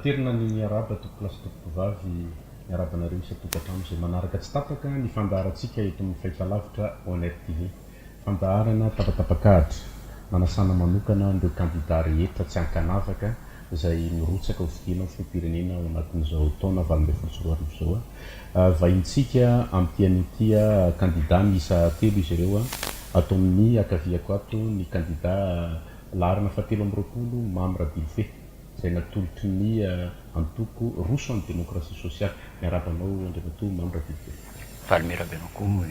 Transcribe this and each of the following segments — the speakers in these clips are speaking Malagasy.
Aterina ny arahaba tompokolahy sy tompokovavy, miarahaba anareo isan-tokantrano izay manaraka tsy tapaka ny fandaharantsika eto amin'ny fahitalavitra ONR TV. Fandaharana tapatapakahitra, nanasana manokana an'ireo kandida rehetra tsy ankanavaka izay mirotsaka ho fidiana ho filoham-pirenena ao anatin'izao taona 2018 izao. Vahintsika amin'ity anio ity kandida miisa telo izy ireo. Ato amin'ny ankaviako ato ny kandida laharana fahatelo amby roapolo Mamy Radilofe izay natolotry ny antoko Roso an'ny Demokrasia Sosialy. Miarahaba anao Andriamatoa Mamy Radilofe. Faly miarahaba anao koa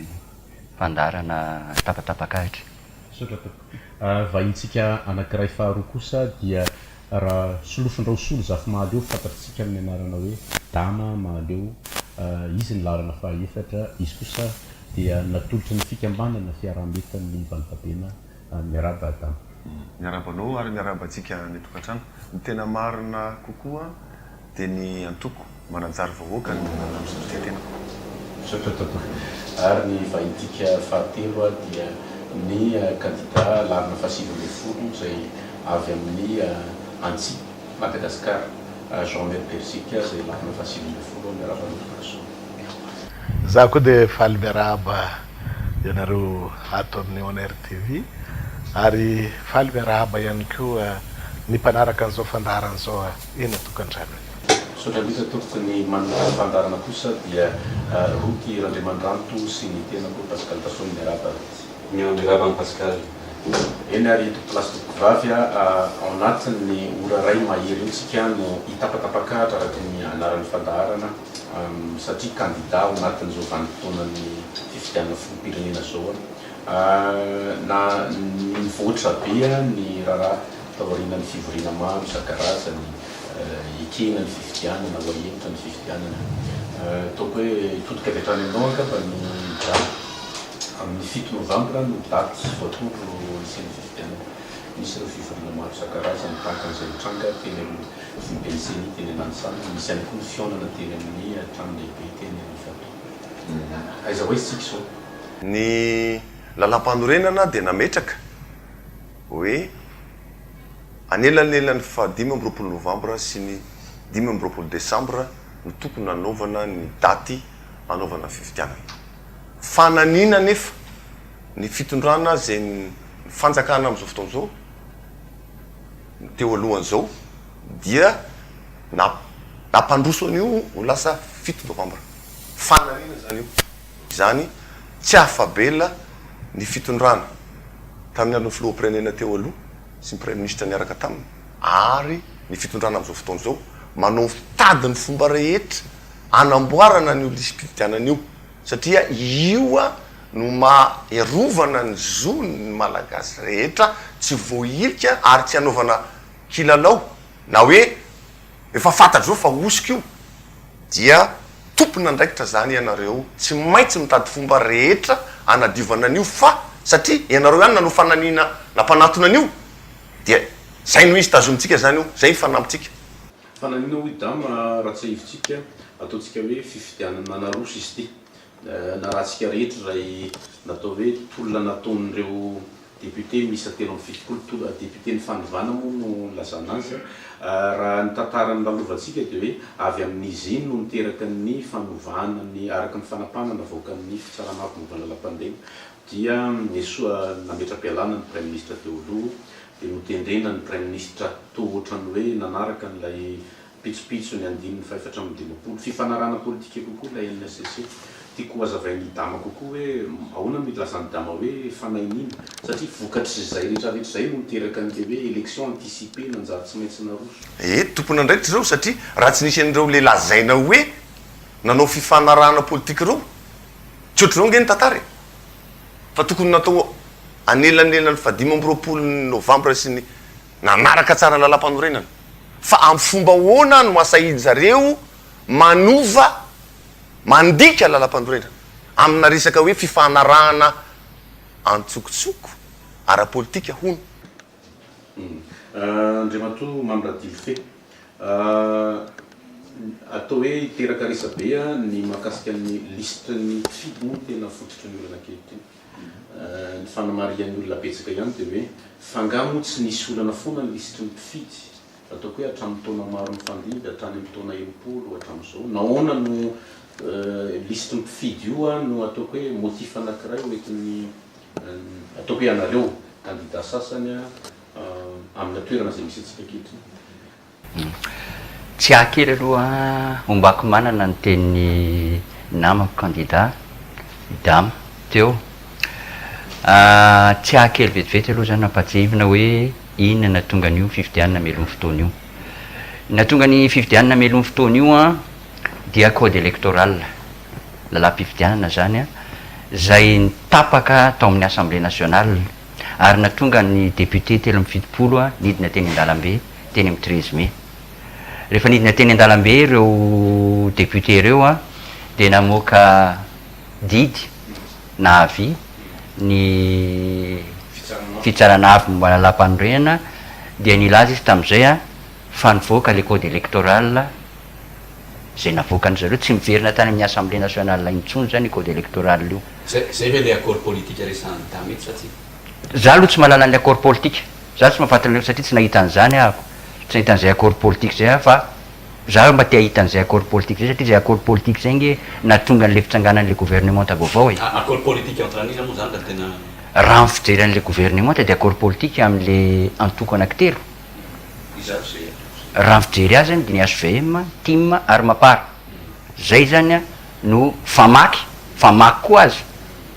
fandaharana tapatapakahitra. Misaotra tompoko. Vahintsika anankiray faharoa kosa dia Rasolofondraosolo Zafimahaleo, fantatritsika amin'ny anarana hoe Dama Mahaleo. Izy ny laharana fahaefatra. Izy kosa dia natolotry ny fikambanana fiaraha-mientan'ny Valibabena. Miarahaba Dama. Miarahaba anao ary miarahaba antsika any an-tokantrano. Ny tena marina kokoa dia ny antoko Manajary Vahoaka no misotro tenako. Misaotra tompoko. Ary ny vahintika fahatelo dia ny kandida laharana faha-19 izay avy amin'ny Antsi Madagascar, Jean Omer Beriziky izay laharana faha-19. Miarahaba anao tongasoa. Za koa dia faly miarahaba ianareo ato amin'ny ONR TV ary faly miarahaba ihany koa ny mpanaraka an'izao fandaharana izao eny an-tokantrano eny. Misaotra indrindra tompoko, ny manolotra ny fandaharana kosa dia Roky Randriamandranto sy ny tenako Pascal Rasoa miarahaba Roky. Miarahaba an'i Pascal. Eny ary tompokolahy sy tompokovavy a, ao anatin'ny ora iray mahery eo tsika no hitapatapakahatra araka ny anaran'ny fandaharana satria kandida ao anatin'izao vanim-potoanan'ny fifidianana filoham-pirenena izao a, na nivoatra be ny raharaha Taorianan'ny fivoriana maro isan-karazany, ekena ny fifidianana, ho ahemotra ny fifidianana. Ataoko hoe hitodika avy hatrany aminao angamba ny daty. Amin'ny 7 novambra no daty voatondro hisian'ny fifidianana. Nisy ireo fivoriana maro isan-karazany tahaka an'izay nitranga teny amin'ny foiben'ny Ceni teny Nanisana. Nisy ihany koa ny fihaonana teny amin'ny trano lehibe teny Ivato. Aiza ho aiza isika izao? Ny lalàmpanorenana dia nametraka hoe anelanelan'ny faha 25 novambra sy ny 25 desambra no tokony hanaovana ny daty hanaovana ny fifidianana. Fananiana anefa ny fitondrana izay ny fanjakana amin'izao fotoana izao, ny teo alohan'izao dia nampandroso an'io ho lasa 7 novambra. Fananiana izany io. Izany tsy afa-bela ny fitondrana tamin'ny andron'ny filoham-pirenena teo aloha sy ny praiminisitra niaraka taminy ary ny fitondrana amin'izao fotoana izao manao mitady ny fomba rehetra hanamboarana an'io lisi-pifidianana io satria io no maha iarovana ny zon'ny Malagasy rehetra tsy voahilika ary tsy hanaovana kilalao na hoe Efa fantatr'zao fa hosoka io dia tompon'andraikitra zany ianareo tsy maintsy mitady fomba rehetra hanadiovana an'io fa satria ianareo ihany nanao fananiana nampanatona an'io dia zay no izy tazomintsika zany io zay ny fanambintsika. Fananiana hoy Dama raha tsiahivintsika ataontsika hoe fifidianana naroso izy ity narahantsika rehetra izay natao hoe tolona nataon'ireo Député miisa 73, tolona député ny fanovana moa no nilazana azy. Raha ny tantara nolalovantsika dia hoe avy amin'izy iny no niteraka ny fanovana ny araka ny fanapahana navoakan'ny fitsarana avo momba ny lalam-pandehana dia nesoa nametra-pialana ny praiminisitra teo aloha dia notendrena ny praiminisitra toa ohatran'ny hoe nanaraka an'ilay Pitsopitso ny andininy faha-54. Fifanarahana politika kokoa ilay NSCC. Tiako ho hazavain'i Dama kokoa hoe ahoana no ilazan'i Dama hoe fanahiniana? Satria vokatr'izay rehetra rehetra izay no niteraka an'ilay hoe élection anticipée nanjary tsy maintsy naroso. Ee, tompon'andraikitra ireo satria raha tsy nisy an'ireo le lazaina hoe nanao fifanarahana politika ireo, tsy ohatr'izao ange ny tantara e! Fa tokony natao anelanelan'ny faha 25 novambra sy ny Nanaraka tsara ny lalàmpanorenana. Fa amin'ny fomba ahoana no asahin-jareo manova, mandika lalàmpanorenana amina resaka hoe fifanarahana an-tsokotsoko ara-politika hono? Andriamatoa Mamy Radilofe, atao hoe hiteraka resabe ny mahakasika ny lisitry ny mpifidy moa no tena fototry ny olana ankehitriny. Ny fanamarihan'ny olona betsaka ihany dia hoe f'angaha moa tsy nisy olana foana ny lisitry ny mpifidy? Ataoko hoe hatramin'ny taona maro nifandimby, hatrany amin'ny taona 60 hatramin'izao. Nahoana no lisitry ny mpifidy io no ataoko hoe motif anankiray hoentin'ny, ataoko hoe ianareo kandida sasany amina toerana izay misy antsika ankehitriny? Tsy ahy kely aloha ombako manana ny tenin'ny namako kandida Dama teo. Tsy ahy kely vetivety aloha zany nampahatsiahivina hoe inona nahatonga an'io fifidianana mialoha ny fotoana io. Ny nahatonga ny fifidianana mialoha ny fotoana io an dia code électoral, lalàm-pifidianana zany an, zay nitapaka tao amin'ny assemblée nationale ary nahatonga ny député 73 nidina teny an-dalambe teny amin'ny treize mai. Rehefa nidina teny an-dalambe ireo député ireo an dia namoaka didy na avis ny fitsarana avo momba ny lalàmpanorenana dia nilaza izy tamin'izay fa nivoaka le code électoral izay navoakan-dry zareo, tsy miverina tany amin'ny assemblée nationale intsony izany io code électoral io. Zay ve le accord politique resahan'i Dama eto sa tsia? Za aloha tsy mahalala an'le accord politique, za tsy mahafantatra an'io satria tsy nahita an'izany ahako, tsy nahita an'izay accord politique zay aho fa Za mba te hahita an'izay accord politique zay satria zay accord politique zay nge nahatonga an'le fitsanganan'le gouvernementa vaovao e. Accord politique entre an'iza moa zany raha tena. Raha ny fijery an'le gouvernementa dia accord politique amin'le antoko anankitelo. Iza avy zay antoko zay? Raha ny fijery azy zany dia ny hvm, tim ary mapar. Zay zany no famaky, famaky koa aza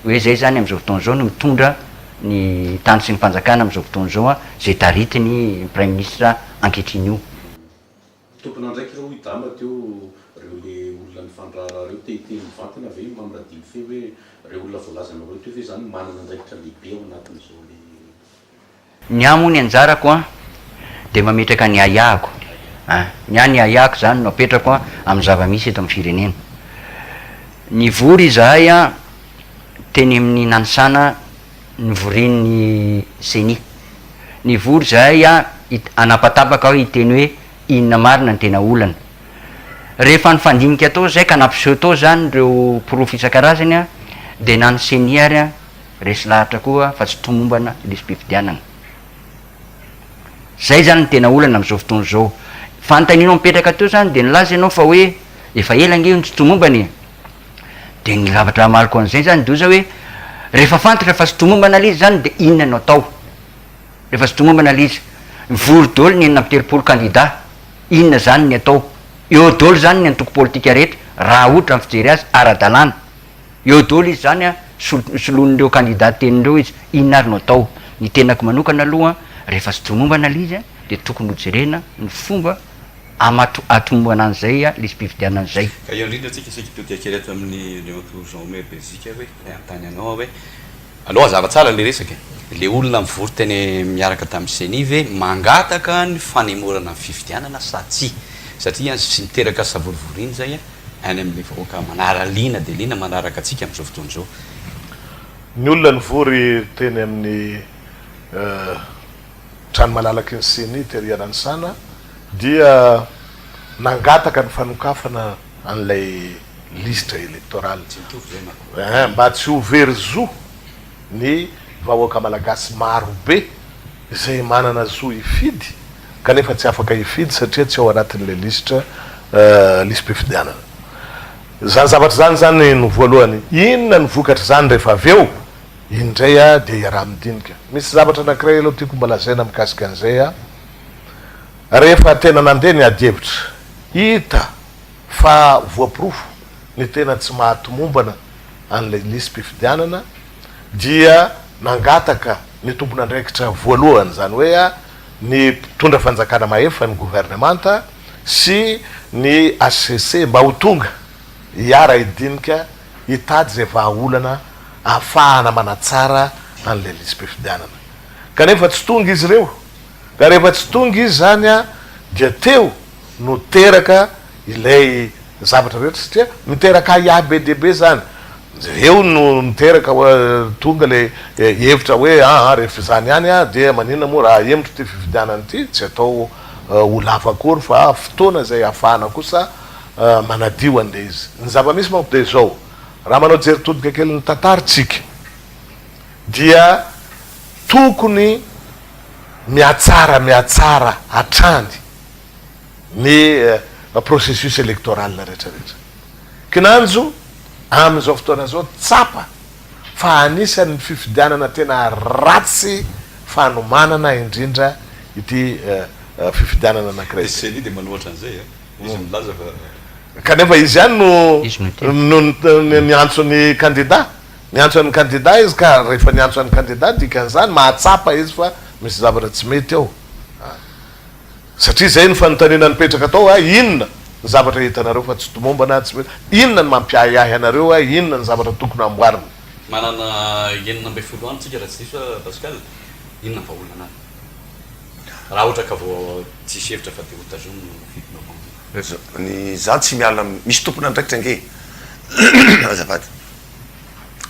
hoe zay zany amin'izao fotoana izao no mitondra ny tany sy ny fanjakana amin'izao fotoana izao zay taritin'ny praiminisitra ankehitriny io. Tompon'andraikitra hoy Dama teo reo le olona nifandraharaha reo te hiteny mivantana ve i Mamy Radilife hoe reo olona voalazanareo teo ve zany manana andraikitra lehibe ao anatin'izao le. Ny ahy moa ny anjarako an dia mametraka ny ahiahiko an, ny ahy ny ahiahiko zany no apetrako an amin'ny zava-misy eto amin'ny firenena. Nivory izahay an teny amin'ny Nanisana nivorian'ny Ceni. Nivory izahay an hanapatapaka aho hiteny hoe inona marina ny tena olana. Rehefa nifandinika tao izahay ka nampiseho tao izany ireo porofo isan-karazany an, dia na ny Ceni ary an resy lahatra koa fa tsy tomombana lisi-pifidianana. Izay izany no tena olana amin'izao fotoana izao. Fanontanianao mipetraka teo izany dia nilaza ianao fa hoe efa ela ange io no tsy tomombana e. Dia ny zavatra hamaliko an'izay zany de oza hoe rehefa fantatra fa tsy tomombana le izy zany de inona no atao? Rehefa tsy tomombana le izy, mivory daholo ny 36 kandida, inona zany ny atao? Eo daholo zany ny antoko politika rehetra raha ohatra ny fijery azy ara-dalàna, eo daholo izy zany an, sol- soloin'ireo kandida teny ireo izy, inona ary no atao? Ny tenako manokana aloha rehefa tsy tomombana le izy de tokony hojerena ny fomba Amato atomoana an'izay lisi-pifidianana izay. Ka eo indrindra tsika isika hitodika kely eto amin'i Andriamatoa Jean Omer Belzika hoe te hanontany anao aho hoe aleo hazava tsara le resaka e, le olona mivory teny miaraka tamin'ny ceni ve mangataka ny fanemorana ny fifidianana sa tsia? Satria tsy miteraka savorovoro iny zay any amin'le vahoaka manara liana dia liana manaraka antsika amin'izao fotoana izao. Ny olona nivory teny amin'ny trano malalaky ny Ceni tery Ananisana dia nangataka ny fanokafana an'ilay lisitra électorale mba tsy ho very zo ny vahoaka malagasy maro be izay manana zo hifidy kanefa tsy afaka hifidy satria tsy ao anatin'ilay lisitra lisi-pifidianana. Izany zavatra izany izany no voalohany. Inona no vokatr'izany rehefa avy eo? Iny indray dia iaraha-midinika. Misy zavatra anankiray aloha tiako mba lazaina mikasika an'izay. Rehefa tena nandeha ny adihevitra, hita fa voaporofo ny tena tsy mahatomombana an'ilay lisi-pifidianana dia nangataka ny tompon'andraikitra voalohany, izany hoe ny mpitondra fanjakana mahefa, ny governemanta sy ny hcc mba ho tonga hiara-hidinika hitady izay vahaolana ahafahana manatsara an'ilay lisi-pifidianana. Kanefa tsy tonga izy ireo. Ka rehefa tsy tonga izy izany dia teo no teraka ilay zavatra rehetra satria miteraka ahiahy be dia be izany. Eo no niteraka hoe tonga ilay hevitra hoe aa rehefa izany ihany dia maninona moa raha ahemotra ity fifidianana ity, tsy atao ho lava akory fa fotoana izay ahafahana kosa manadio an'ilay izy. Ny zava-misy manko dia izao, raha manao jery todika kely ny tantara tsika dia tokony mihatsara mihatsara hatrany. ny processus électoral rehetra rehetra. Kinanjo amin'izao fotoana izao tsapa fa anisan'ny fifidianana tena ratsy fanomanana indrindra ity fifidianana anankiray ity. Ceni dia manohatra an'izay e! Izy milaza fa. Kanefa izy ihany no Izy no tena. no niantso ny kandida. Niantso an'ny kandida izy ka rehefa niantso an'ny kandida dikan'izany mahatsapa izy fa misy zavatra tsy mety ao. Satria izay no fanontaniana nipetraka tao a, inona ny zavatra hitanareo fa tsy tomombana, tsy mety, inona ny mampiahiahy anareo a, inona ny zavatra tokony hamboarina. Manana 16 andro tsika raha tsy diso aho Pascal, inona ny vahaolana any? Raha ohatra ka vao tsisy hevitra fa dia ho tazomina io 7 novembre io. Ny za tsy miala am, misy tompon'andraikitra ange e, azafady,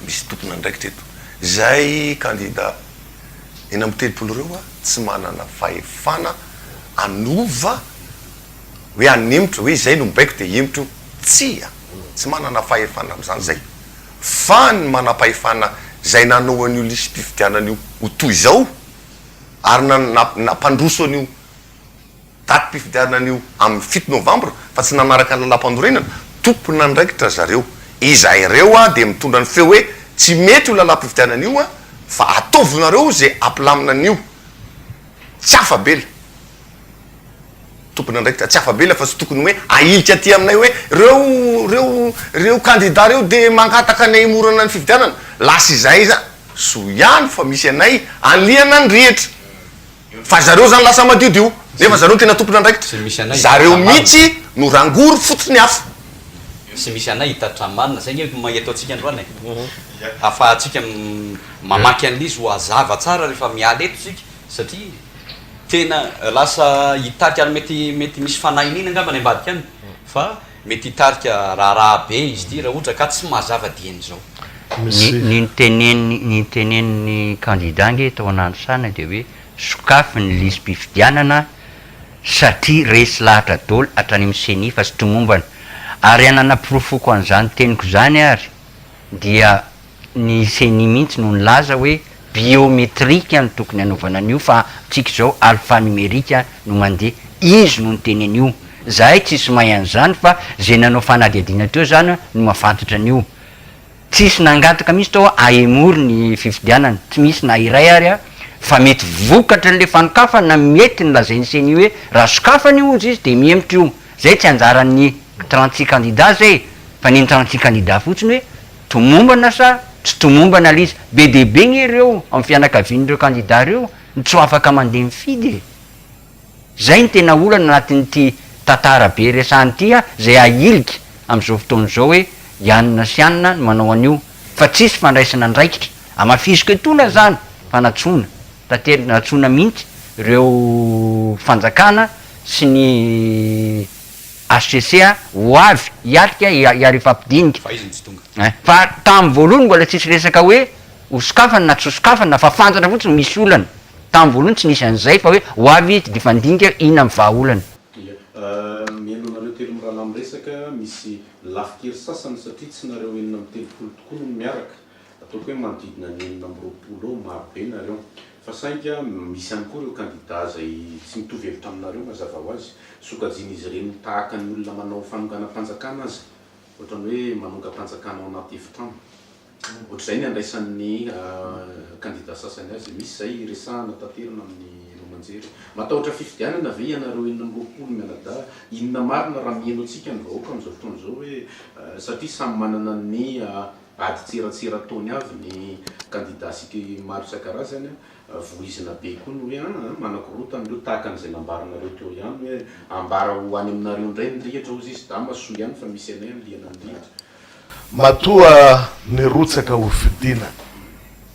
misy tompon'andraikitra eto, zay kandida 36 ireo tsy manana fahefana hanova hoe hanemotra hoe izay no mibaiko dia hihemotra io, tsia, tsy manana fahefana amin'izany izay, fa ny manam-pahefana izay nanao an'io lisi-pifidianana io ho toy izao ary nampandroso an'io datim-pifidianana io amin'ny 7 novambra fa tsy nanaraka ny lalàmpanorenana, tompon'andraikitra zareo. Izahay ireo dia mitondra ny feo hoe tsy mety io lalàmpifidianana io fa ataovinareo izay hampilamina an'io. Tsy afa-bela. Tompon'andraikitra tsy afa-bela fa tsy tokony hoe ahilika aty aminay hoe reo reo reo kandida reo dia mangataka ny hahemorana ny fifidianana. Lasa izahay za, soa ihany fa misy anay anilihana ny rihitra. Fa zareo zany lasa madiodio nefa zareo no tena tompon'andraikitra. Tsy misy anay Zareo hitatitra marina. mihitsy no rangory fototry ny afo. Tsy misy anay hitatitra marina. Zay nge no eto antsika androany e. Afahantsika mamaky an'ilay izy ho hazava tsara rehefa miala eto isika satria tena lasa hitarika ary mety mety misy fanahiniana angamba any ambadika any fa mety hitarika raharaha be izy ity raha ohatra ka tsy mazava dieny izao. Ny ny niteneniny ny nitenenin'ny kandida ange tao Anandrisana dia hoe sokafy ny lisi-pifidianana satria resy lahatra daholo hatrany amin'ny ceni fa tsy tomombana. Ary hananaporofoko an'izany teniko izany ary dia ny ceni mihitsy no nilaza hoe biometrika no tokony hanaovana an'io fa amintsika izao alphanumerique no mandeha. Izy no niteny an'io. Zahay tsisy mahay an'izany fa ze nanao fanadihadiana teo zany no mahafantatra an'io. Tsisy nangataka mihitsy tao ahemory ny fifidianana, tsy misy na iray ary a, fa mety vokatrin'le fanokafana mety ny lazain'ny ceni hoe raha sokafana io hozy izy de mihemotra io, zay tsy anjaran'ny 36 candidats zay fa ny 36 candidats fotsiny hoe tomombana sa tsy tomombana le izy, be dia be nge ireo amin'ny fianakavian'ireo candidats ireo no tsy ho afaka mandeha mifidy e. Zay no tena olana anatin'ity tantara be resahana ity a, zay ahilika amin'izao fotoana izao hoe i anona sy anona no manao an'io fa tsisy fandraisana andraikitra, hamafisiko etoana zany fa nantsoina, tanteraka nantsoina mihitsy ireo fanjakana sy ny HCC ho avy hiatrika hiara hifampidinika. Fa izy no tsy tonga. Fa tamin'ny voalohany mbola tsisy resaka hoe ho sokafana na tsy ho sokafana fa fantatra fotsiny misy olana. Tamin'ny voalohany tsy nisy an'izay fa hoe ho avy izy dia hifandinika hoe inona ny vahaolana. Ia. Mihaino anareo telo mirahalahy miresaka, misy lafin-kery sasany satria tsy nareo 36 tokoa no miaraka, ataoko hoe manodidina ny 26 eo, maro be nareo. Fa saingy misy ihany koa ireo kandida izay tsy mitovy hevitra aminareo mazava ho azy. Sokajian'izy ireny ho tahaka ny olona manao fanonganam-panjakana aza, ohatran'ny hoe manongam-panjakana ao anaty efitrano. Ohatr'izay ny andraisan'ny kandida sasany azy. Misy izay resahana taterina amin'ny haino aman-jery. Matahotra fifidianana ve ianareo 26 mianadahy? Inona marina raha mihaino antsika ny vahoaka amin'izao fotoana izao hoe satria samy manana ny adin-tseratsera ataony avy ny kandida sy maro isan-karazany, voizina be koa ny hoe aa manakorontana ireo tahaka an'izay nambaranareo teo ihany hoe ambara ho any aminareo indray ny rihatra hozy izy dama soa ihany fa misy anay anlihana ny rihatra. Matoa nirotsaka ho fidiana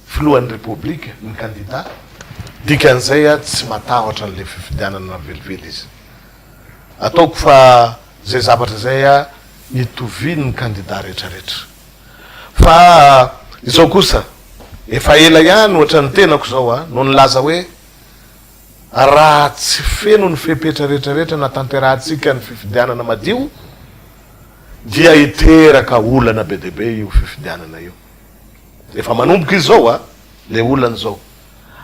filohan'ny Repoblika ny kandida, dikan'izay tsy matahotra an'ilay fifidianana velively izy. Ataoko fa izay zavatra izay itovian'ny kandida rehetrarehetra. Fa izao kosa, efa ela ihany ohatran'ny tenako izao no nilaza hoe raha tsy feno ny fepetra rehetrarehetra natanterahantsika ny fifidianana madio, dia hiteraka olana be dia be io fifidianana io. Efa manomboka izy izao a, le olana izao.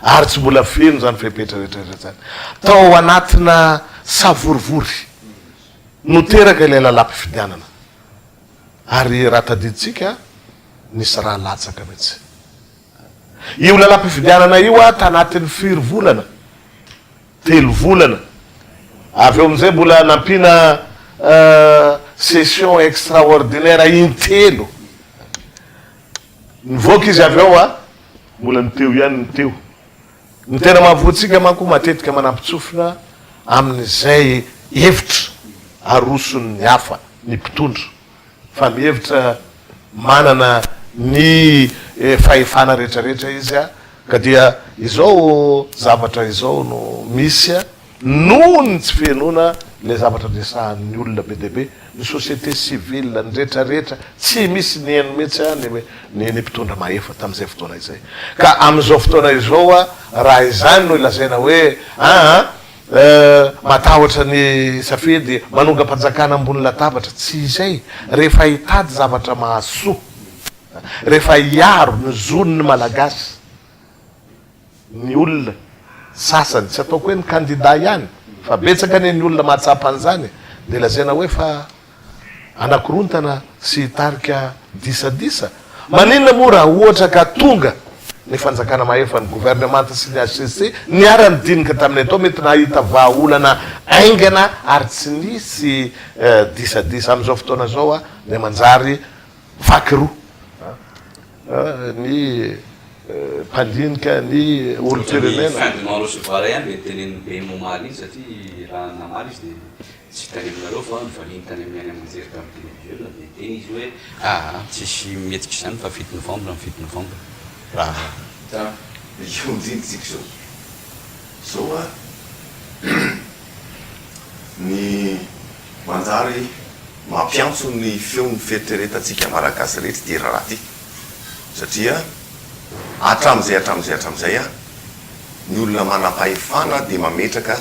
Ary tsy mbola feno izany fepetra rehetra rehetra izany. Tao anatina savorivory. no teraka ilay lalàm-pifidianana. Ary raha tadidintsika, nisy rà latsaka mihitsy. Io lalàm-pifidianana io tanatin'ny firy volana? Telo volana. Avy eo amin'izay mbola nampiana session extraordinaire intelo. Nivoaka izy avy eo, mbola ny teo ihany ny teo. Ny tena mahavoa antsika manko matetika manampin-tsofina amin'izay hevitra aroson'ny hafa ny mpitondra fa mihevitra manana ny fahefana rehetrarehetra izy ka dia izao zavatra izao no misy noho ny tsy fihenoana ilay zavatra resahan'ny olona be dia be ny société civile, ny rehetra rehetra, tsy misy niheno mihitsy ny ny ny mpitondra mahefa tamin'izay fotoana izay. Ka amin'izao fotoana izao raha izany no ilazaina hoe aa matahotra ny safidy manongam-panjakana ambony latabatra, tsy izay, rehefa hitady zavatra mahasoa, rehefa hiaro ny zon'ny Malagasy, ny olona sasany, tsy ataoko hoe ny kandida ihany fa betsaka anie ny olona mahatsapa an'izany dia lazaina hoe fa hanakorontana sy hitarika disadisa. Maninona moa raha ohatra ka tonga ny fanjakana mahefa, ny governemanta sy ny HCC niara-nidinika taminay tao mety nahita vahaolana haingana ary tsy nisy disadisa. Amin'izao fotoana izao dia manjary vaky roa. Ny mpandinika ny olom-pirenena. Ohatran'ny fin de non recevoir ihany le tenenin'i BM omaly iny satria raha namaly izy dia tsy tany aminareo fa nivaliany tany amin'ny haino aman-jery tamin'ny televiziona dia niteny izy hoe aa tsisy mihetsika izany fa fito novembre ny fito novembre. Raha io indrindra tsika izao. Izao a ny manjary Mampiantso ny feon'ny fieritreretantsika Malagasy rehetra ity raharaha ity satria hatramin'izay hatramin'izay hatramin'izay ny olona manam-pahefana dia mametraka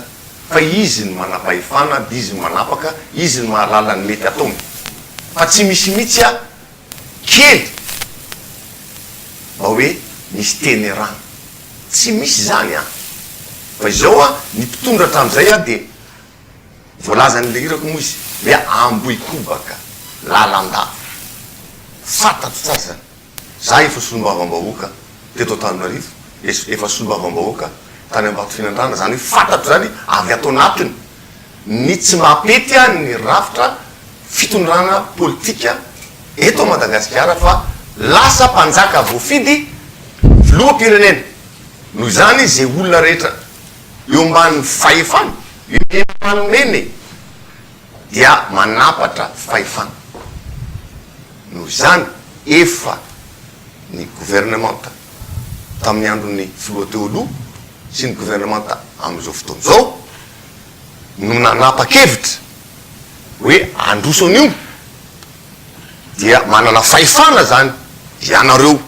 fa izy no manam-pahefana dia izy no manapaka, izy no mahalala ny mety ataony fa tsy misy mihitsy kely mba hoe misy teny erana, tsy misy izany an! Fa izao ny mpitondra hatramin'izay dia Voalazan'ilay irako moa izy hoe Ambohikobaka, lalandava. Fantatro tsara izany. Za efa solombavambahoaka teto Antananarivo, efa solombavambahoaka tany Ambatofinandrahana, izany hoe fantatro izany avy ato anatiny ny tsy mampety ny rafitra fitondrana politika eto Madagasikara fa lasa mpanjaka voafidy filoham-pirenena. Noho izany izay olona rehetra eo ambanin'ny fahefany, eo ambanin'ny dia manampatra fahefana. Noho izany, efa ny governemanta tamin'ny andron'ny filoha teo aloha sy ny governemanta amin'izao fotoana izao no nanapa-kevitra hoe handroso an'io dia manana fahefana zany ianareo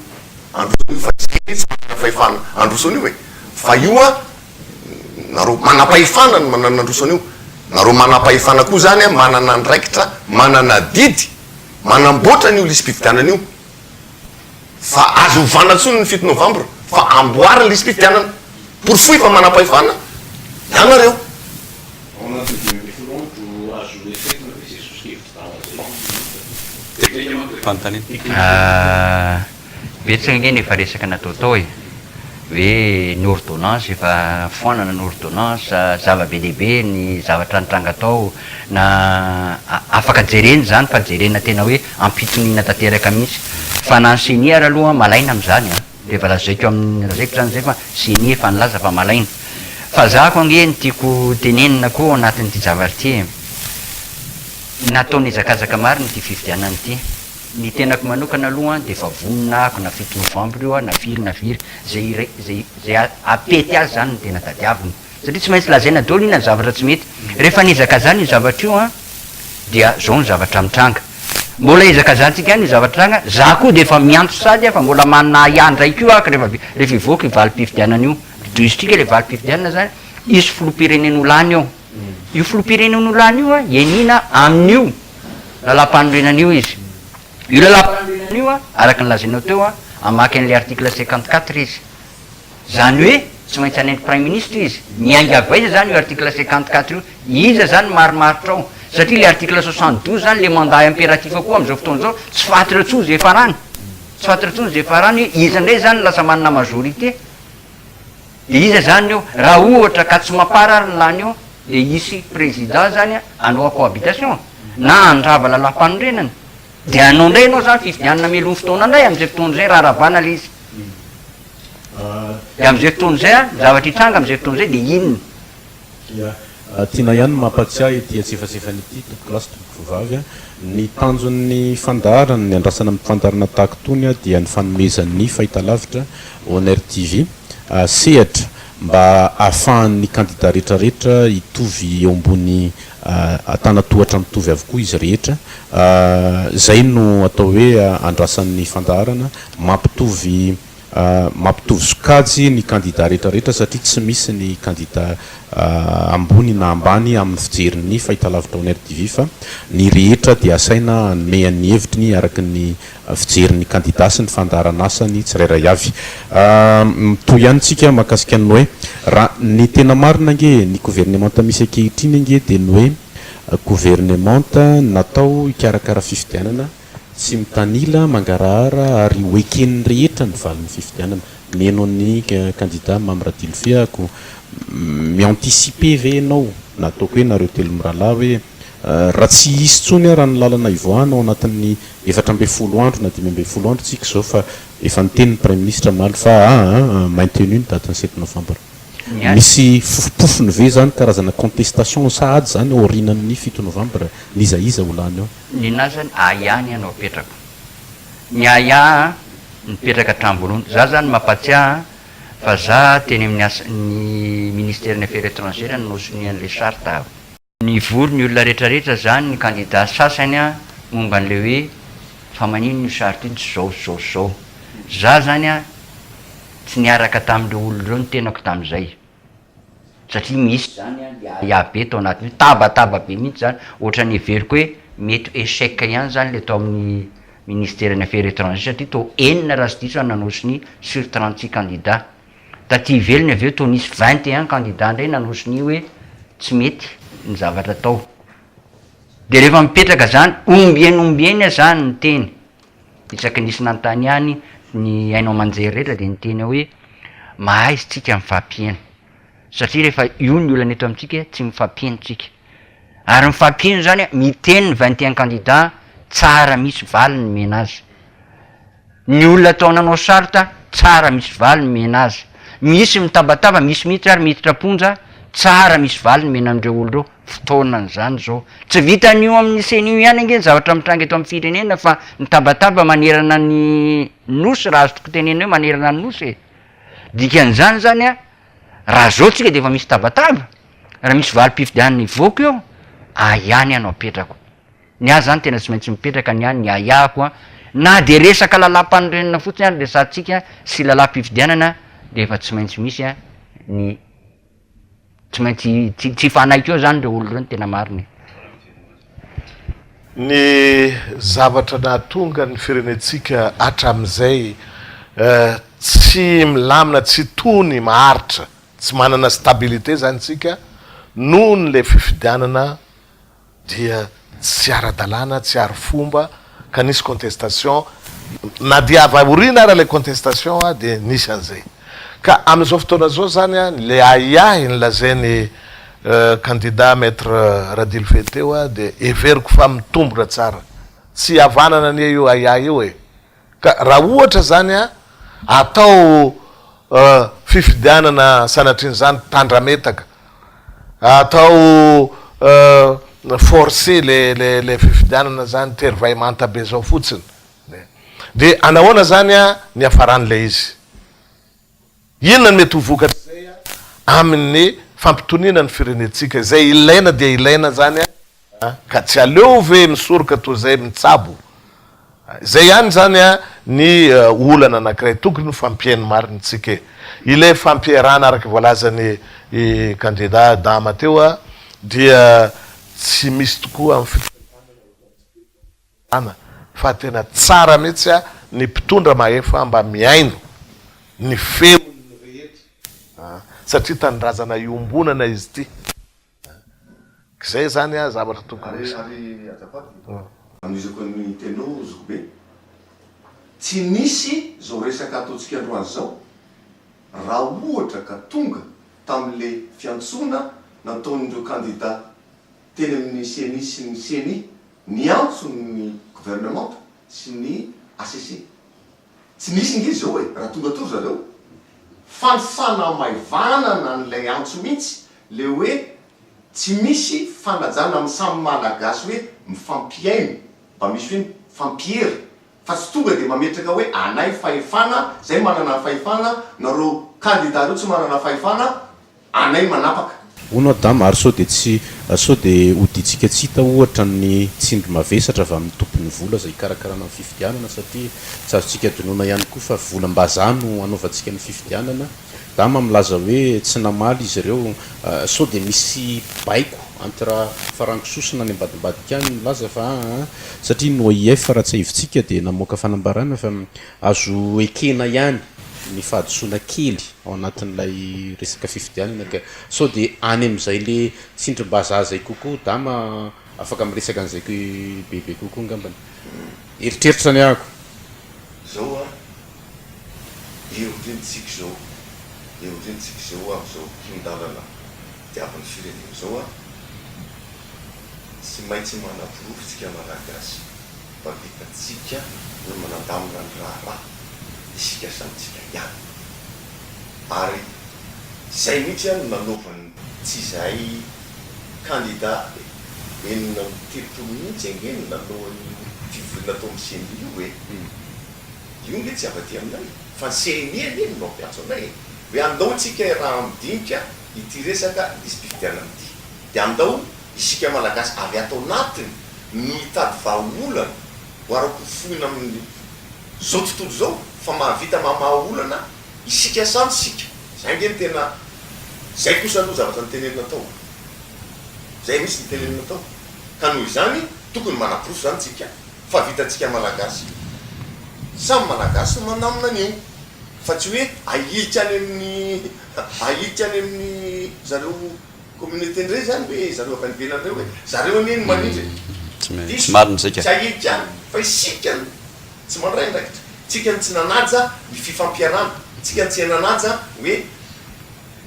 handroso an'io fa tsy tsy manana fahefana handroso an'io e! Fa io an nareo manam-pahefana no manana handroso an'io, nareo manam-pahefana koa zany an manana andraikitra, manana adidy manamboatra an'io lisi-pifidianana io fa azo ovana intsony ny fito novambra fa amboary ny lisi-pifidianana, porofoy fa manam-pahefana ianareo. Ao anatin'ny 15 andro azo eritreretina ve izay soso-kevitry Dama izay? Fanontaniana. Betsaka ange ny efa resaka natao tao e! Hoe ny ordonnance efa foanana ny ordonnance, zava-be dia be ny zavatra nitranga tao, na afaka jerena izany fa jerena tena hoe ampitoniana tanteraka mihitsy. Fa na ny ceni ary aloha malaina amin'izany an! Efa lazaiko amin'ny lazaiko izany izay fa ceni efa nilaza fa malaina. Fa za ko ange ny tiako tenenina koa ao anatin'ity zavatra ity e! Natao nihazakazaka marina ity fifidianana ity. Ny tenako manokana aloha dia efa vonona ahako na fito novambra io na firy na firy, izay iray izay izay hapety azy izany no tena tadiavina. Satria tsy maintsy lazaina daholo inona ny zavatra tsy mety. Rehefa nihazakazana io zavatra io an, dia zao ny zavatra mitranga. Mbola hihazakazantsika ihany io zavatra mitranga, za koa dia efa miantso sady aho fa mbola manana ahiahy indray koa aho rehefa rehefa hivoaka io valim-pifidianana io. Doizitsika ilay valim-pifidianana zany, hisy filoham-pirenena ho lany eo. Io filoham-pirenena ho lany io an, hianiana amin'io lalàmpanorenana io izy. Io lalàmpanorenana io an, araka ny lazainao teo an, hamaky an'ilay article 54 izy. Izany hoe tsy maintsy hanendry praiminisitra izy. Miainga avy aiza izany io article 54 io? Iza izany no marimaritra ao? Satria le article 72 zany le mandat impératif koa amin'izao fotoana izao tsy fantatra intsony izay farany. Tsy fantatra intsony izay farany hoe iza indray zany no lasa manana majorité. De iza zany eo? Raha ohatra ka tsy mapar ary ny lany eo de hisy président zany hanao cohabitation na handrava lalàmpanorenana. De hanao indray ianao zany fifidianana mialoha ny fotoana indray amin'izay fotoana izay raha ravana le izy. De amin'izay fotoana izay an, ny zavatra hitranga amin'izay fotoana izay de inona? Dia tiana ihany ny mampatsiahy ity antsefatsefany ity, tompokolahy sy tompokovavy, ny tanjon'ny fandaharana, ny andrasana amin'ny fandaharana tahaka itony dia ny fanomezan'ny fahitalavitra Onr TV sehatra mba ahafahan'ny kandida rehetrarehetra hitovy eo ambony antanatohatra mitovy avokoa izy rehetra. Izay no atao hoe andrasan'ny fandaharana, mampitovy Mampitovy sokajy ny kandida rehetra rehetra satria tsy misy ny kandida ambony na ambany amin'ny fijerin'ny fahitalavitra Onr TV fa ny rehetra dia asaina hanome ny hevitry araka ny fijerin'ny kandida sy ny fandaharan'asany tsirairay avy. Mitohy ihany tsika mahakasika ny hoe raha ny tena marina ange ny governemanta misy ankehitriny ange dia ny hoe governemanta natao hikarakara fifidianana Tsy mitanila, mangarahara ary ho eken'ny rehetra ny valin'ny fifidianana. Mihaino an'ny kandida Mamy Radilofe aho ko mi-anticiper ve ianao na ataoko hoe nareo telo mirahalahy hoe raha tsy hisy intsony ara ny lalana hivoahana ao anatin'ny 14 andro na 15 andro tsika izao fa efa niteny ny praiminisitra omaly fa aa maintenu ny datin'ny sept novembre. Misy fofompofony ve izany karazana contestation sahady izany aorianan'ny fito novambra n'iza iza ho lany eo? Nenah zany ahiahy ny anao apetrako. Ny ahiahy an nipetraka hatramin'ny voalohany, za zany mampatsiahy an fa za teny amin'ny asa ny ministère ny affaires étrangères no sonia an'ilay charte aho. Nivory ny olona retraretra zany ny candidat sasany an momba an'ilay hoe fa maninona io charte io tsy zao sy zao sy zao. Za zany an tsy niaraka tamin'ireo olona ireo ny tenako tamin'izay. Satria misy zany an le ahiahy be tao anatin'io, tabataba be mihitsy zany, ohatran'ny heveriko hoe mety ho échec ihany zany le tao amin'ny ministeran'ny affaires étrangères satria toa enina raha tsy diso aho nanao sonia sur 36 candidats, taty ivelany avy eo toa nisy 21 candidats indray nanao sonia hoe tsy mety ny zavatra atao, de rehefa mipetraka zany ombieny ombieny aho zany niteny, Isaky nisy nanontany ahy ny haino aman-jery rehetra dia niteny aho hoe mahaiza tsika mifampihaino satria rehefa io ny olana eto amintsika tsy mifampihaino tsika ary mifampihaino zany miteny ny 21 candidats tsara misy valiny nomena azy ny olona atao nanao charte tsara misy valiny nomena azy misy mitabataba misy mihitsy ary miditra am-ponja tsara misy valiny nomena an'ireo olona ireo Fotoanan'izany izao. Tsy vitan'io amin'ny ceni io ihany ange ny zavatra mitranga eto amin'ny firenena fa ny tabataba manerana ny nosy raha azoko tenenina hoe manerana ny nosy e. Dikan'izany zany a, raha zao tsika de efa misy tabataba, raha misy valim-pifidianana hivoaka eo, ahiahy ny ahy no apetrako. Ny ahy zany tena tsy maintsy mipetraka ny ahy ny ahiahiko a, na de resaka lalàmpanorenana fotsiny ary resahantsika sy lalàm-pifidianana de efa tsy maintsy misy a ny Tsy maintsy tsy tsy hifanaiky eo zany ireo olona ireo ny tena marina e. Ny zavatra nahatonga ny firenentsika hatramin'izay tsy milamina, tsy tony maharitra, tsy manana stabilité zany tsika noho ny le fifidianana dia tsy ara-dalàna, tsy ari-fomba ka nisy contestation, na dia avy aoriana ara ilay contestation dia nisy an'izay. Ka amin'izao fotoana izao izany ilay ahiahy nolazain'i kandida Maître Radilfe teo dia heveriko fa mitombina tsara. Tsy havanana anie io ahiahy io e! Ka raha ohatra zany an, atao fifidianana sanatrian'izany tandrametaka, atao forcé le le le fifidianana zany tery vay manta be zao fotsiny, de anahoana zany an ny hiafaran'ilay izy? Inona no mety ho vokatr'izay amin'ny fampitoniana ny firenentsika izay ilaina dia ilaina izany ka tsy aleo ve misoroka toy izay mitsabo? Izay ihany izany ny olana anankiray tokony ho fampihaino marina tsika e! Ilay fampiharana araka voalazan'i kandida Dama teo dia tsy misy tokoa amin'ny fitantanana eto amintsika eto Ana fa tena tsara mihitsy a ny mpitondra mahefa mba mihaino ny feon'ny rehetra a satria tanindrazana iombonana izy ity a. Izay izany zavatra tokony ho hisy. Ary azafady, anohizako ny teninao zokibe, tsy nisy izao resaka ataontsika androany izao raha ohatra ka tonga tamin'le fiantsoana nataon'ireo kandida teny amin'ny ceni sy ny ceni niantso ny governemanta sy ny HCC. Tsy nisy nge izao e, raha tonga teo ry zareo. Fa ny fanamaivanana an'ilay antso mihitsy, le hoe tsy misy fanajana amin'ny samy Malagasy hoe mifampihaino, mba misy hoe mifampiera, fa tsy tonga dia mametraka hoe anay fahefana, zay manana fahefana, nareo kandida reo tsy manana fahefana, Anay manapaka. Hono Adama, ary sao dia tsy, sao dia hodiantsika tsy hita ohatra ny tsindry mavesatra avy amin'ny tompon'ny vola izay hikarakarana ny fifidianana satria tsy azontsika adinoina ihany koa fa volam-bazaha no hanaovantsika ny fifidianana. Dama milaza hoe tsy namaly izy ireo, sao dia misy baiko entre farango sosona any ambadimbadika any milaza fa aa satria ny OIF raha tsiahivintsika dia namoaka fanambarana fa Azo ekena ihany ny fahadisoana kely ao anatin'ilay resaka fifidianana ka sao dia any amin'izay le tsindrim-bazaha zay kokoa dama afaka miresaka an'izay bebe kokoa angambany. Eritreritra ny ahako. Zao an, eo indrindra tsika izao, eo indrindra tsika izao amin'izao kihon-dalana diavin'ny firenena izao an, tsy maintsy manaporofo tsika Malagasy fa vitantsika ny manandamina ny raharaha isika samy tsika ihany ary izay mihitsy no nanaovan'ny Tsy izahay kandida 36 mihitsy ange no nanao an'io fivoriana tao amin'ny ceni io e! Io ange tsy avy aty aminay fa ny ceni anie no nampiantso anay e! Hoe andao tsika hiaraha-midinika ity resaka lisi-pifidianana ity dia andao isika Malagasy avy ato anatiny no hitady vahaolana ho ara-porofoina amin'ny zao tontolo izao fa mahavita mamaha olana isika samy isika. Zay ange no tena, zay kosa aloha zavatra notenenina tao. Zay mihitsy notenenina tao. Ka noho izany tokony manaporofo zany tsika fa vitantsika Malagasy samy Malagasy no mandamina an'io fa tsy hoe ahilika any amin'ny ahilika any amin'ny zareo Communauté ndray zany hoe zareo avy any ivelany reo hoe zareo anie no manindry e! Diso, tsy ahilika any fa isika no tsy mandray andraikitra, tsika no tsy nanaja ny fifampiarahana, tsika no tsy nanaja hoe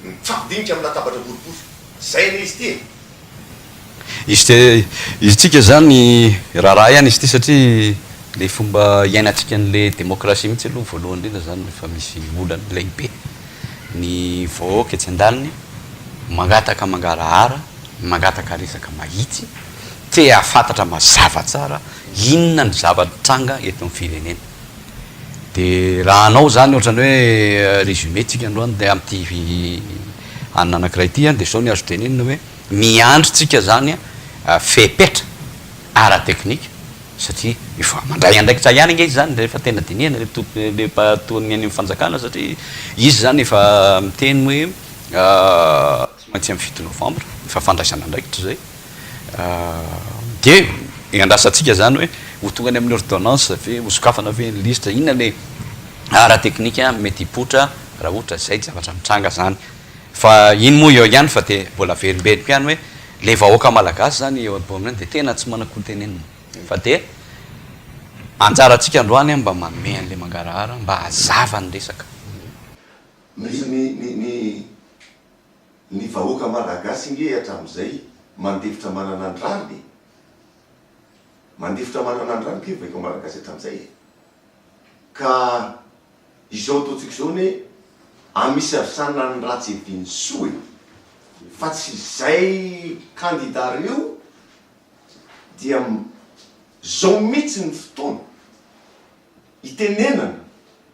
mifampidinika amin'ny latabatra boribory, zay anie izy ity e! Izy te, izy tsika zany raharaha ihany izy ity satria le fomba iainantsika an'le demokrasia mihitsy aloha voalohany indrindra zany efa misy olana lehibe. Ny vahoaka etsy andaniny mangataka mangarahara, mangataka resaka mahitsy, te hahafantatra mazava tsara inona ny zava-nitranga eto amin'ny firenena. Dia raha hanao izany ohatran'ny hoe résumé tsika androany dia amin'ity hanina anankiray ity dia izao ny azo tenenina hoe miandry tsika izany fepetra ara-teknika Satria efa mandray andraikitra ihany ange izy izany rehefa tena dinihana ilay tompon ilay mpatoan'ny any amin'ny fanjakana satria izy izany efa miteny hoe tsy maintsy amin'ny 7 novambra, efa fandraisana andraikitra izay. Dia iandrasantsika izany hoe ho tonga any amin'ny ordonnance ve, ho sokafana ve ny lisitra, inona ilay ara-teknika mety hipoitra raha ohatra izay zavatra mitranga izany. Fa iny moa eo ihany fa dia mbola averimberiko ihany hoe Le vahoaka malagasy zany eo ambony dia tena tsy manan-ko tenenina fa dia anjarantsika androany mba manome an'le mangarahara mba hazava ny resaka. Ny ny ny ny vahoaka malagasy nge hatramin'izay mandefitra manana ny rariny e! Mandefitra manana ny rariny nge vahoaka malagasy hatramin'izay e! Ka Izao ataontsika izao anie amisavisana ny ratsy hevian'ny soa e! Fa tsy izay kandida reo dia zao mitsy ny fotoana itenenana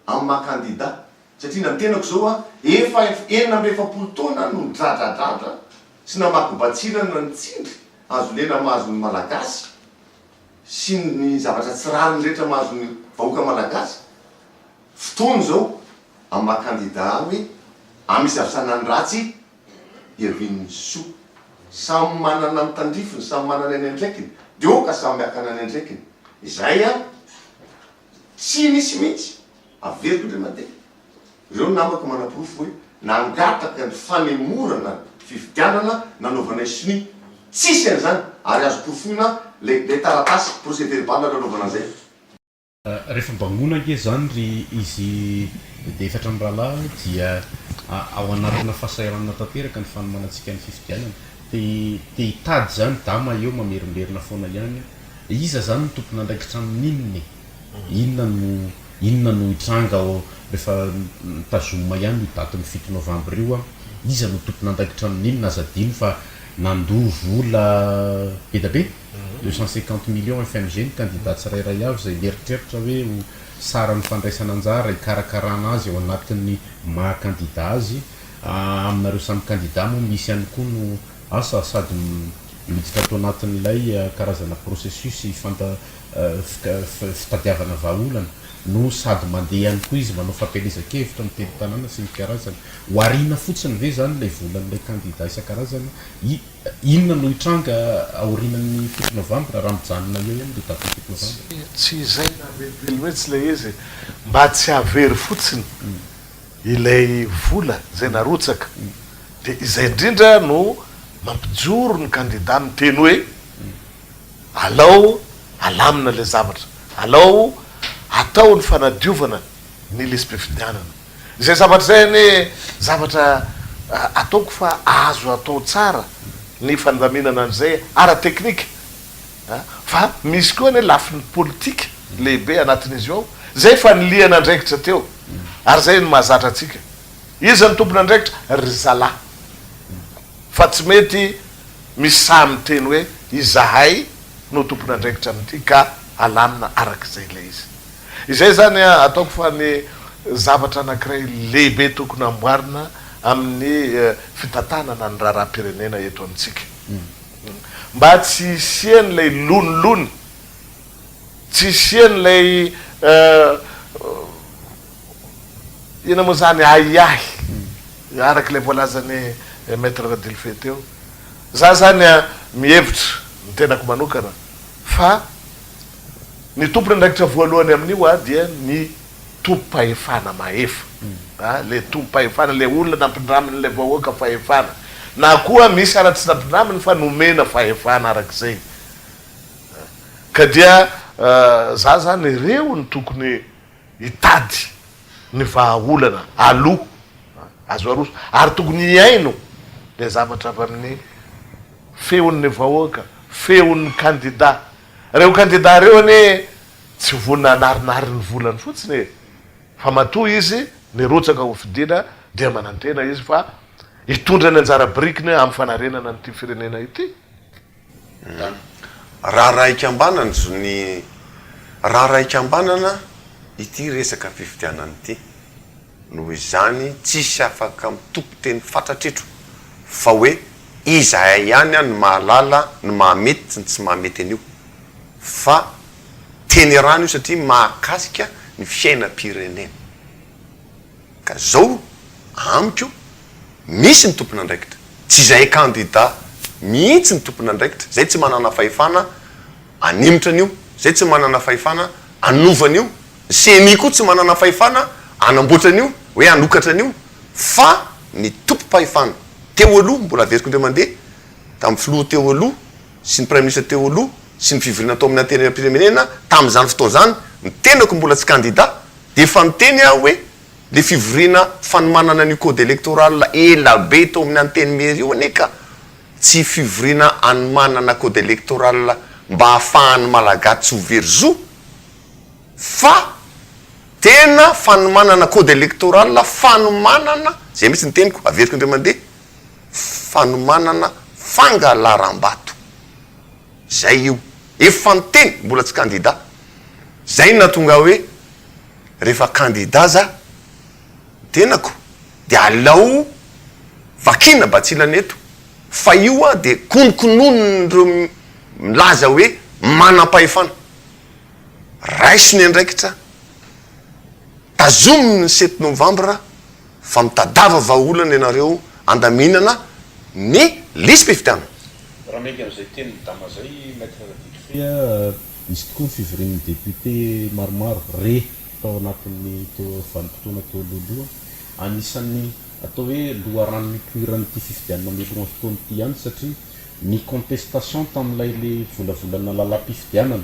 amin'ny maha kandida satria na ny tenako zao a efa 46 taona no nidradradradra sy namaky batsirana ny tsindry azo lena mahazo ny malagasy sy ny zavatra tsy rariny rehetra mahazo ny vahoaka malagasy Fotoana izao amin'ny maha kandida ahy hoe amisavisana ny ratsy hiavian'ny soa. Samy manana ny tandrifiny, samy manana ny andraikiny, dia ok samy hakana ny andraikiny. Izay an, tsy nisy mihitsy, averiko indray mandeha, ireo namako manaporofo hoe nangataka ny fanemorana ny fifidianana nanaovanay sonia. Tsisy an'izany ary azo porofoina le le taratasy procès verbal nanaovana an'izay. Rehefa bangoina ange izany ry izy efatra mirahalahy dia ao anatina fahasahiranana tanteraka ny fanomanantsika ny fifidianana. Te te hitady izany dama eo mamerimberina foana ihany. Iza izany no tompon'andraikitra amin'inona e? Inona no inona no hitranga ao rehefa tazomina ihany io datin'ny fito novambra io an? Iza no tompon'andraikitra amin'inona? Aza adino fa nandoa vola be da be, 250 millions FMG ny kandida tsirairay avy izay mieritreritra hoe ho saran'ny fandraisana anjara hikarakarana azy ao anatin'ny maha kandida azy. Aminareo samy kandida moa misy ihany koa no asa sady miditra ato anatin'ilay karazana processus fanta fitadiavana vahaolana no sady mandeha ihany koa izy manao fampielezan-kevitra mitety tanàna sy ny karazany. Ho ariana fotsiny ve izany ilay volan'ilay kandida isan-karazany? I, inona no hitranga aorianan'ny fito novambra raha mijanona eo ihany ilay datin'ny fito novambra? Tsy izay na velively mihitsy ilay izy, mba tsy hahavery fotsiny ilay vola izay narotsaka. Dia izay indrindra no mampijoro ny kandida miteny hoe. Alao alamina ilay zavatra. Alao atao ny fanadiovana ny lisi-pifidianana. Izay zavatra izay anie zavatra ataoko fa azo atao tsara ny fandaminana an'izay ara-teknika fa misy koa anie lafiny politika lehibe anatin'izy io ao, izay fanilihana andraikitra teo ary izay no mahazatra antsika. Iza no tompon'andraikitra? Ry zalahy. Fa tsy mety misy sahy miteny hoe izahay no tompon'andraikitra amin'ity ka alamina araka izay ilay izy. Izay izany ataoko fa ny zavatra anankiray lehibe tokony hamboarina amin'ny fitantanana ny raharaham-pirenena eto amintsika. Mba tsy hisian'ilay lonilony, tsy hisian'ilay inona moa izany ahiahy araka ilay voalazan'i Maître Radilfe teo. Za zany a mihevitra, ny tenako manokana, fa ny tompon'andraikitra voalohany amin'io a dia ny tompom-pahefana mahefa a, le tompom-pahefana, le olona nampindramin'ilay vahoaka fahefana, na koa misy ara tsy nampindraminy fa nomena fahefana arak'izay. Ka dia za zany ireo no tokony hitady ny vahaolana aloha azo aroso ary tokony hihaino ilay zavatra avy amin'ny feon'ny vahoaka, feon'ny kandida. Ireo kandida ireo anie tsy vonona hanarinary ny volany fotsiny e! Fa matoa izy nirotsaka ho fidiana dia manantena izy fa hitondra ny anjara birikiny amin'ny fanarenana an'ity firenena ity. Raharaha ikambanana zo ny raharaha ikambanana ity resaka fifidianana ity. Noho izany tsisy afaka mitopy teny fatratra eto fa hoe izahay ihany no mahalala ny mahamety sy ny tsy mahamety an'io. Fa teny iarahana io satria mahakasika ny fiainam-pirenena. Ka zao amiko misy ny tompon'andraikitra, tsy izahay kandida mihitsy ny tompon'andraikitra, zay tsy manana fahefana hanemotra an'io, zay tsy manana fahefana hanova an'io, ny ceni koa tsy manana fahefana hanamboatra an'io, hoe hanokatra an'io, fa ny tompom-pahefana teo aloha, mbola averiko indray mandeha, tamin'ny filoha teo aloha sy ny praiminisitra teo aloha sy ny fivoriana tao amin'ny antenimierampirenena tamin'izany fotoana izany, ny tenako mbola tsy kandida, Dia efa niteny aho hoe le fivoriana fanomanana an'io code électoral ela be tao amin'ny antenimiera io anie ka tsy fivoriana hanomanana code électoral mba hahafahan'ny Malagasy tsy ho very zo fa tena fanomanana code électoral fanomanana, zay mihitsy ny teniko, averiko indray mandeha, fanomanana fangalaram-bato. Zay io. Efa niteny, mbola tsy kandida. Zay no nahatonga ahy hoe rehefa kandida za, ny tenako, dia alao vakiana batsilana eto fa io an dia konokononin'ireo milaza hoe manam-pahefana. Raiso ny andraikitra, tazomy ny sept novembre fa mitadava vahaolana ianareo andaminana ny lisi-pifidianana. Raha miainga amin'izay tenin'i Dama izay Maître Radikofehy, nisy tokoa ny fivorian'ny député maromaro re tao anatin'ny teo vanim-potoana teo alohaloha. Anisan'ny atao hoe loharano nipoiran'ity fifidianana mialohan'ny fotoana ity ihany satria. Ny contestation tamin'ilay le volavolana lalam-pifidianana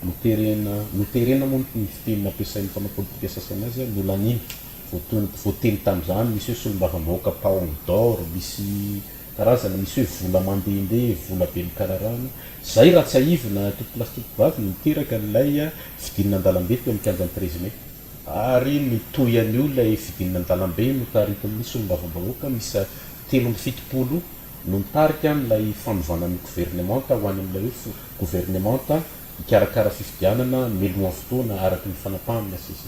noterena, noterena moa ny fiteny nampiasain'ny mpanao politika sasany azy, nolaniana, voateny voateny tamin'izany, misy hoe solombavambahoaka paon d'or, misy karazana, misy hoe vola mandehandeha, vola be mikararahana. Izay raha tsiahivina tompokolahy sy tompokovavy no niteraka an'ilay fidinana an-dalambe teo amin'ny kianjan'ny treize mai. Ary nitohy an'io ilay fidinana an-dalambe notaritin'ny solombavambahoaka miisa 73 no nitarika an'ilay fanovana ny governemanta ho any amin'ilay hoe governemanta hikarakara fifidianana mialohan'ny fotoana araka ny fanapahan'ny HCC.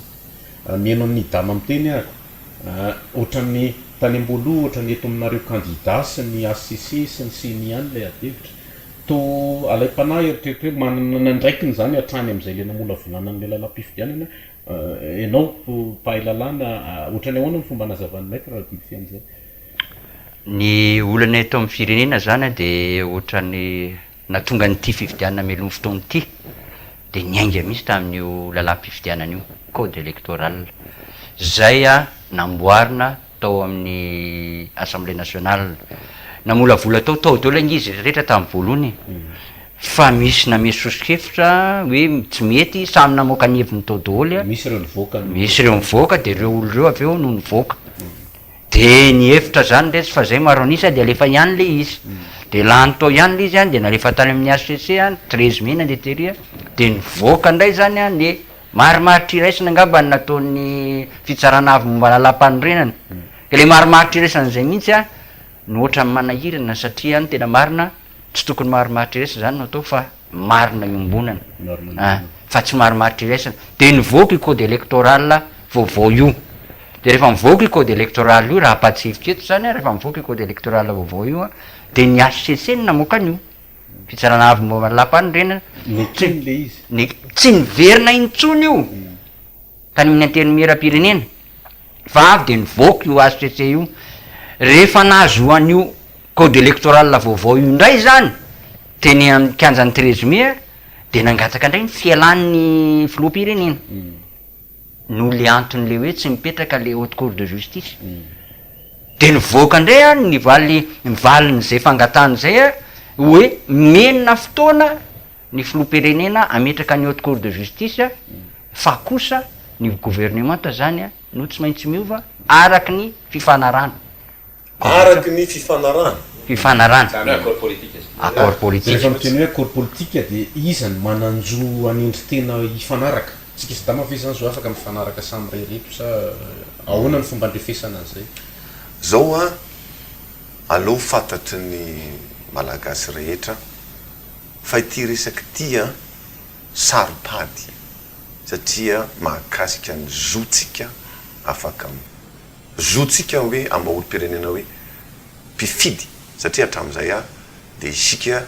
Mihaino an'i Dama miteny ahako, ohatran'ny tany am-boaloha ohatran'ny eto aminareo kandida sy ny HCC sy ny ceni ihany ilay adihevitra. Toa alaim-panahy eritrereto hoe manana ny andraikiny izany hatrany amin'izay ilay namolavolana an'ilay lalam-pifidianana ianao mpahay lalàna, ohatran'ny ahoana ny fomba anazavan'ny Maître Radidy an'izay? Ny olana eto amin'ny firenena izany dia ohatran'ny nahatonga an'ity fifidianana mialoha ny fotoana ity dia niainga mihitsy tamin'io lalàm-pifidianana io, code électoral, izay namboarina tao amin'ny Assemblée nationale. Namolavola tao tao daholo ange izy rehetra tamin'ny voalohany e. Fa misy namehy soso-kevitra hoe tsy mety, samy namoaka ny heviny tao daholo. Misy ireo nivoaka. Misy ireo nivoaka dia ireo olona ireo avy eo no nivoaka. Dia nihevitra zany retsy fa zay maro an'isa dia alefa ihany le izy. Dia lany tao ihany le izy an, dia nalefa tany amin'ny HCC an, 13 mai nandeha tery an, dia nivoaka indray zany an le marimaritra iraisana angamba ny nataon'ny fitsarana avo momba lalàmpanorenana. Ka le marimaritra iraisana zay mihitsy an no ohatran'ny manahirana satria ny tena marina Tsy tokony marimaritra iraisana izany no atao fa marina iombonana a! Fa tsy marimaritra iraisana. Dia nivoaka io code électoral vaovao io. Dia rehefa mivoaka io code électoral io, raha ampahatsiahiviko eto izany a, rehefa mivoaka io code électoral vaovao io a, dia ny HCC no namoaka an'io. Fitsarana avo momba ny lalàmpanorenana. Nekeny ilay izy. Ne- tsy niverina intsony io tany amin'ny antenimierampirenena. Fa avy dia nivoaka io HCC io. Rehefa nahazo an'io code électoral vaovao io indray izany, teny amin'ny kianjan'ny 13 mai, dia nangataka indray ny fialan'ny filoham-pirenena. Noho le anton'le hoe tsy mipetraka le haute cour de justice. Dia nivoaka indray an ny valy ny valin'izay fangatahana izay an, hoe nomena fotoana ny filoham-pirenena hametraka ny haute cour de justice, Fa kosa ny governemanta zany no tsy maintsy miova araky ny fifanarahana. Araky ny fifanarahana? Fifanarahana. Izany hoe accord politique izany. Accord politique. Rehefa miteny hoe accord politique dia iza no manan-jo hanendry tena hifanaraka? Tsika sy Dama ve izany zao afaka mifanaraka samy irery eto sa ahoana ny fomba andrefesana an'izay? Zao an, aleo fantatry ny Malagasy rehetra fa ity resaka ity an, saro-pady satria mahakasika ny zontsika afaka zontsika hoe amin'ny maha olom-pirenena hoe mpifidy satria hatramin'izay aho dia isika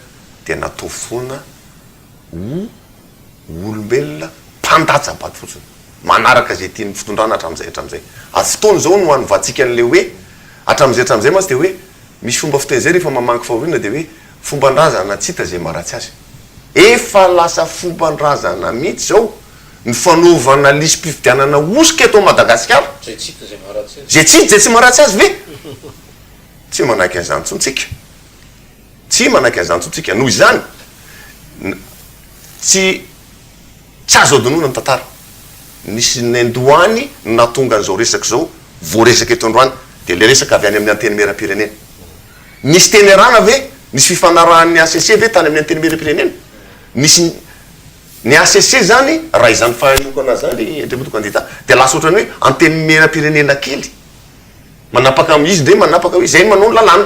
dia natao foana ho olombelona mpandatsa-bato fotsiny manaraka izay tian'ny fitondrana hatramin'izay hatramin'izay ary fotoana izao no hanovantsika an'ilay hoe hatramin'izay hatramin'izay mantsy dia hoe misy fomba fiteny izay rehefa mamangy fahoriana dia hoe fomban-drazana tsy hita izay maharatsy azy. Efa lasa fomban-drazana mihitsy izao ny fanaovana lisi-pifidianana hosoka eto Madagasikara. Izay tsy hita izay maharatsy azy. Izay tsy hita izay tsy maharatsy azy ve? Tsy manaiky an'izany intsony tsika. Tsy manaiky an'izany intsony tsika. Noho izany, tsy tsy azo adinoina ny tantara. Nisy nendoany no nahatonga an'izao resaka izao voaresaka eto androany, dia ilay resaka avy any amin'ny Antenimierampirenena. Nisy teny iarahana ve? Nisy fifanarahan'ny HCC ve tany amin'ny Antenimierampirenena? Nisy Ny HCC izany, raha izany fahainoako anazy izany Andriamatoa Kandida, dia lasa ohatran'ny hoe Antenimierampirenena kely. Manapaka, izy indray manapaka hoe izay no manao ny lalàna.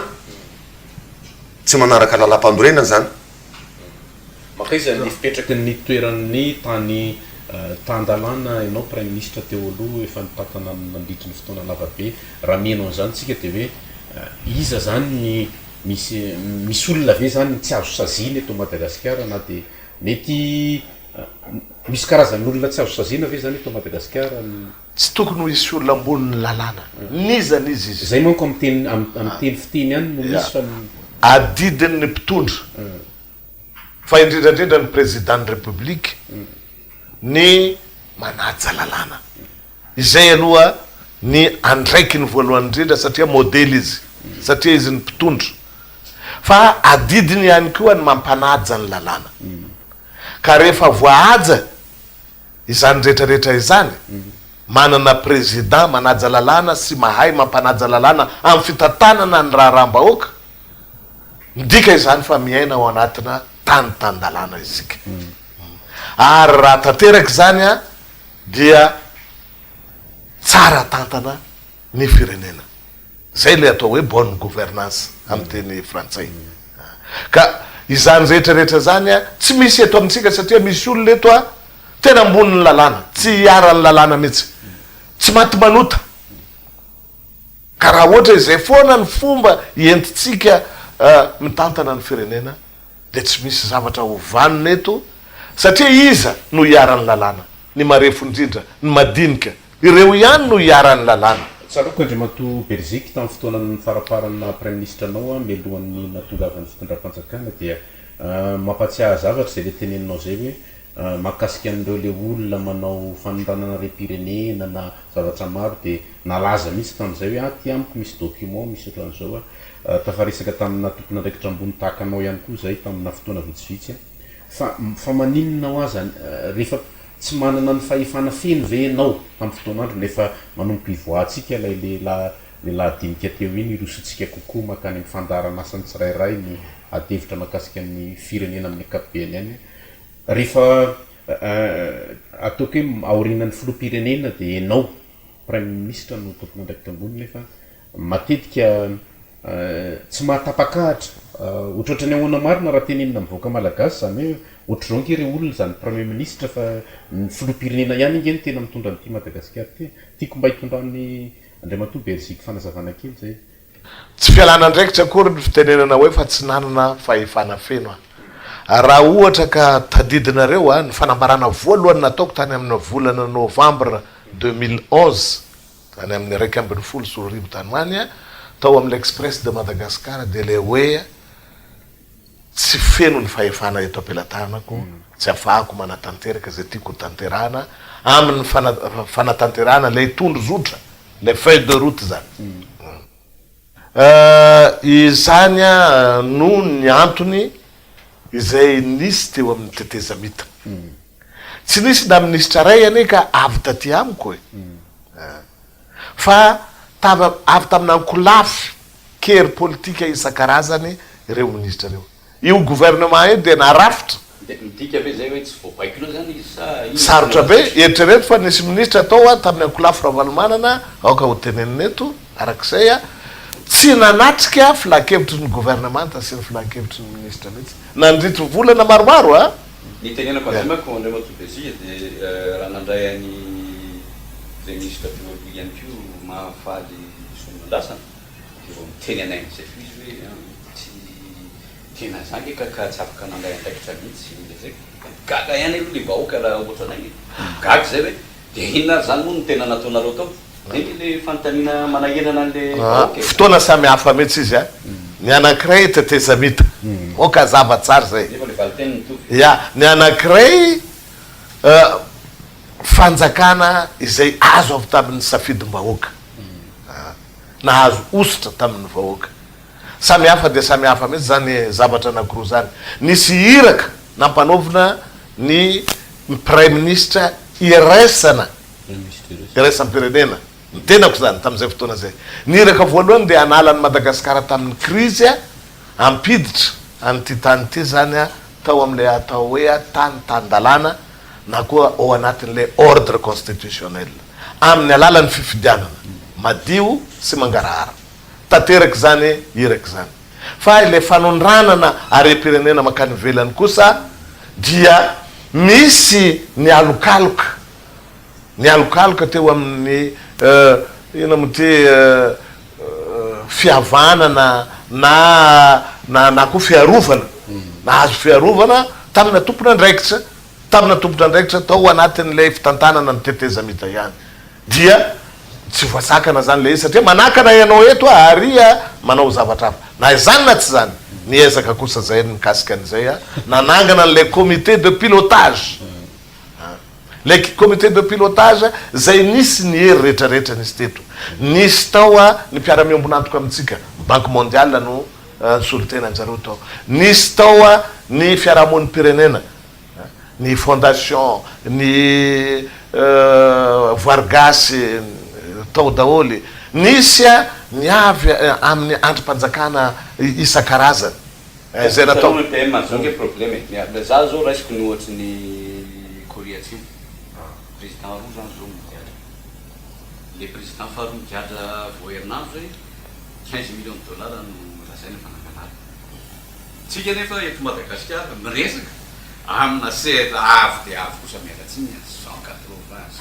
Tsy manaraka lalàmpanorenana izany. Mankaiza ny fipetraky ny toeran'ny tany tan-dalàna ianao Praiminisitra teo aloha efa nitantana nandritry ny fotoana lavabe. Raha mino an'izany tsika dia hoe iza zany ny misy misy olona ve zany tsy azo saziana eto Madagasikara na dia mety misy karazan'olona tsy azo saziana ve zany eto Madagasikara ny. Tsy tokony ho hisy olona ambonin'ny lalàna n'iza n'iza izy. Zay manko amin'ny teny amin'ny teny fiteny ihany no misy fa ny. Adidin'ny mpitondra fa indrindra indrindra ny président ny république ny manaja lalàna. Izay aloha ny andraikiny voalohany indrindra satria modely izy, satria izy ny mpitondra. Fa adidiny ihany koa ny mampanaja ny lalàna. Ka rehefa voahaja izany rehetra rehetra izany, manana président manaja lalàna sy mahay mampanaja lalàna amin'ny fitantanana ny raharaham-bahoaka, midika izany fa miaina ao anatina tany tan-dalàna isika. Ary raha tanteraka izany dia tsara tantana ny firenena. Izay ilay atao hoe bonne gouvernance amin'ny teny frantsay. Ka izany rehetra rehetra izany tsy misy eto amintsika satria misy olona eto tena ambonin'ny lalàna, tsy iharan'ny lalàna mihitsy, tsy maty manota. Ka raha ohatra izay foana ny fomba entintsika mitantana ny firenena dia tsy misy zavatra ho vanona eto satria iza no iharan'ny lalàna? Ny marefo indrindra, ny madinika, ireo ihany no iharan'ny lalàna. Tsaroako Andriamatoa Beriziky tamin'ny fotoanan'ny faramparan'ny naha Praiminisitra anao mialohan'ny nahatongavan'ny fitondram-panjakana dia mampatsiahy zavatra izay le teneninao izay hoe mahakasika an'ireo le olona manao fanondranana harem-pirenena na zavatra maro dia nalaza mihitsy tamin'izay hoe aty amiko misy document misy ohatran'izao Tafaresaka tamina tompon'andraikitra ambony tahaka anao ihany koa izahay tamina fotoana vitsivitsy fa fa maninona hoa zany rehefa tsy manana ny fahefana feno ve ianao tamin'ny fotoan'andro nefa manomboka ivoahantsika ilay lehilahy le lahadinika teo iny hirosoantsika kokoa mankany amin'ny fandaharan'asan'ny tsirairay ny ady hevitra mahakasika ny firenena amin'ny ankapobeny any rehefa ataoko hoe aorianan'ny filoham-pirenena dia ianao praiminisitra no tompon'andraikitra ambony nefa Matetika tsy mahatapak'ahitra. Ohatrohatran'ny ahoana marina raha tenenina amin'ny vahoaka malagasy izany hoe ohatr'izao ange ireo olona izany premier ministre fa ny filoham-pirenena ihany ange no tena mitondra an'ity Madagasikara ity e. Tiako mba hitondran'i Andriamatoa Beriziky fanazavana kely izay. Tsy fialana andraikitra akory ny fitenenana hoe fa tsy nanana fahefana feno aho. Raha ohatra ka tadidinareo ny fanambarana voalohany nataoko tany amin'ny volana novambra 2011, Tany amin'ny 2011 tany ho any, tao amin'ny L'Express de Madagascar dia ilay hoe tsy feno ny fahefana eto am-pelatanako, tsy afahako manatanteraka izay tiako ho tanterahana amin'ny fanatanterahana ilay tondrozotra, ilay feuille de route izany. Izany no ny antony izay nisy teo amin'ny tetezamita. Tsy nisy na minisitra iray anie ka avy taty amiko e! Fa tavy avy tamina ankolafy kery politika isan-karazany ireo minisitra ireo. Io gouvernement io dia narafitra. Dia midika ve izay hoe tsy voabaikonao izany izy sa inona no Sarotra be, eritrereto fa nisy minisitra tao tamin'ny ankolafy Ravalomanana, aoka ho tenenina eto, arak'izay, tsy nanatrika filankevitry ny governemanta sy ny filankevitry ny minisitra mihitsy nandritry volana maromaro a! Ny itenenako an'izay manko Andriamatoa Bezia dia raha nandray an'i Praiminisitra teo aloha ihany koa Mahafaly Solonandrasana dia vao niteny anay amin'izay koa izy hoe an tsy tena za nge ka ka tsy afaka nandray andraikitra mihitsy nolazaiko. Gaga ihany aloha le vahoaka raha ohatra anay e! Gaga izay hoe dia inona ary izany moa no tena nataonareo tao? Zay nge le fanontaniana manahirana an'le vahoaka e! Fotoana samy hafa mihitsy izy a! Ny anankiray tetezamita, ok hazava tsara izay. Nefa le valinteny mitovy. Ya, ny anankiray fanjakana izay azo avy tamin'ny safidim-bahoaka, nahazo hosotra tamin'ny vahoaka. Samy hafa dia samy hafa mihitsy izany zavatra anankiroa izany. Nisy iraka nampanaovina ny praiminisitra iraisana iraisam-pirenena, ny tenako izany tamin'izay fotoana izay. Ny iraka voalohany dia hanala an'i Madagasikara tamin'ny krizy, hampiditra an'ity tany ity izany tao amin'ilay atao hoe tany tan-dalàna na koa ao anatin'ilay ordre constitutionnel, amin'ny alalan'ny fifidianana madio sy mangarahara. Tanteraka izany iraka izany. Fa ilay fanondranana harem-pirenena mankany ivelany kosa dia misy ny alokaloka Nialokaloka teo amin'ny inona moa ity fihavanana na na na koa fiarovana, nahazo fiarovana tamina tompon'andraikitra, tamina tompon'andraikitra tao anatin'ilay fitantanana ny tetezamita ihany. Dia tsy voasakana izany ilay izy satria manakana ianao eto ary manao zavatra hafa. Na izany na tsy izany, niezaka kosa izay nikasika an'izay, nanangana an'ilay comité de pilotage. Ilay comité de pilotage izay nisy ny hery rehetra rehetra nisy teto. Nisy tao ny mpiara-miombon'antoka amintsika, ny Banque mondiale no. nisolo tena anjareo tao. Nisy tao ny fiarahamonim-pirenena, ny fondation, ny voary gasy tao daholo. Nisy ny avy amin'ny andrim-panjakana isan-karazany izay natao. Hitanao EPM zao nge problème e, za zao raisiko ny ohatry ny Korea Atsimo, président roa zany zao migadra, le président faharoa migadra vao herinandro zay 15 millions de dollars no lazaina fa nangalary. Tsika nefa eto Madagasikara miresaka amina sehatra avo dia avo kosa miala tsiny a, 180,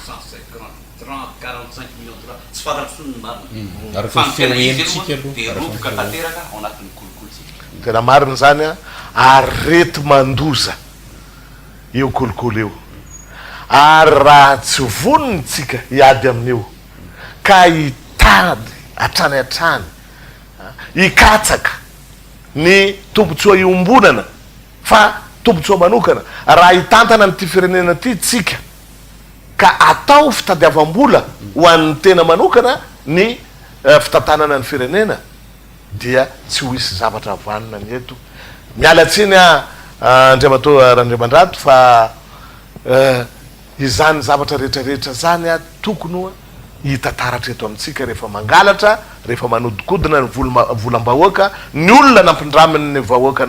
150, 30, 45 millions de dollars, tsy fantatro intsony ny marina Araka fa ny ny tena feo izy henontsika aloha aloha, dia araka ny roboka feo heno. tanteraka ao anatin'ny kolikoly tsika. Tena marina izany an, areti-mandoza io kolikoly io, ary raha tsy vonona isika hiady amin'io ka hitady hatrany hatrany hikatsaka ny tombontsoa iombonana fa tombontsoa manokana, raha hitantana an'ity firenena ity tsika ka atao fitadiavam-bola ho an'ny tena manokana ny fitantanana ny firenena dia tsy ho hisy zavatra vanona ny eto. Miala tsiny aho Andriamatoa Randriamandrato fa Izany zavatra rehetra rehetra zany a tokony hoa hita taratra eto amintsika rehefa mangalatra, rehefa manodikodina ny volam-bahoaka, ny olona nampindramin' ny vahoaka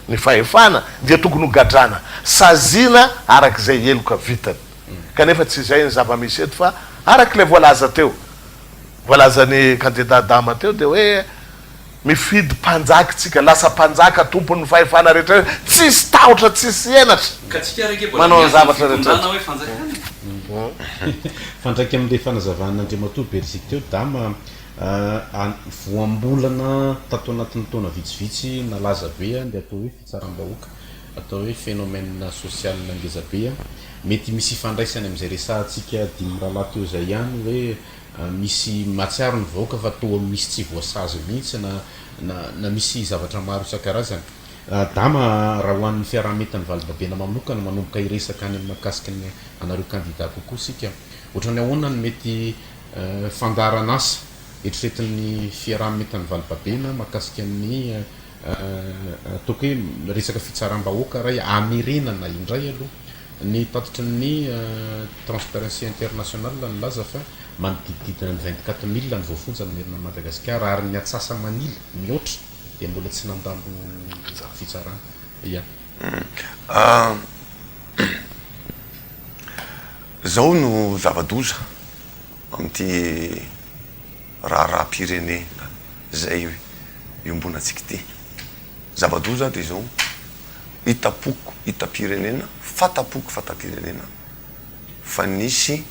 ny fahefana dia tokony ho gadrana, saziana araka izay heloka vitany. Kanefa tsy izay ny zava-misy eto fa araka ilay voalaza teo, voalazan'i kandida Dama teo dia hoe, Mifidy mpanjaka tsika, lasa mpanjaka tompon'ny fahefana rehetra rehetra, tsisy tahotra tsisy henatra Ka tsika ary ange mbola manao ny miantso ny zavatra rehetra fitondrana rehetra. hoe fanjakana e. Mifandraika amin'ilay fanazavan'Andriamatoa Beriziky teo Dama a, voambolana tato anatin'ny taona vitsivitsy nalaza be ny atao hoe fitsaram-bahoaka, atao hoe phénomène social ngeza be, mety misy ifandraisany amin'izay resahantsika dimy rahalahy teo izay ihany hoe Misy mahatsiaro ny vahoaka fa toa misy tsy voasazy mihitsy na na misy zavatra maro isan-karazany. Dama a, raha ho an'ny fiaraha-mientan'ny valibabena manokana, manomboka hiresaka any amin'ny mahakasika ny anareo kandida kokoa isika. Ohatran'ny ahoana no mety fandaharan'asa eritreretin'ny fiaraha-mientan'ny valibabena mahakasika ny ataoko hoe resaka fitsaram-bahoaka ray hamerenana indray aloha Ny tatitry ny Transparency International nilaza fa manodidididina ny 24 mille ny voafonja manerana an'i Madagasikara ary ny atsasa-manila mihoatra dia mbola tsy nandalo fitsarana. Ia. Zao no zava-doza amin'ity raharaham-pirenena izay iombonantsika ity. Zava-doza dia izao, hitam-poko hitam-pirenena, fata-poko fata-pirenena fa nisy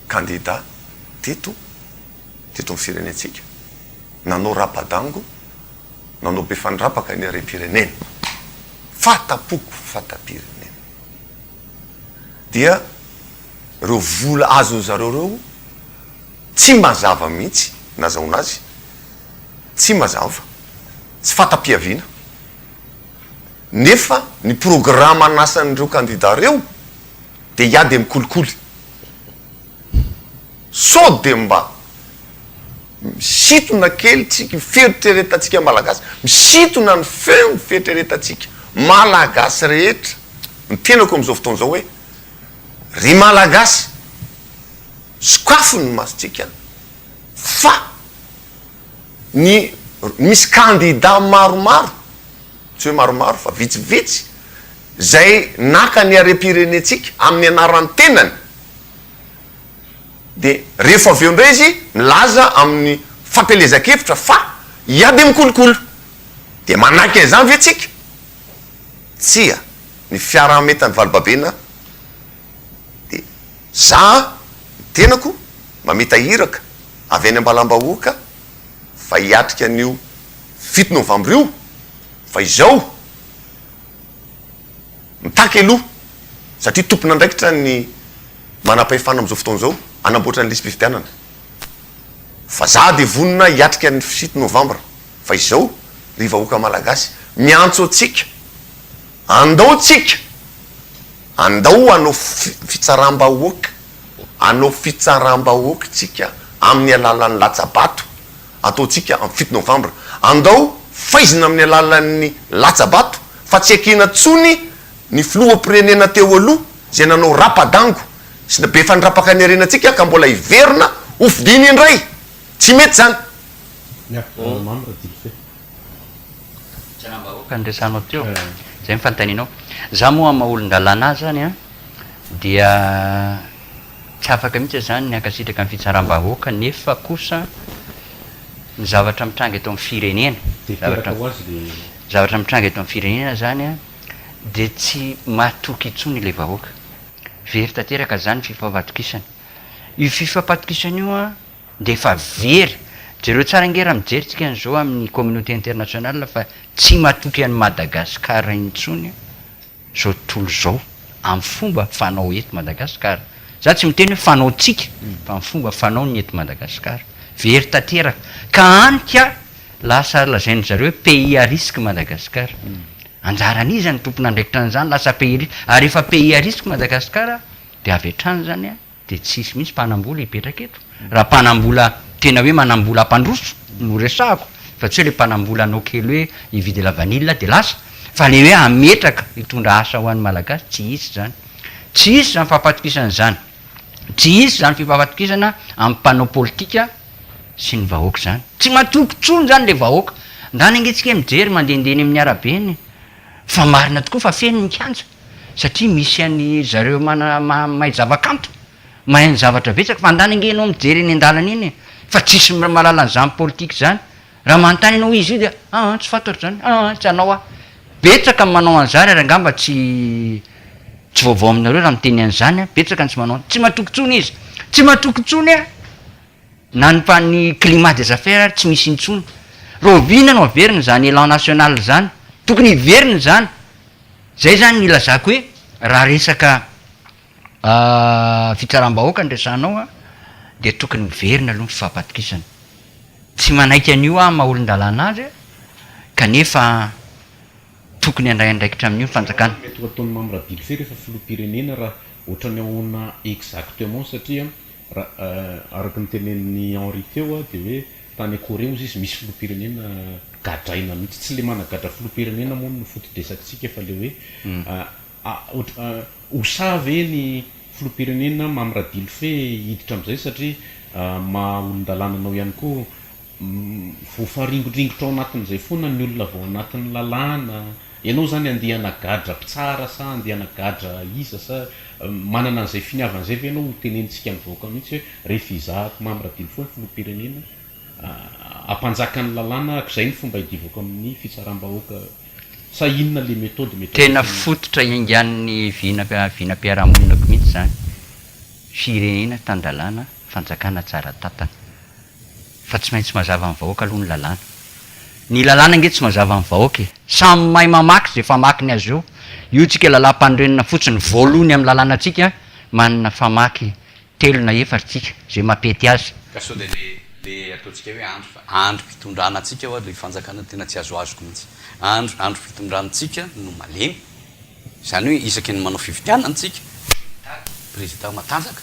kandida teto, teto amin'ny firenentsika, nanao rapa-dango, nanao be fandrapaka ny harem-pirenena. Fata-poko fata-pirenena. Dia ireo vola azon'ny zareo ireo tsy mazava mihitsy nazahoana azy, tsy mazava, tsy fata-piaviana. Nefa ny programan'asan'ireo kandida ireo dia hiady amin'ny kolikoly. Sao dia mba misintona kely tsika, fieritreretantsika Malagasy, misintona ny feo ny fieritreretantsika Malagasy rehetra, ny tenako amin'izao fotoana izao hoe, ry Malagasy, sokafy ny masontsika fa ny misy kandida maromaro, tsy hoe maromaro fa vitsivitsy, izay naka ny harem-pirenentsika amin'ny anaran'ny tenany, dia rehefa avy eo indray izy milaza amin'ny fampielezan-kevitra fa hiady amin'ny kolikoly. Dia manaiky an'izany ve tsika? Tsia, ny fiaraha-mientan'ny valibabena dia za, ny tenako, mamita iraka avy any Ambalambahoaka fa hiatrika an'io 7 novambra io fa izao mitaky aloha satria tompon'andraikitra ny manam-pahefana amin'izao fotoana izao hanamboatra ny lisi-pifidianana fa za dia vonona hiatrika ny 7 novambra fa izao ry vahoaka malagasy miantso antsika andao tsika andao hanao fitsaram-bahoaka Hanao fitsaram-bahoaka tsika amin'ny alalan'ny latsa-bato ataontsika amin'ny 7 novambra. Andao. faizina amin'ny alalan'ny latsa-bato fa tsy ekena intsony ny filoham-pirenena teo aloha izay nanao rapa-dango sy be fandrapaka ny harenantsika ka mbola hiverina ho fidiana indray. Tsy mety izany. Ya, Mamy Radilfe. Fitsaram-bahoaka no resahanao teo, zay ny fanontanianao. Za moa amin'ny maha olon-dalàna ahy zany an, dia tsy afaka mihitsy aho zany ny hankasitraka ny fitsaram-bahoaka nefa kosa ny zavatra mitranga eto amin'ny firenena, Dia teraka ho azy le. zavatra mitranga eto amin'ny firenena zany an, dia tsy matoky intsony ilay vahoaka. Very tanteraka zany ny fifampatokisana. Io fifampatokisana io an, dia efa very. Jereo tsara ange raha mijery tsika an'izao amin'ny communauté internationale fa tsy matoky an'i Madagascar intsony zao tontolo zao amin'ny fomba fanao eto Madagascar. Za tsy miteny hoe fanaontsika fa ny fomba fanao ny eto Madagascar. Very tanteraka. Ka any ka lasa lazain-dry zareo hoe pays à risque Madagascar. Anjaran'iza ny tompon'andraikitra an'izany lasa pays à risque? Ary rehefa pays à risque Madagascar dia avy hatrany zany dia tsy hisy mihitsy mpanambola hipetraka eto, raha mpanambola tena hoe manambola hampandroso no resahako fa tsy hoe le mpanambola hanao kely hoe hividy lavanila dia lasa, fa le hoe hametraka hitondra asa ho an'ny Malagasy tsy hisy izany, tsy hisy izany fampatokisana izany, tsy hisy izany fifampatokisana amin'ny mpanao politika sy ny vahoaka izany, tsy matoky intsony izany le vahoaka, ndany ange tsika mijery mandehandeha eny amin'ny arabe eny fa marina tokoa fa feno ny kianja. Satria misy an'i zareo mana mahay zava-kanto, mahay ny zavatra betsaka, fa andany ange ianao mijery eny an-dalana eny e, fa tsisy mahalala an'izany politika izany, raha manontany ianao izy io dia aa tsy fantatro izany, aa tsy hanao aho, betsaka ny manao an'izany ary angamba tsy tsy vaovao aminareo raha miteny an'izany aho, betsaka ny tsy manao, tsy matoky intsony izy, tsy matoky intsony aho na ny mpa ny climat des affaires ary tsy misy intsony, rahoviana no haverina izany élan national izany, tokony hiverina izany. Zay zany no ilazako hoe raha resaka fitsaram-bahoaka no resahanao a, dia tokony miverina aloha ny fifampatokisana. Tsy manaiky an'io aho maha olon-dalàna azy kanefa tokony handray andraikitra amin'io ny fanjakana. Mety ho ataon'i Mamy Radilofe rehefa filoham-pirenena raha ohatran'ny ahoana exactement satria Raha araka ny tenenin'i Henri teo dia hoe tany Corée hozy izy misy filoham-pirenena gadraina mihitsy. Tsy le managadra filoham-pirenena moa no foto-dresakitsika fa le hoe ho sahy ve ny filoham-pirenena Mamy Radilofe hiditra amin'izay satria maha olon-dalàna anao ihany koa voafaringondringotra ao anatin'izay foana ny olona vao anatin'ny lalàna. Ianao izany andeha hanagadra mpitsara sa andeha hanagadra iza sa manana an'izay finiavana izay ve ianao ho tenenintsika amin'ny vahoaka mihitsy hoe rehefa izahako Mamy Radilofoa ny filoham-pirenena hampanjaka ny lalàna ahako izay ny fomba hidivako amin'ny fitsaram-bahoaka sa inona le méthode mety Tena ampiasainao? fototra iaingan'ny vina vinam-piarahamoninako mihitsy izany. Firenena tan-dalàna, fanjakana tsara tantana. Fa tsy maintsy mazava amin'ny vahoaka aloha ny lalàna. Ny lalàna ange tsy mazava amin'ny vahoaka e. Samy mahay mamaky izay famakiny azy eo. Io tsika lalàm-panorenana fotsiny voalohany amin'ny lalànantsika manana famaky telo na efatra tsika izay mampety azy. Ka sao dia le le ataontsika hoe andro fa androm-pitondrana antsika hoa le fanjakana tena tsy azoazoko mihitsy. Andro androm-pitondrantsika no malemy. Izany hoe isaky ny manao fifidianana tsika mitady président matanjaka.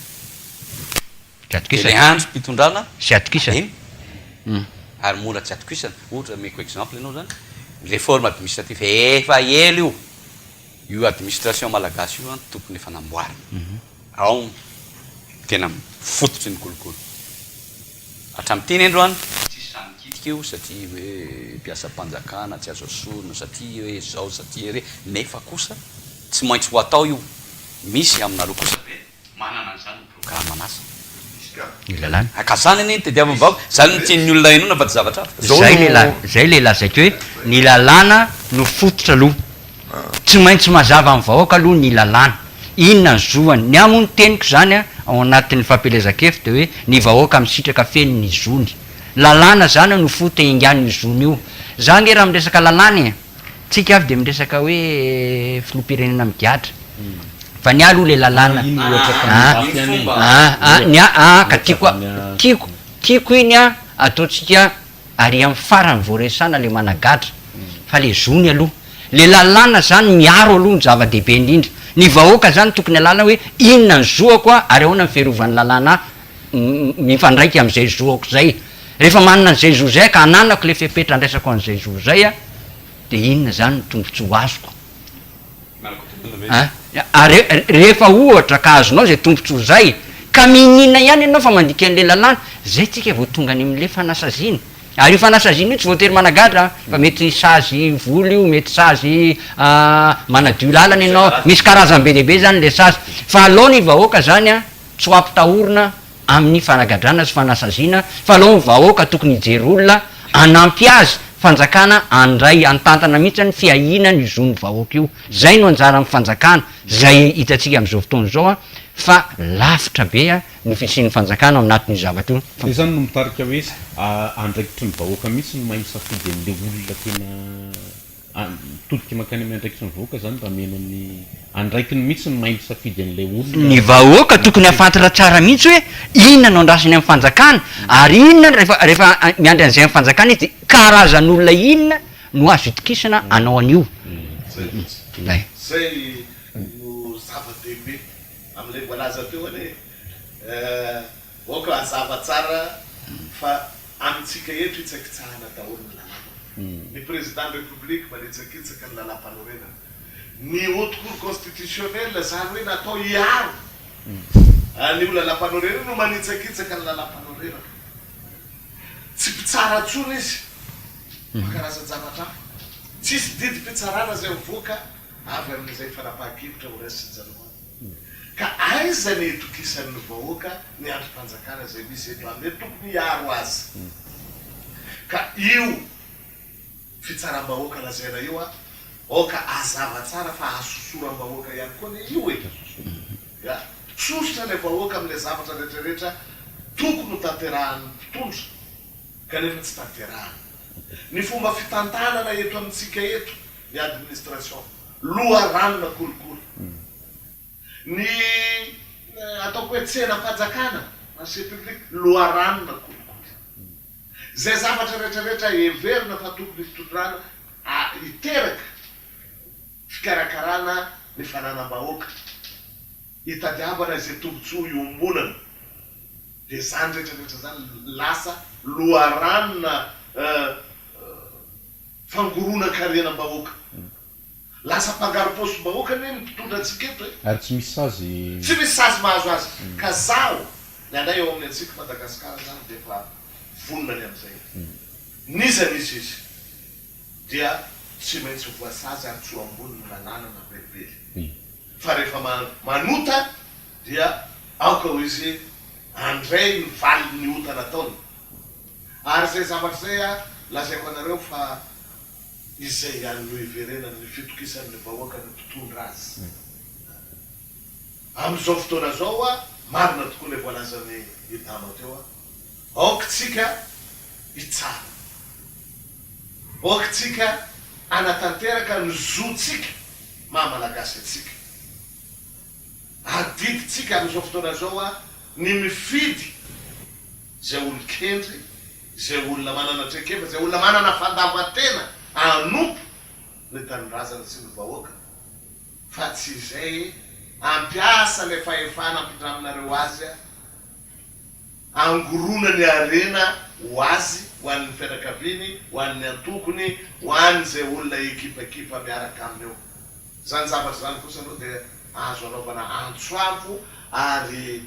Tsy atokisana. Dia le androm-pitondrana Tsy atokisana. malemy ary mora tsy atokisana. Ohatra omeko exemple ianao zany, ny réforme administrative efa ela io, io administration malagasy io an tokony efa namboarina. Ao no tena fototry ny kolikoly. Hatramin'ity ny androany tsisy sahy mikitika io satria hoe mpiasam-panjakana tsy azo asorina, satria hoe zao satria re, nefa kosa tsy maintsy ho atao io. Misy aminareo kosa ve? Manana an'izany ny programan'asa. Ny lalàna. Ka zany anie no tediavin'ny vahoaka, zany no tian'ny olona henoina fa tsy zavatra hafa. Zao Zay le no. la, zay le lazaiko hoe ny lalàna no fototra aloha. Tsy maintsy mazava amin'ny vahoaka aloha ny lalàna. Inona ny zoany. Ny ahy moa ny teniko zany an, ao anatin'ny fampielezan-kevitra dia hoe ny vahoaka misitraka feno ny zony. Lalàna zany no fototra iangan'io zony io. Za ange raha miresaka lalàna e! Tsika avy dia miresaka hoe filoham-pirenena migadra. Fa ny ahy aloha le lalàna a a ny ahy a ka tiako tiako tiako iny a ataontsika ary amin'ny farany vao resahana le managadra fa le zony aloha. Le lalàna zany miaro aloha ny zava-dehibe indrindra. Ny vahoaka zany tokony alalana hoe inona ny zoako a ary ahoana ny fiarovan'ny lalàna ahy mifandraika amin'izay zoako izay. Rehefa manana an'izay zo izay ka ananako ilay fepetra andraisako an'izay zo izay aho, dia inona izany ny tombontsoa azoko? Ary rehefa ohatra ka azonao izay tombontsoa izay, ka miniana ihany ianao fa mandika an'ilay lalàna, izay tsika vao tonga any amin'ilay fanasaziana. Ary io fanasaziana io tsy voatery managadra an, fa mety sazy vola io, mety sazy manadio lalana ianao, misy karazany be dia be izany ilay sazy. Fa aleo ny vahoaka izany an, tsy ho ampitahorina amin'ny fanagadrana sy fanasaziana fa aleo ny vahoaka tokony hijery olona hanampy azy, fanjakana handray an-tantana mihitsy ny fiahiana ny zon'ny vahoaka io, zay no anjaran'ny fanjakana, zay hitantsika amin'izao fotoana izao fa lavitra be ny fisian'ny fanjakana ao anatin'io zavatra io. Zay zany no mitarika hoe andraikitry ny vahoaka mihitsy ny mahay misafidy an'le olona tena Mitodika mankany amin'ny andraikitry ny vahoaka izany raha mino ny andraikiny mihitsy ny mahay misafidy an'ilay olona. Ny vahoaka tokony hahafantatra tsara mihitsy hoe inona no andrasany amin'ny fanjakana ary inona rehefa rehefa miandry an'izay amin'ny fanjakana izy dia karazan'olona inona no azo itokisana hanao an'io. Zay mihitsy. Zay no zava-dehibe amin'ilay voalaza teo anie eh, aoka hazava tsara fa amintsika eto hitsakitsahana daholo ny lalàna. Ny Président ny République manitsakitsaka ny lalàmpanorenana. Ny Haute Cour Constitutionnelle izany hoe natao hiaro an'io lalàmpanorenana io no manitsakitsaka ny lalàmpanorenana. Tsy mpitsara intsony izy fa karazan-javatra hafa. Tsisy didim-pitsarana izay mivoaka avy amin'izay fanapahan-kevitra horaisin-jareo any. Ka aiza ny hitokisan'ny vahoaka ny andrim-panjakana izay misy eto aminy eto tokony hiaro azy? Ka io fitsaram-bahoaka lazaina io an, aoka hazava tsara fa hasosoram-bahoaka ihany koa anie io e! Ya, sosotra ilay vahoaka amin'ilay zavatra rehetrarehetra tokony ho tanterahan'ny mpitondra kanefa tsy tanterahany. Ny fomba fitantanana eto amintsika eto, ny administration, loharanona kolikoly. Ny ataoko hoe tsenam-panjakana, marché public, loharanona kolikoly. Izay zavatra rehetrarehetra heverina fa tokony hitondrana hiteraka fikarakarana ny fananam-bahoaka, hitadiavana izay tombontsoa iombonana, dia izany rehetrarehetra izany lasa loharanona fangoronan-karenam-bahoaka. Lasa mpangaro-paosim-bahoaka anie ny mpitondra antsika eto e! Ary tsy misy sazy. Tsy misy sazy mahazo azy. Ka zaho, ny anay ao amin'ny Antsika Madagasikara zany dia efa vonona ny amin'izay. N'iza n'iza izy dia tsy maintsy ho voasazy ary tsy ho ambonin'ny lalàna na velively. Fa rehefa manota dia aoka ho izy handray ny valin'ny ota nataony. Ary izay zavatra izay lazaiko anareo fa Izay ihany no hiverenany ny fitokisan'ny vahoaka ny mpitondra azy. Amin'izao fotoana izao hoa, marina tokoa ilay voalazan'i Idama teo hoa, aoka tsika hitsara. Aoka tsika hanatanteraka ny zontsika maha Malagasy antsika. Adidintsika amin'izao fotoana izao hoa ny mifidy izay olon-kendry, izay olona manana traikefa, izay olona manana fandavan-tena hanompo ny tanindrazana sy ny vahoaka, fa tsy izay hampiasa ilay fahefana ampindraminareo azy hangorona ny harena ho azy, ho an'ny fianakaviany, ho an'ny antokony, ho an'izay olona ekipakipa miaraka aminy eo. Izany zavatra izany kosa aloha dia azo anaovana antso avo ary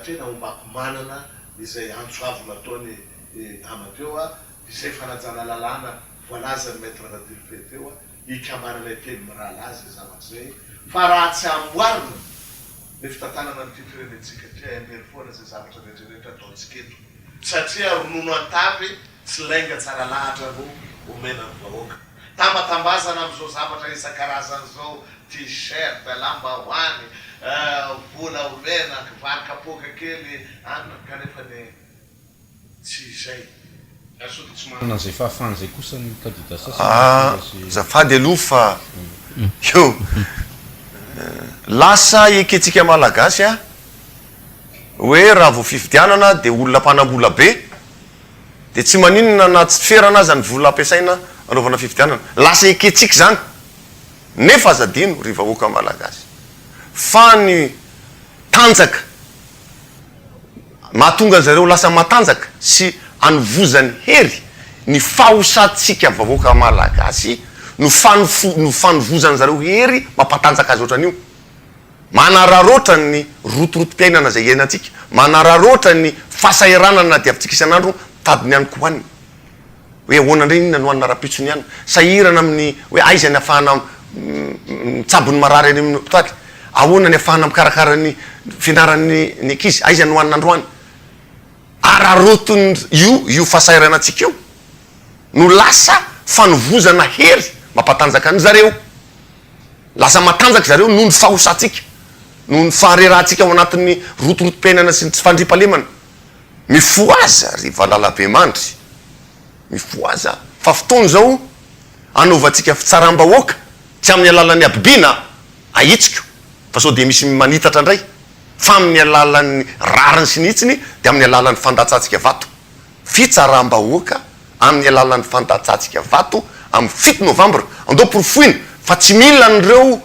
tena ombako manana izay antso avo nataony Dama teo, izay fanajana lalàna voalazan'i Maître Radilfe teo, hikambananay telo mirahalahy izay zavatra izay, fa raha tsy amboarina ny fitantanana an'ity firenentsika ity haimbery foana izay zavatra rehetra rehetra ataontsika eto, satria ronono an-tavy sy lainga tsara lahatra no omena ny vahoaka. Tambatambazana amin'izao zavatra isan-karazany izao, t-shirt, lambahoany, vola omena, vary kapoaka kely, anona, kanefa ny tsy izay. Ary sao dia tsy manana an'izay fahafahana izay kosa ny kandida sasany Ah, mahatonga azy. Azafady aloha fa io lasa ekentsika Malagasy a, hoe raha vao fifidianana dia olona mpanam-bola be Dia tsy maninona na tsy ferana aza ny vola ampiasaina anaovana fifidianana. Lasa ekentsika izany. Nefa aza adino ry vahoaka Malagasy fa ny tanjaka mahatonga an'zareo lasa matanjaka sy. anovozany hery ny fahosantsika vahoaka malagasy no fanofo no fanovozan zareo hery mampatanjaka azy ohatran'io. Manararaotra ny rotorotom-piainana izay iainantsika, manararaotra ny fahasahiranana diavintsika isan'andro mitady ny hanin-kohanina. Hoe ahoana indray inona no hanina rahampitso ny hanina. Sahirana amin'ny hoe aiza ny ahafahana mitsabo ny marary any amin'ny hopitaly. Ahoana ny ahafahana mikarakara ny fianaran'ny ny ankizy, aiza no hanina androany. Araraotin'ny io io fahasahiranantsika io no lasa fanovozana hery mampatanjaka an-dry zareo. Lasa matanjaka zareo noho ny fahosantsika, noho ny faharerahantsika ao anatin'ny rotorotom-piainana sy ny tsy fandriampahalemana. Mifohaza ry valalabemandry, mifohaza fa fotoana izao hanaovantsika fitsaram-bahoaka, tsy amin'ny alalan'ny habibiana, ahitsiko fa sao dia misy manitatra indray, fa amin'ny alalan'ny rariny sy ny hitsiny dia amin'ny alalan'ny fandatsahantsika vato. Fitsaram-bahoaka amin'ny alalan'ny fandatsahantsika vato amin'ny fito novambra. Andao porofoina fa tsy mila an'ireo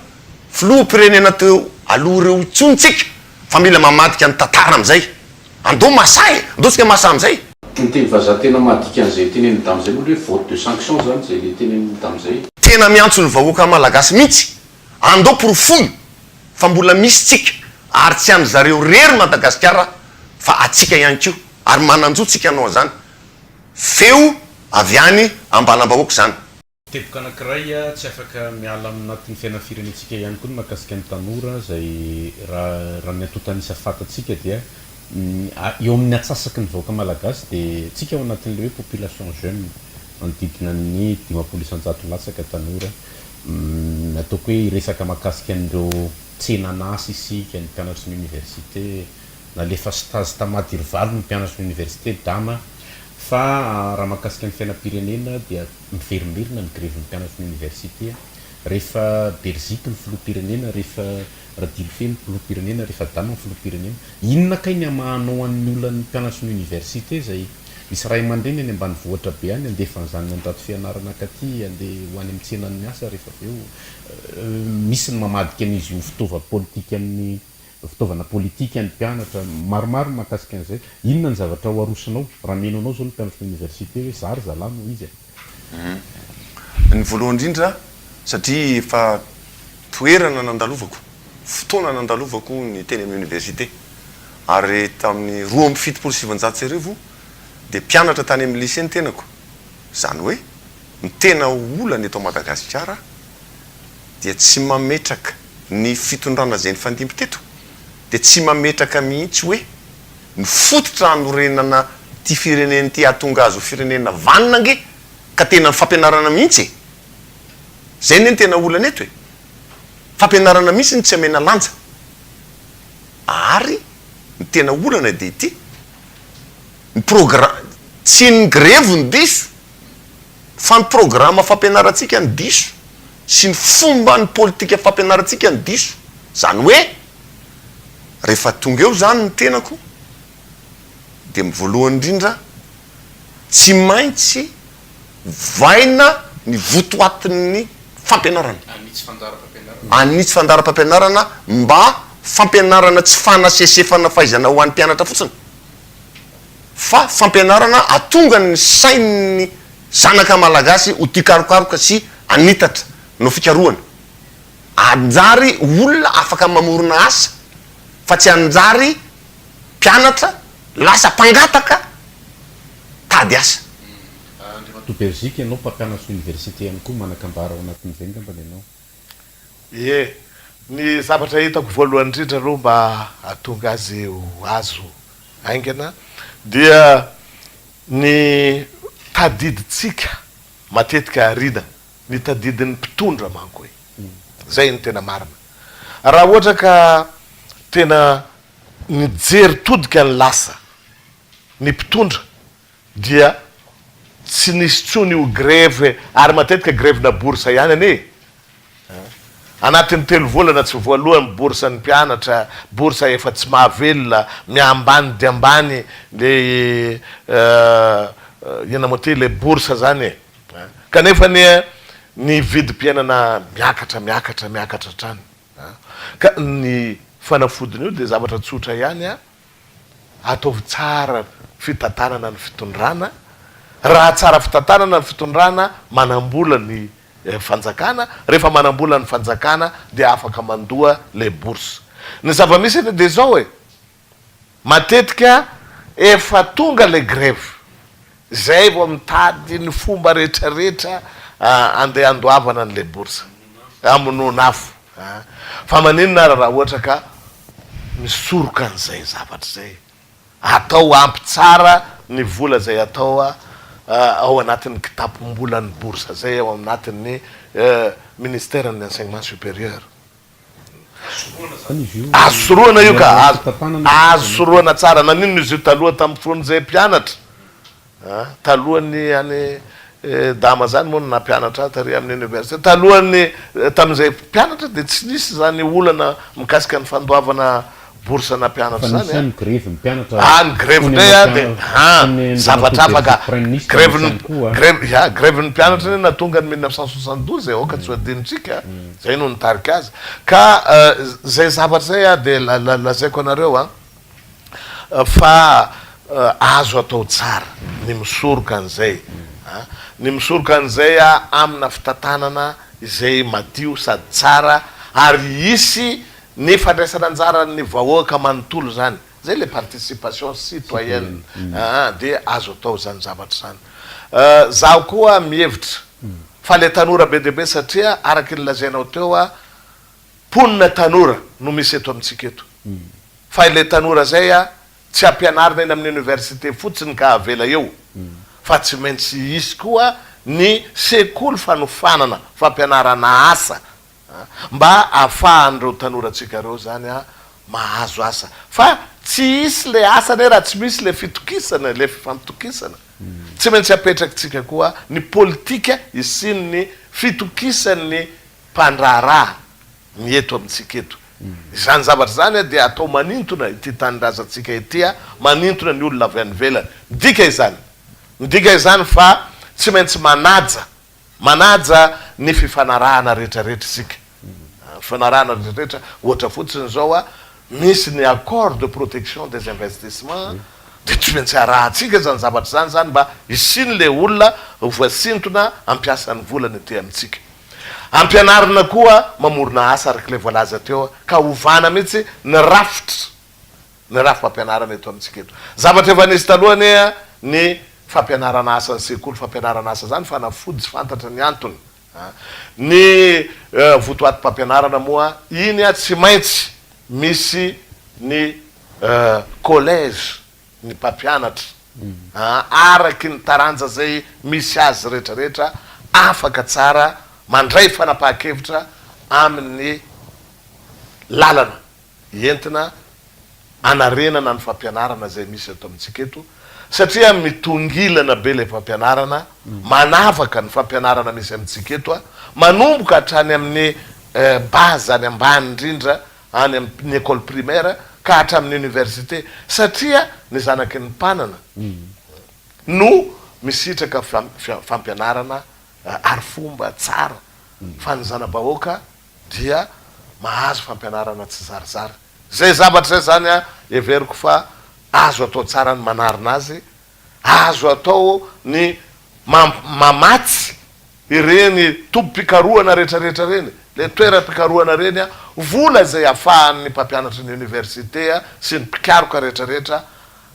filoham-pirenena teo aloha ireo intsony tsika fa mila mamadika ny tantara amin'izay. Andao mahasahy e! Andao tsika mahasahy amin'izay. Ny teny vazaha tena mahadika an'izay tenenin'i Dama izay moa le hoe vote de sanction zany izay le tenenin'i Dama izay. Tena miantso ny vahoaka malagasy mihitsy, andao porofoina fa mbola misy tsika ary tsy an-dry zareo rery Madagasikara fa atsika ihany koa ary manan-jo tsika hanao an'izany. Feo avy any ambalam-bahoaka izany. Teboka anankiray tsy afaka miala aminatin'ny fiainan'ny firenentsika ihany koa ny mahakasika ny tanora izay raha raha ny antontan'isa fantatsika dia eo amin'ny antsasaky ny vahoaka malagasy dia tsika ao anatin'ilay hoe population jeune manodidina ny 50% latsaka tanora ataoko hoe hiresaka mahakasika an'ireo tsenan'asa isika, ny mpianatry ny université, Nalefa stage ta Madirovalo ny mpianatry ny université Dama fa raha mahakasika ny fiainam-pirenena dia miverimberina ny grevin'ny mpianatry ny université. Rehefa Beriziky ny filoham-pirenena, rehefa Radilofe ny filoham-pirenena, rehefa Dama ny filoham-pirenena. Inona kay ny hamahanao an'ny olan'ny mpianatry ny université izay misy ray aman-dreny any ambanivohitra be any handefa ny zanany handrato fianarana akaty, handeha ho any amin'ny tsenan'ny asa rehefa avy eo. Misy ny mamadika an'izy io ho fitaovam-politikan'ny Fitaovana politika ny mpianatra, maromaro ny mahakasika an'izay. Inona ny zavatra ho arosonao raha mino anao izao ny mpianatry ny université hoe za ry zalahy no izy e? Ny voalohany indrindra satria efa toerana nandalovako, fotoana nandalovako ny teny amin'ny université ary tamin'ny 1972 dia mpianatra tany amin'ny lycée ny tenako, izany hoe ny tena olana eto Madagasikara dia tsy mametraka ny fitondrana izay nifandimby teto dia tsy mametraka mihitsy hoe ny fototra hanorenana ity firenena ity hahatonga azy ho firenena vanona ange ka tena ny fampianarana mihitsy e! Izay anie ny tena olana eto e! Fampianarana mihitsy no tsy amena lanja ary ny tena olana dia ity ny progra tsy ny grevy no diso fa ny programa fampianarantsika no diso sy ny fomba ny politika fampianarantsika no diso, zany hoe rehefa tonga eo zany ny tenako dia voalohany indrindra tsy maintsy ovaina ny votoatin'ny fampianarana, anitsy fandaharam-pampianarana mba fampianarana tsy fanasesefana fahaizana ho an'ny mpianatra fotsiny fa fampianarana atonga ny sain'ny zanaka malagasy ho tia karokaroka sy hanitatra no fikarohana. Hanjary olona afaka mamorona asa fa tsy hanjary mpianatra lasa mpangataka tady asa. Andriamatoa Belgique, ianao mpampianatra université ihany koa, manan-kambara ao anatin'izay angambany ianao. Ie, ny zavatra hitako voalohany indrindra aloha mba hahatonga azy ho azo haingana dia Ny tadidintsika matetika ariana, ny tadidin'ny mpitondra manko e! Zay no tena marina. Raha ohatra ka tena nijery todika ny lasa ny mpitondra dia tsy nisy intsony io grevy ary matetika grevy-na bourse ihany anie e! Anatin'ny telo volana tsy voaloa ny bourse ny mpianatra, bourse efa tsy mahavelona, miha-ambany dia ambany le inona moa ty le bourse zany e! Kanefa anie ny vidim-piainana miakatra miakatra miakatra hatrany ka ny fanafodiny io dia zavatra tsotra ihany an! Ataovy tsara. fitantanana ny fitondrana, raha tsara fitantanana ny fitondrana, manam-bola ny fanjakana, rehefa manam-bola ny fanjakana dia afaka mandoa le bourse. Ny zava-misy anie dia izao e, matetika efa tonga le grevy, zay vao mitady ny fomba rehetrarehetra andeha andoavana an'le bourse, hamonoana afo. Fa maninona ary raha ohatra ka misoroka an'izay zavatra izay? Atao ampy tsara ny vola izay atao ao anatin'ny kitapom-bolan'ny bourse izay ao anatin'ny ministeran'ny enseignement supérieur. Azo sorohana io ka, azo sorohana tsara. Naninona izy io taloha tamin'ny fotoan'izay mpianatra? Talohan'ny any Dama zany moa no nampianatra ahy tary amin'ny université. Talohan'ny tamin'izay mpianatra dia tsy nisy izany olana mikasika ny fandoavana bourse na mpianatra Fa izany nisy an. ihany grevy ny mpianatra Ah ny grevy fony indray ianao an dia mpianatra han fony Andriamatoa zavatra hafa Belzika ka. Prime Ministre Grevy nisy ny ihany koa. grevy ya grevy ny mpianatra anie nahatonga ny 1972 e, aoka tsy ho adinontsika, zay no nitarika azy. Ka zay zavatra zay an dia lazaiko anareo an. fa azo atao tsara ny misoroka an'izay, ny misoroka an'izay amina fitantanana izay madio sady tsara ary hisy ny fandraisana anjaran'ny vahoaka manontolo izany, izay ilay participation citoyenne dia azo atao izany zavatra izany. Zaho koa mihevitra fa ilay tanora be dia be satria araky ny lazainao teo mponina tanora no misy eto amintsika eto. Fa ilay tanora zay a, tsy ampianarina eny amin'ny université fotsiny ka avela eo, fa tsy maintsy hisy koa ny sekoly fanofanana fampianarana asa mba ahafahan'ireo tanorantsika ireo zany a mahazo asa. Fa tsy hisy le asa anie raha tsy misy le fitokisana, le fifampitokisana. Tsy maintsy apetrakitsika koa ny politika hisian'ny fitokisan'ny mpandraharaha ny eto amintsika eto. Izany zavatra izany dia atao manintona ity tanindrazantsika ity, manintona ny olona avy any ivelany. Midika izany, midika izany fa tsy maintsy manaja, manaja ny fifanarahana rehetrarehetra isika. Fifanarahana rehetrarehetra, ohatra fotsiny izao, misy ny accord de protection des investissements, dia tsy maintsy arahantsika izany zavatra izany izany mba hisian'ilay olona ho voasintona hampiasa ny volany ety amintsika. Ampianarina koa mamorona asa araka ilay voalaza teo ka ovana mihitsy ny rafitra, ny rafi-pampianarana eto amintsika eto. Zavatra efa nisy taloha anie ny fampianarana asa ny sekoly, fampianarana asa izany fanafody tsy fantatra ny antony. Ny votoatim-pampianarana moa iny tsy maintsy misy ny collège ny mpampianatra araky ny taranja izay misy azy rehetra rehetra afaka tsara mandray fanapahan-kevitra amin'ny lalana entina anarenana ny fampianarana izay misy eto amintsika eto satria mitongilana be ilay fampianarana, manavaka ny fampianarana misy amintsika eto manomboka hatrany amin'ny base any ambany indrindra any amin'ny école primaire ka hatramin'ny université satria ny zanaky ny mpanana no misitraka fampianarana arifomba tsara fa ny zana-bahoaka dia mahazo fampianarana tsy zarizary. Zay zavatra zay zany an heveriko fa azo atao tsara ny manarina azy, azo atao ny mamatsy Ireny tobim-pikarohana rehetrarehetra ireny, ilay toeram-pikarohana ireny, vola izay ahafahan'ny mpampianatry ny oniversite sy ny mpikaroka rehetrarehetra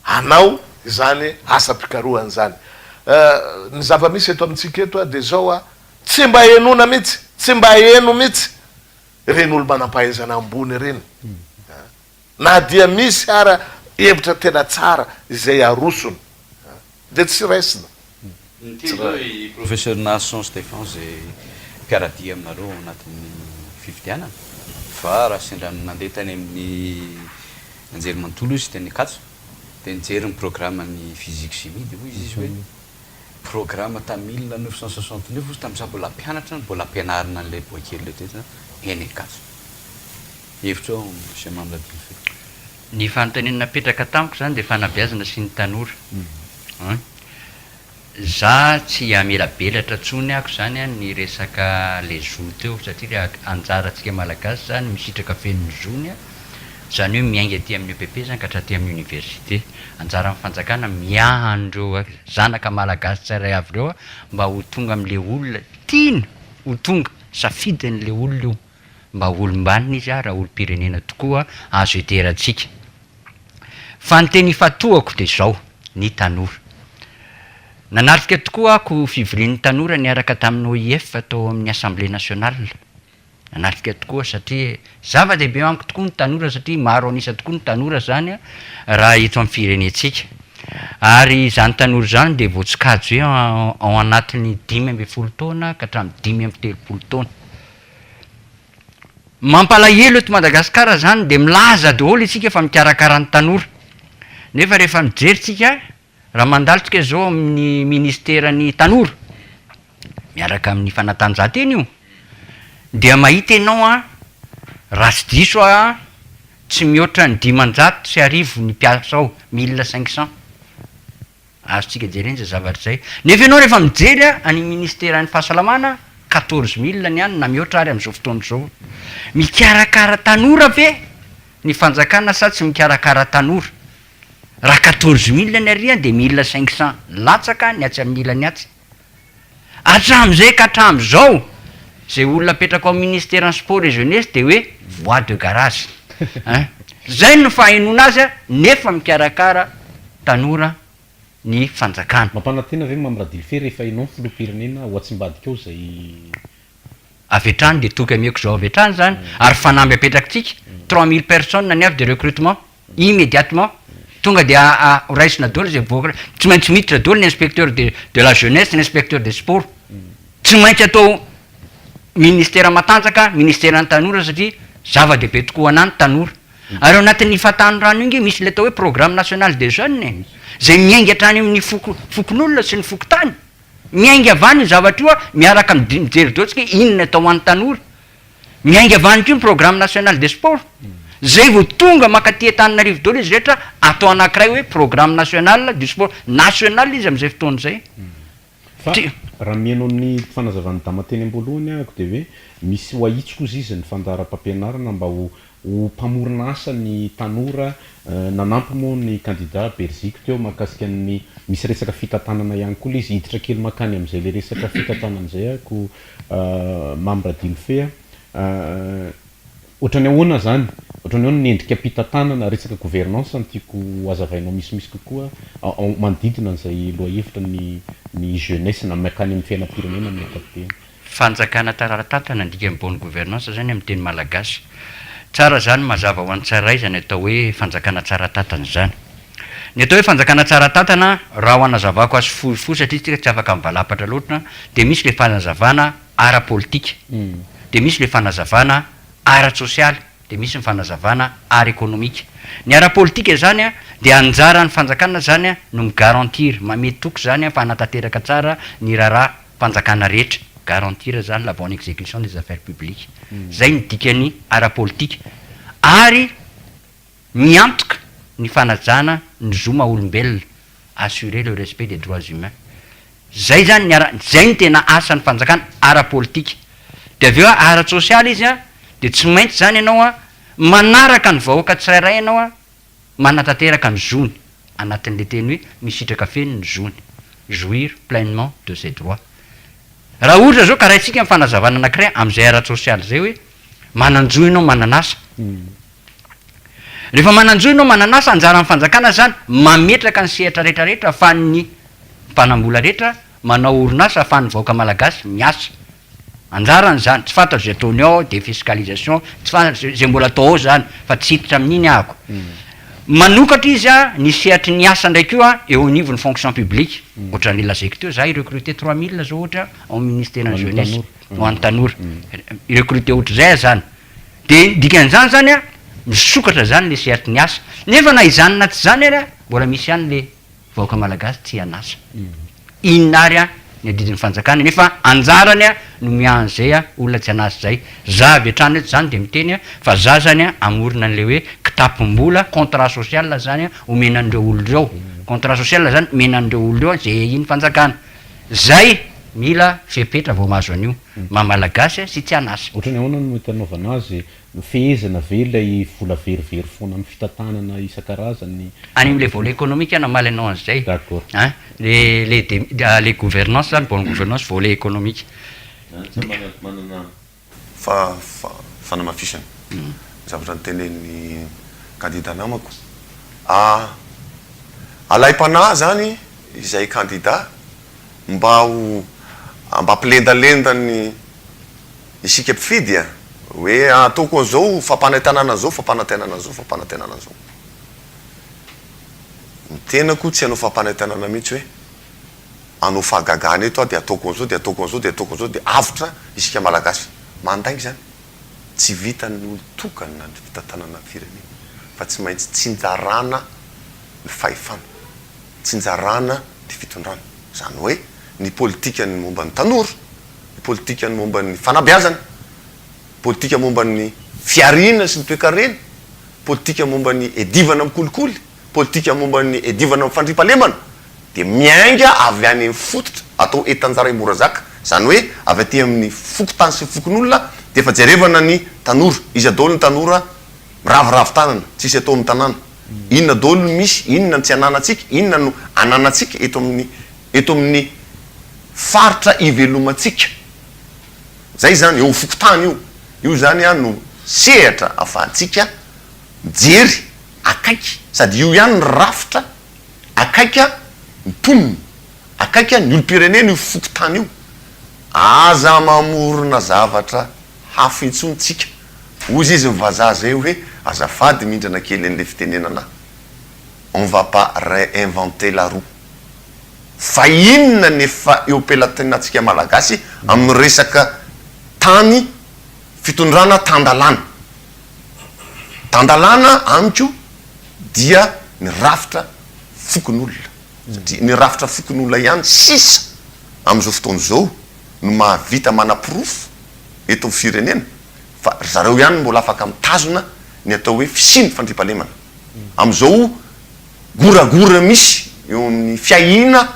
hanao izany asam-pikarohana izany. Ny zava-misy eto amintsika eto dia izao, tsy mba henoina mihitsy, tsy mba heno mihitsy ireny olo-manam-pahaizana ambony ireny, na dia misy ara hevitra tena tsara izay arosony. Dia tsy raisina. Niteny izao i Professeur Nahason Stephan izay mpiara-dia aminareo ao anatin'ny fifidianana fa raha sendra nandeha tany amin'ny anjerimanontolo izy teny Ankatso dia nijery ny programme-n'ny physique chimie dia hoy izy hoe programme tamin'ny 1969 hozy tamin'izaho mbola mpianatra no mbola ampianarina an'ilay boay kely ilay teto eny Ankatso. Hevitra ao Monsieur Mamy Radilfe. Ny fanontaniana napetraka tamiko izany dia fanabeazana sy ny tanora an! Za tsy hamelabelatra tsony ako zany an ny resaka le zo teo satria anjarantsika malagasy zany misitraka feno ny zony an! Izany hoe miainga aty amin'ny EPP izany ka hatraty amin'ny université. Anjaran'ny fanjakana miaha an'ireo zanaka malagasy tsirairay avy ireo mba ho tonga amin'ilay olona tiany ho tonga, safidin'ilay olona io mba ho olom-banona izy raha olom-pirenena tokoa azo ederantsika. Fa ny teny ifantohako dia izao, ny tanora. Nanatrika tokoa ako fivorian'ny tanora niaraka tamin'ny OIF tao amin'ny Assemblée nationale. Nanatrika tokoa satria zava-dehibe amiko tokoa ny tanora satria maro an'isa tokoa ny tanora izany raha eto amin'ny firenentsika. Ary izany tanora izany dia voasokajy hoe ao anatin'ny 15 taona ka hatramin'ny 35 taona. Mampalahelo eto Madagasikara izany dia milaza daholo isika fa mikarakara ny tanora. Nefa rehefa mijery tsika, raha mandalo tsika izao amin'ny ministeran'ny tanora, miaraka amin'ny fanatanjahantena io, dia mahita ianao an, raha tsy diso aho an, tsy mihoatra ny 1500 ny mpiasa ao, 1500. Azontsika jerena izay zavatra izay. Nefa ianao rehefa mijery any ministeran'ny fahasalamana, 14 mille ny any na mihoatra ary amin'izao fotoana izao. Mikarakara tanora ve ny fanjakana sa tsy mikarakara tanora? Raha 14 mille ny ary dia 1500 latsaka ny atsy amin'ny ilany atsy. Hatramin'izay ka hatramin'izao, izay olona apetraka ao amin'ny ministeran'ny sport et jeunesse dia hoe voie de garage ein! Izay no fahenoana azy nefa mikarakara tanora ny fanjakana. Mampanantena ve Mamy Radilfe rehefa ianao no filoham-pirenena ho atsimbadika ao izay Avy hatrany dia toky ameko izao avy hatrany izany ary fanamby apetrakitsika, 3000 personnes ny avy de recrutement. Immédiatement tonga dia ho raisina daholo izay voa, tsy maintsy miditra daholo ny inspecteur de de la jeunesse, ny inspecteur des sports, tsy maintsy atao ministera matanjaka, ministeran'ny tanora satria zava-dehibe tokoa ho anah ny tanora. Ary ao anatin'ny fahatanorana io nge misy ilay atao hoe programme national des jeunes e, izay miainga hatrany amin'ny foko fokonolona sy ny fokontany, miainga avy any io zavatra io miaraka mijery daholo tsika hoe inona atao ho an'ny tanora. Miainga avy any koa ny programme national des sports, zay vao tonga mankaty Antananarivo daholo izy rehetra atao anankiray hoe programme national du sport, national izy amin'izay fotoana izay. Fa raha mihaino ny fanazavan'i Dama teny am-boalohany ahako dia hoe misy ho ahitsiko hozy izy ny fandaharam-pampianarana mba ho ho mpamorona asa ny tanora, nanampy moa ny kandida Beriziky teo mahakasika ny misy resaka fitantanana ihany koa ilay izy, hiditra kely mankany amin'izay ilay resaka fitantanana izay ahako Mamy Radilfe a, ohatran'ny ahoana izany? Ohatran'ny ahoana ny endrika mpitantanana, resaka gouvernance no tiako ho hazavainao misimisy kokoa manodidina an'izay lohahevitra ny ny jeunesse na mankany amin'ny fiainam-pirenena amin'ny ankapobeny. Fanjakana tsara tantana ny dikan'ny bonne gouvernance zany amin'ny teny malagasy. Tsara zany mazava ho an'ny tsirairay izany atao hoe fanjakana tsara tantana izany. Ny atao hoe fanjakana tsara tantana raha ho anazavako azy fohifohy satria tsika tsy afaka mivalapatra loatra dia misy le fanazavana ara-politika, dia misy le fanazavana ara-tsosialy, dia misy ny fanazavana ara-ekonomika. Ny ara-politika izany dia anjaran'ny fanjakana izany no mi-garantir, mamehy toky izany fa hanatanteraka tsara ny raharaha fanjakana rehetra, garantir izany la bonne exécution des affaires publiques. Izay no dikany ara-politika. Ary miantoka ny fanajana ny zo maha olombelona, assurer le respect des droits humains. Zay zany ny ara, zay no tena asan'ny fanjakana ara-politika. De avy eo ara-tsosialy izy an, de tsy maintsy zany ianao an, manaraka ny vahoaka tsirairay ianao an, manatanteraka ny zony, anatin'le teny hoe misitraka feno ny zony, jouir pleinement de ses droits. Raha ohatra zao ka raintsika ny fanazavana anakiray am'zay ara-tsosialy zay hoe manan-jo ianao manan'asa. Rehefa manan-jo ianao manan'asa, anjaran'ny fanjakana izany mametraka ny sehatra rehetra rehetra ahafahan'ny mpanambola rehetra manao orinasa ahafahan'ny vahoaka malagasy miasa. Anjarany izany, tsy fantatro izay ataony ao, défiscalisation, tsy fantatro izay mbola atao ao izany fa tsy hiditra amin'iny ahako. Manokatra izy ny sehatry ny asa indray koa eo anivon'ny fonction publique, ohatran'ilay lazaiko teo, za hi-recruter 3000 zao ohatra ao amin'ny ministeran'ny jeunesse ho an'ny tanora, hi-recruter ohatr'izay aho izany. Dia ny dikan'izany izany an, misokatra izany ilay sehatry ny asa. Nefa na izany na tsy izany ary an, mbola misy ihany ilay vahoaka malagasy tsy an'asa. Inona ary an ny adidin'ny fanjakana nefa anjarany an no miahy an'izay an olona tsy an'asa izay. Za avy hatrany eto izany dia miteny an fa za izany an hamorona an'ilay hoe kitapom-bola, contrat social izany an omena an'ireo olona ireo. Contrat social izany omena an'ireo olona ireo an izay ahian'ny fanjakana. Izay. Mila fepetra vao mahazo an'io maha malagasy sy tsy an'asa. Ohatran'ny ahoana no mety hanaovana azy? Fehezina ve ilay vola verivery foana amin'ny fitantanana isan-karazany? Any amin'ilay volet économique aho namaly anao an'izay. D'accord. An, le le de le gouvernance zany, bonne gouvernance volet économique. Zany tsy manana Fa fanamafisana ny zavatra notenenin'ny kandida namako. A Alaim-panahy izany izay kandida mba ho mba hampilendalenda ny isika mpifidy a! Hoe ataoko an'izao fampanantenana an'izao, fampanantenana an'izao, fampanantenana an'izao. Ny tenako tsy hanao fampanantenana mihitsy hoe hanao fahagagana eto aho dia ataoko an'izao dia ataoko an'izao dia ataoko an'izao dia avotra isika Malagasy. Mandainga izany. Tsy vitan'ny olon-tokana ny fitantanana ny firenena fa tsy maintsy tsinjarana ny fahefana, tsinjarana ny fitondrana. Izany hoe ny politikan'ny momba ny tanora, ny politikan'ny momba ny fanabeazana, politika momba ny fihariana sy ny toekarena, politika momba ny edivana amin'ny kolikoly, politika momba ny edivana amin'ny fandriampahalemana dia miainga avy any amin'ny fototra, atao Etanjaray Morazaka, izany hoe avy aty amin'ny fokontany sy ny fokonolona dia efa jerevana ny tanora, iza daholo ny tanora miraviravy tanana, tsisy atao amin'ny tanàna, inona daholo no misy, inona no tsy ananantsika, inona no ananantsika eto amin'ny eto amin'ny faritra ivelomantsika, izay izany eo amin'ny fokontany io, io izany no sehatra ahafahantsika mijery akaiky sady io ihany ny rafitra akaiky ny mponina, akaiky ny olom-pirenena io fokontany io. Aza mamorona zavatra hafa intsony tsika. Hozy izy ny vazaha zay hoe azafady mindrana kely an'le fitenenana on va pas réinventer la roue. Fa inona ny efa eo am-pelatenantsika malagasy amin'ny resaka tany, fitondrana tan-dalàna. Tan-dalàna amiko dia ny rafitra fokonolona satria ny rafitra fokonolona ihany sisa amin'izao fotoana izao no mahavita manaporofo eto amin'ny firenena fa ry zareo ihany no mbola afaka mitazona ny atao hoe fisian'ny fandriampahalemana amin'izao goragora misy eo amin'ny fiahiana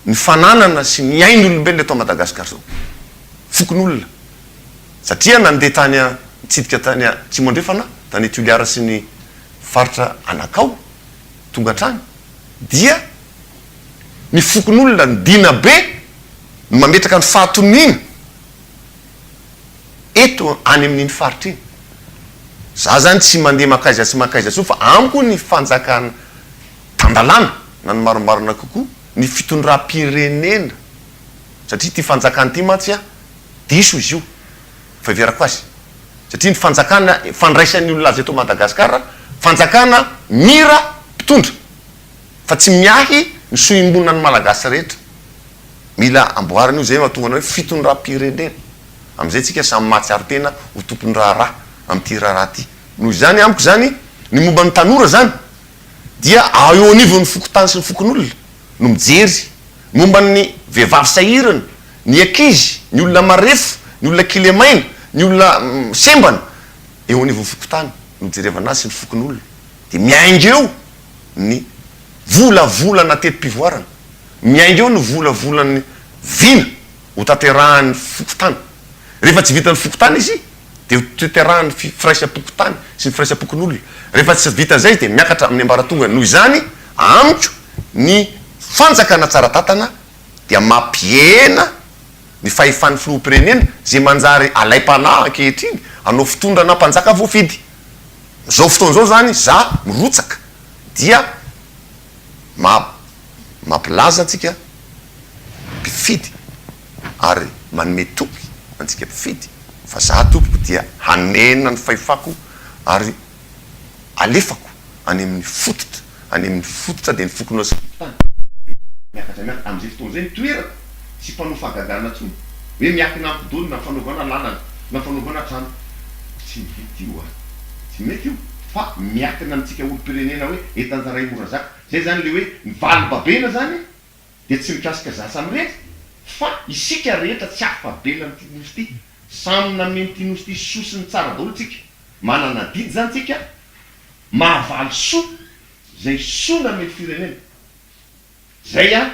ny fananana sy ny ain'olombelona eto Madagasikara izao. Fokonolona. Satria nandeha tany nitsidika tany Atsimo Andrefana, tany Toliara sy ny faritra Anakao, tonga hatrany, dia ny fokonolona, ny dinabe no mametraka ny fahatoniana eto any amin'iny faritra iny. Za zany tsy mandeha mankaiza sy mankaiza intsony fa amiko ny fanjakana tan-dalàna na ny marimarina kokoa ny fitondram-pirenena satria ity fanjakana ity mantsy a Diso izy io fiheverako azy satria ny fanjakana fandraisan'ny olona azy eto Madagascar fanjakana mira mpitondra fa tsy miahy ny soa iombonan'ny Malagasy rehetra. Mila amboarina io zay mahatonga anao hoe fitondram-pirenena. Amin'izay tsika samy mahatsiaro tena ho tompon-draharaha amin'ity raharaha ity. Noho izany amiko izany ny momba ny tanora izany dia eo anivon'ny fokontany sy ny fokonolona no mijery momba ny vehivavy sahirana, ny ankizy, ny olona marefo, ny olona kilemaina, ny olona sembana, eo anivon'ny fokontany no jerevana azy sy ny fokonolona, dia miainga eo ny volavolana teti-pivoarana, miainga eo ny volavolan'ny vina ho tanterahan'ny fokontany. Rehefa tsy vitan'ny fokontany izy dia ho tanterahan'ny firaisam-pokontany sy ny firaisam-pokonolona. Rehefa tsy vitan'izay izy dia miakatra amin'ny ambaratongany. Noho izany, amiko, ny fanjakana tsara tantana dia mampihena ny fahefan'ny filoham-pirenena izay manjary alaim-panahy ankehitriny hanao fitondrana mpanjaka voafidy. Izao fotoana izao izany za mirotsaka dia mampilaza antsika mpifidy ary manome toky antsika mpifidy fa za tompoko dia hanena ny fahefako ary alefako any amin'ny fototra, any amin'ny fototra dia ny fokonolona sy ny fokontany, dia miakatra miakatra, amin'izay fotoana izay ny toerako tsy mpanao fahagagana intsony, hoe miankina amiko daholo na fanaovana lalana, na fanaovana trano, tsy mety io a! tsy mety io fa miankina amintsika olom-pirenena hoe Etanjaray Morazaka, izay izany ilay hoe ny valim-babena izany dia tsy mikasika za samirery fa isika rehetra tsy afa-bela amin'ity nosy ity, samy nameno ity nosy ity soa sy ny tsara daholo tsika, manana adidy izany tsika Mahavaly soa zay soa namely firenena. Zay a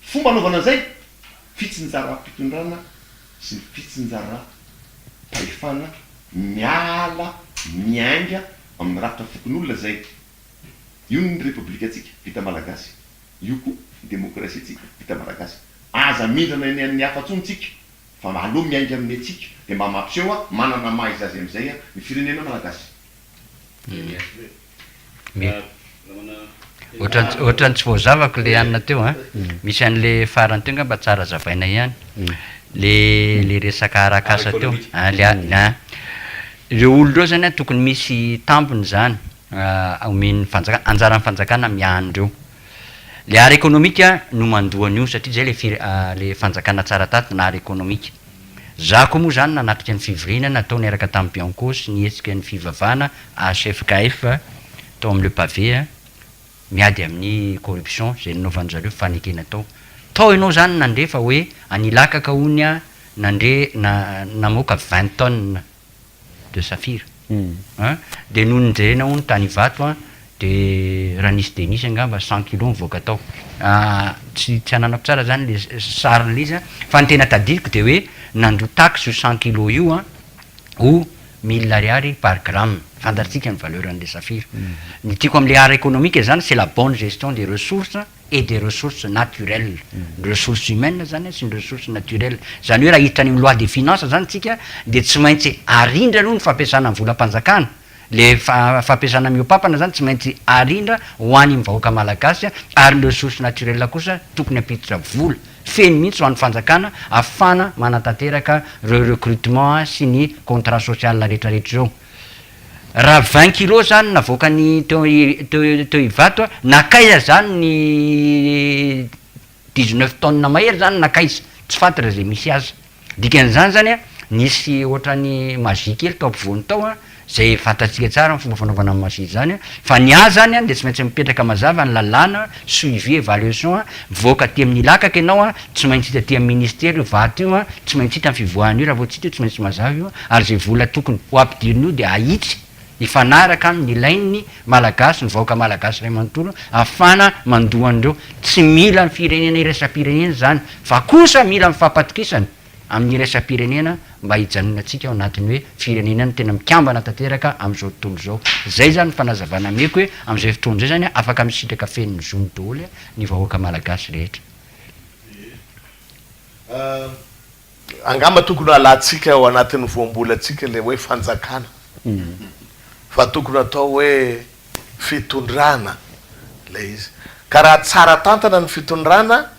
fomba anaovana an'izay. fitsinjaram-pitondrana sy ny fitsinjaram-pahefana miala miainga amin'ny rafitra fokonolona izay io ny repoblikantsika vita malagasy, io koa ny demokrasiantsika vita malagasy. Aza mindrana ny an'ny hafa intsony tsika fa aleo miainga amin'ny antsika dia mba mampiseho manana maha izy azy amin'izay ny firenena malagasy. Ohatran'ny tsy voazavako le anona teo an! Misy an'le farany teo angamba tsara azavaina ihany. Le le resaka arak'asa teo. Le an. Ireo olona ireo zany an tokony misy tambiny zany omen'ny fanjakana, anjaran'ny fanjakana miahy an'ireo. Le art économique no mandoa an'io satria zay le fire- le fanjakana tsara tantana art économique. Za koa moa zany nanatrika ny fivoriana natao niaraka tamin'ny Bianco sy ny hetsika ny fivavahana HFKF tao amin'ny Le Pavé miady amin'ny corruption izay nanaovan-dry zareo fifanekena tao. Tao ianao zany nandre fa hoe any Ilakaka hono nandre namoaka 20 tonnes de saphir an, dia nony nojerena hono tany Ivato an, dia raha nisy dia nisy angamba 100 kilos nivoaka tao, tsy tsy ananako tsara zany le sarin'ilay izy an, fa ny tena tadidiko dia hoe nandoa taxe io 100 kilos io an, ho mille ariary par gramme, fantatsika ny valeur an'ilay saphir. Ny tiako amin'ilay art économique zany c'est la bonne gestion des ressources et des ressources naturelles, ny ressources humaines zany sy ny ressources naturelles, zany hoe raha hiditra any amin'ny loi des finances zany tsika dia tsy maintsy arindra aloha ny fampiasana ny volam-panjakana, le fampiasana mihoa-pampana zany tsy maintsy arindra ho any amin'ny vahoaka malagasy ary ny ressources naturelles kosa tokony hampiditra vola feno mihitsy ho an'ny fanjakana ahafahana manatanteraka ireo recrutement sy ny contrat social rehetrarehetra ireo. Raha 20 kilos zany navoakany teo teo teo Ivato a, nankaiza zany ny 19 tonnes mahery zany nankaiza? Tsy fantatra zay misy azy. Dikan'izany zany a, nisy ohatran'ny magie kely tao ampovoany tao a, zay fantatsika tsara ny fomba fanaovana ny magie zany a, fa ny ahy zany a de tsy maintsy mipetraka mazava ny lalàna, suivi évaluation a, mivoaka aty amin'ny Ilakaka ianao a, tsy maintsy hita aty amin'ny ministera io vato io a, tsy maintsy hita ny fivoahan'io, raha vao tsy hita io tsy maintsy mazava io, ary izay vola tokony ho ampidirina io dia ahitsy hifanaraka amin'ny ilain'ny Malagasy, ny vahoaka Malagasy iray manontolo, ahafahana mandoa an'ireo. Tsy mila ny firenena iraisam-pirenena izany, fa kosa mila ny fampatokisana amin'ny iraisam-pirenena mba hijanonantsika ao anatin'ny hoe firenena no tena mikambana tanteraka amin'izao tontolo izao. Izay izany ny fanazavana ameko hoe amin'izay fotoana izay izany afaka misitraka feno ny zony daholo ny vahoaka Malagasy rehetra. Angamba tokony halantsika ao anatin'ny voambolantsika ilay hoe fanjakana fa tokony atao hoe fitondrana ilay izy. Ka raha tsara tantana ny fitondrana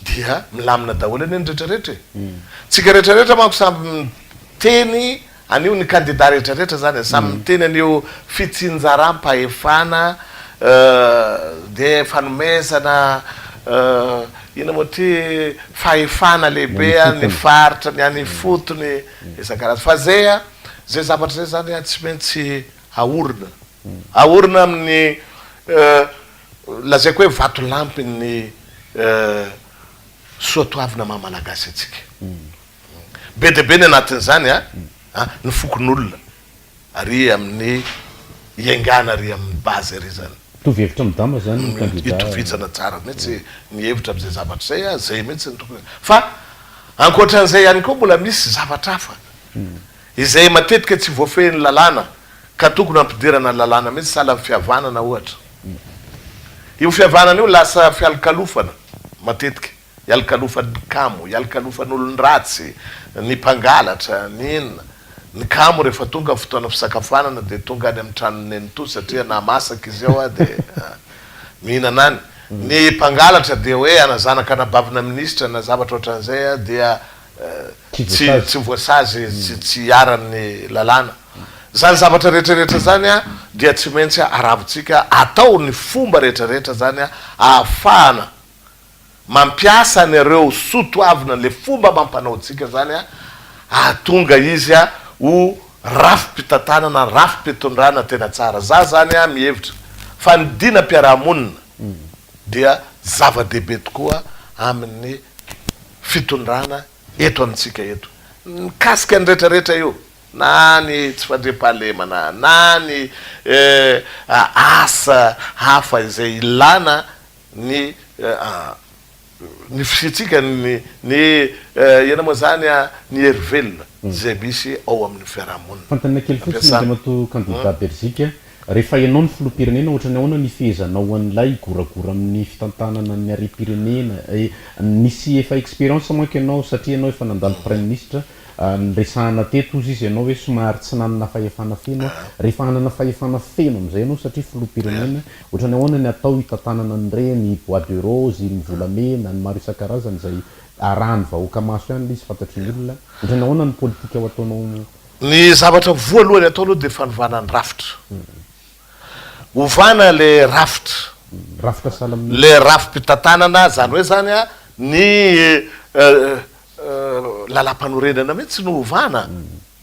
dia milamina daholo anie ny retraretra e! Tsika retraretra manko samy miteny an'io ny kandida retraretra zany e, samy miteny an'io fitsinjaram-pahefana de fanomezana inona moa ty fahefana lehibe ny faritra ny any ifotony isan-karazany fa zay a zay zavatra zay zany a tsy maintsy aorina aorina amin'ny Lazaiko hoe vatolampin'ny soatoavina maha Malagasy antsika. Be dia be ny anatin'izany an, ny fokonolona ary amin'ny iaingàna ary amin'ny base ary izany. Mitovy hevitra amin'i Dama izany ny kandida. Itovizana tsara mihitsy ny hevitra amin'izay zavatra izay an, izay mihitsy no tokony, fa ankoatran'izay ihany koa mbola misy zavatra hafa izay matetika tsy voafehin'ny lalàna ka tokony hampidirana ny lalàna mihitsy sahala amin'ny fihavanana ohatra. Io fihavanana io lasa fialokalofana matetika, ialokalofan'ny kamo, ialokalofan'olon-dratsy, ny mpangalatra, ny inona. Ny kamo rehefa tonga ny fotoana fisakafoanana dia tonga any amin'ny tranon'i Nenitoa satria na masaka izy ao dia mihinana any. Ny mpangalatra dia hoe ana zanaka anabavina minisitra na zavatra ohatran'izay dia tsy tsy voasazy, tsy tsy iharan'ny lalàna. Zany zavatra rehetra rehetra zany dia tsy maintsy aravintsika atao ny fomba rehetra rehetra zany ahafahana mampiasa an'ireo soa toavina le fomba amam-panao antsika zany ahatonga izy ho rafi-pitantanana, rafi-pitondrana tena tsara. Za zany mihevitra fa ny dinam-piarahamonina dia zava-dehibe tokoa amin'ny fitondrana eto amintsika eto. Mikasika ny rehetra rehetra io. na ny tsy fandriampahalemana, na ny asa hafa izay ilana ny. Ny fisiantsika, ny ny inona moa izany an, ny hery velona izay misy ao amin'ny fiarahamonina. Fanontaniana kely fotsiny Ampiasana. Andriamatoa kandida Berziky a, rehefa ianao no filoham-pirenena ohatran'ny ahoana ny hifehezanao an'ilay goragora amin'ny fitantanana ny harem-pirenena e, nisy efa expérience manko ianao satria ianao efa nandalo praiminisitra, niresahana teto hozy izy ianao hoe somary tsy nanana fahefana feno a, rehefa hanana fahefana feno amin'izay ianao satria filoham-pirenena Ohatran'ny ahoana ny atao hitantanana an'ireny bois de rose, ny volamena, ny maro isan-karazany izay arahan'ny vahoaka maso ihany ilay izy fantatry ny olona. Ohatran'ny ahoana ny politika ho ataonao? Ny zavatra voalohany atao aloha dia fanovana ny rafitra. Ovana ilay rafitra. Rafitra sahala amin'ny. Ilay rafi-pitantanana, izany hoe izany ny lalàmpanorenana mihitsy no ovana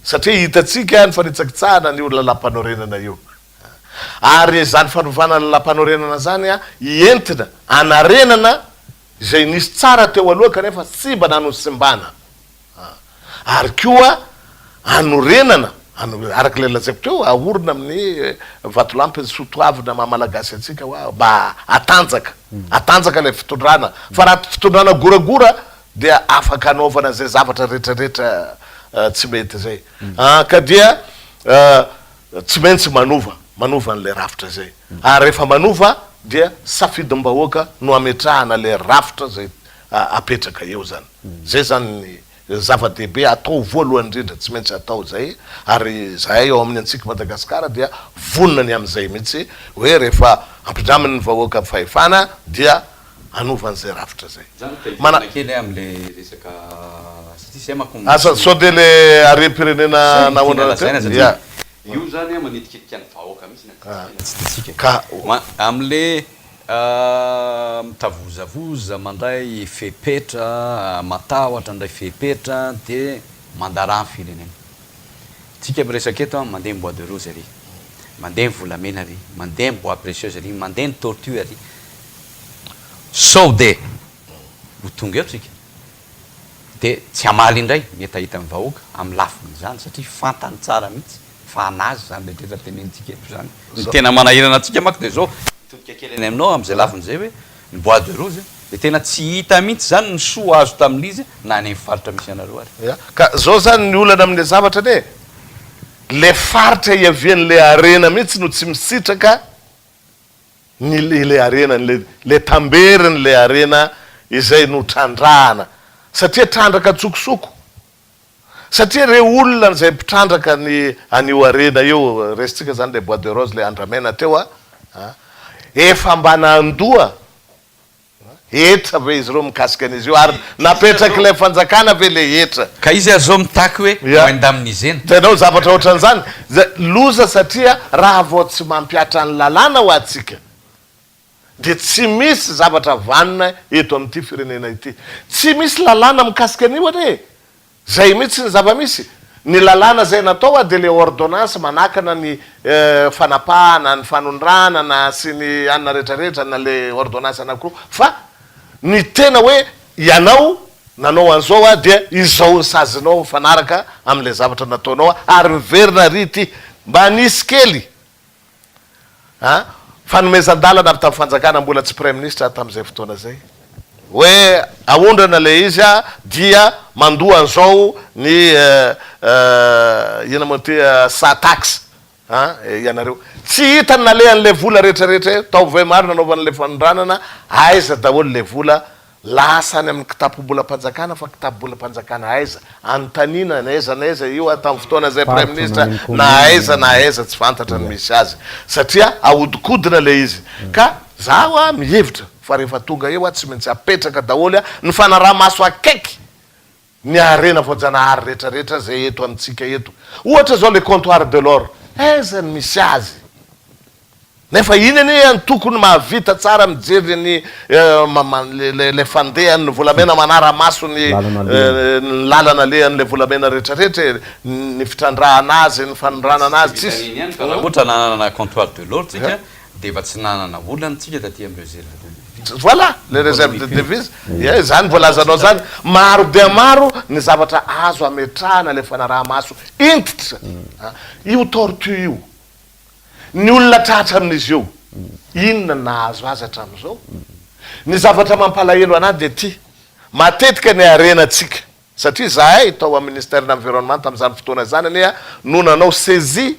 satria hitantsika ny fanitsakitsahana an'io lalàmpanorenana io. Ary izany fanovana ny lalàmpanorenana izany entina hanarenana izay nisy tsara teo aloha kanefa simba na nosimbana. Ary koa hanorenana, araka ilay lazaiko teo, ahorina amin'ny vatolampy ny soa toavina maha Malagasy antsika hoa mba hatanjaka, hatanjaka ilay fitondrana. Fa raha fitondrana goragora dia afaka hanaovana izay zavatra rehetrarehetra tsy mety izay. Ka dia Tsy maintsy manova, manova an'ilay rafitra izay. Ary rehefa manova dia safidim-bahoaka no ametrahana ilay rafitra izay apetraka eo izany. Izay izany ny zava-dehibe atao voalohany indrindra, tsy maintsy atao izay. Ary izahay ao amin'ny Antsika Madagasikara dia vonona ny amin'izay mihitsy hoe rehefa ampidramin'ny vahoaka fahefana dia hanova an'izay rafitra izay. Zany te Mana. hiverina kely amle resaka satria zay manko Asa misy sao dia le harem-pirenena zay no tiana naondrana lazaina teo? satria Ya. io zany an manitikitika ny vahoaka mihitsy na tiantsika na tsy tiantsika e. Ka. Ma- amle mitavozavoza mandray fepetra, matahotra handray fepetra de mandaraha ny firenena. Tsika miresaka eto an, mandeha ny bois de rose ary, mandeha ny volamena ary, mandeha ny bois précieuse ary, mandeha ny tortue ary. Sao de ho tonga eo tsika de tsy hamaly indray ny hetahetan'ny vahoaka amin'ny lafiny izany satria fantany tsara mihitsy fa an'azy izany rehetra tenenintsika eto izany. Ny tena manahirana antsika manko de zao, mitodika kely any aminao amin'izay lafiny izay hoe ny bois de rose de tena tsy hita mihitsy izany ny soa azo tamin'izy na any amin'ny faritra misy anareo ary. Ya, ka zao zany ny olana amin'le zavatra anie e, le faritra hiavian'le harena mihitsy no tsy misitraka ny ilay harena, ilay ilay tamberin'ilay harena izay notrandrahana, satria trandraka an-tsokosoko, satria ireo olona izay mpitrandraka ny an'io harena io, raisintsika izany ilay bois de rose, ilay andramena teo a, efa mba nandoa hetra ve izy ireo mikasika an'izy io, ary napetrak'ilay fanjakana ve ilay hetra? Ka izy ary zao mitaky hoe Ya. ho indemnisena. Hitanao zavatra ohatran'izany, zay loza satria raha vao tsy mampihatra ny lalàna ho antsika dia tsy misy zavatra vanona eto amin'ity firenena ity. Tsy misy lalàna mikasika an'io anie e! Zay mihitsy ny zava-misy. Ny lalàna zay natao a dia le ordonnance manakana ny fanapahana, ny fanondranana sy ny anona retraretra na le ordonnance anakiroa fa ny tena hoe ianao nanao an'izao a dia izao ny sazinao mifanaraka amin'ilay zavatra nataonao a ary miverina ary ity mba nisy kely A, fanomezan-dalana avy tamin'ny fanjakana, mbola tsy praiminisitra aho tamin'izay fotoana izay, hoe aondrana ilay izy dia mandoa an'izao ny inona moa ity sa taxe a, ianareo. Tsy hita ny nalehan'ilay vola rehetrarehetra eo, tao Vohemar nanaovana ilay fanondranana, aiza daholo ilay vola Lasa any amin'ny kitapom-bolam-panjakana fa kitapom-bolam-panjakana aiza? Anontaniana na aiza na aiza io tamin'ny fotoana izay Faritra na praiminisitra any amin'ny na commune aiza na aiza tsy fantatra ny misy azy satria ahodikodina ilay izy ka za hoa mihevitra fa rehefa tonga eo tsy maintsy apetraka daholo ny fanaraha-maso akaiky ny harena voajanahary rehetrarehetra izay eto amintsika eto. Ohatra izao le comptoir de l'or, aiza ny misy azy? Nefa iny anie no tokony mahavita tsara mijery ny ilay fandehan'ny volamena, manara-maso ny lalana alehan'ilay volamena rehetrarehetra e, ny fitrandrahana azy, ny fanondranana azy, Tsy tsisy. vitan'iny ihany fa raha ohatra nanana comptoir de l'or tsika Dia efa tsy nanana olana tsika taty amin'ny réserve de devise. Voilà, les réserves de devise, ie, izany voalazanao izany, maro dia maro ny zavatra azo ametrahana ilay fanaraha-maso hentitra, io tortue io, ny olona tratra amin'izy io, inona no nahazo azy hatramin'izao? Ny zavatra mampalahelo anah dia ity, matetika ny harenantsika, satria izahay tao amin'ny Ministère de l'Environnement tamin'izany fotoana izany anie no nanao saisie,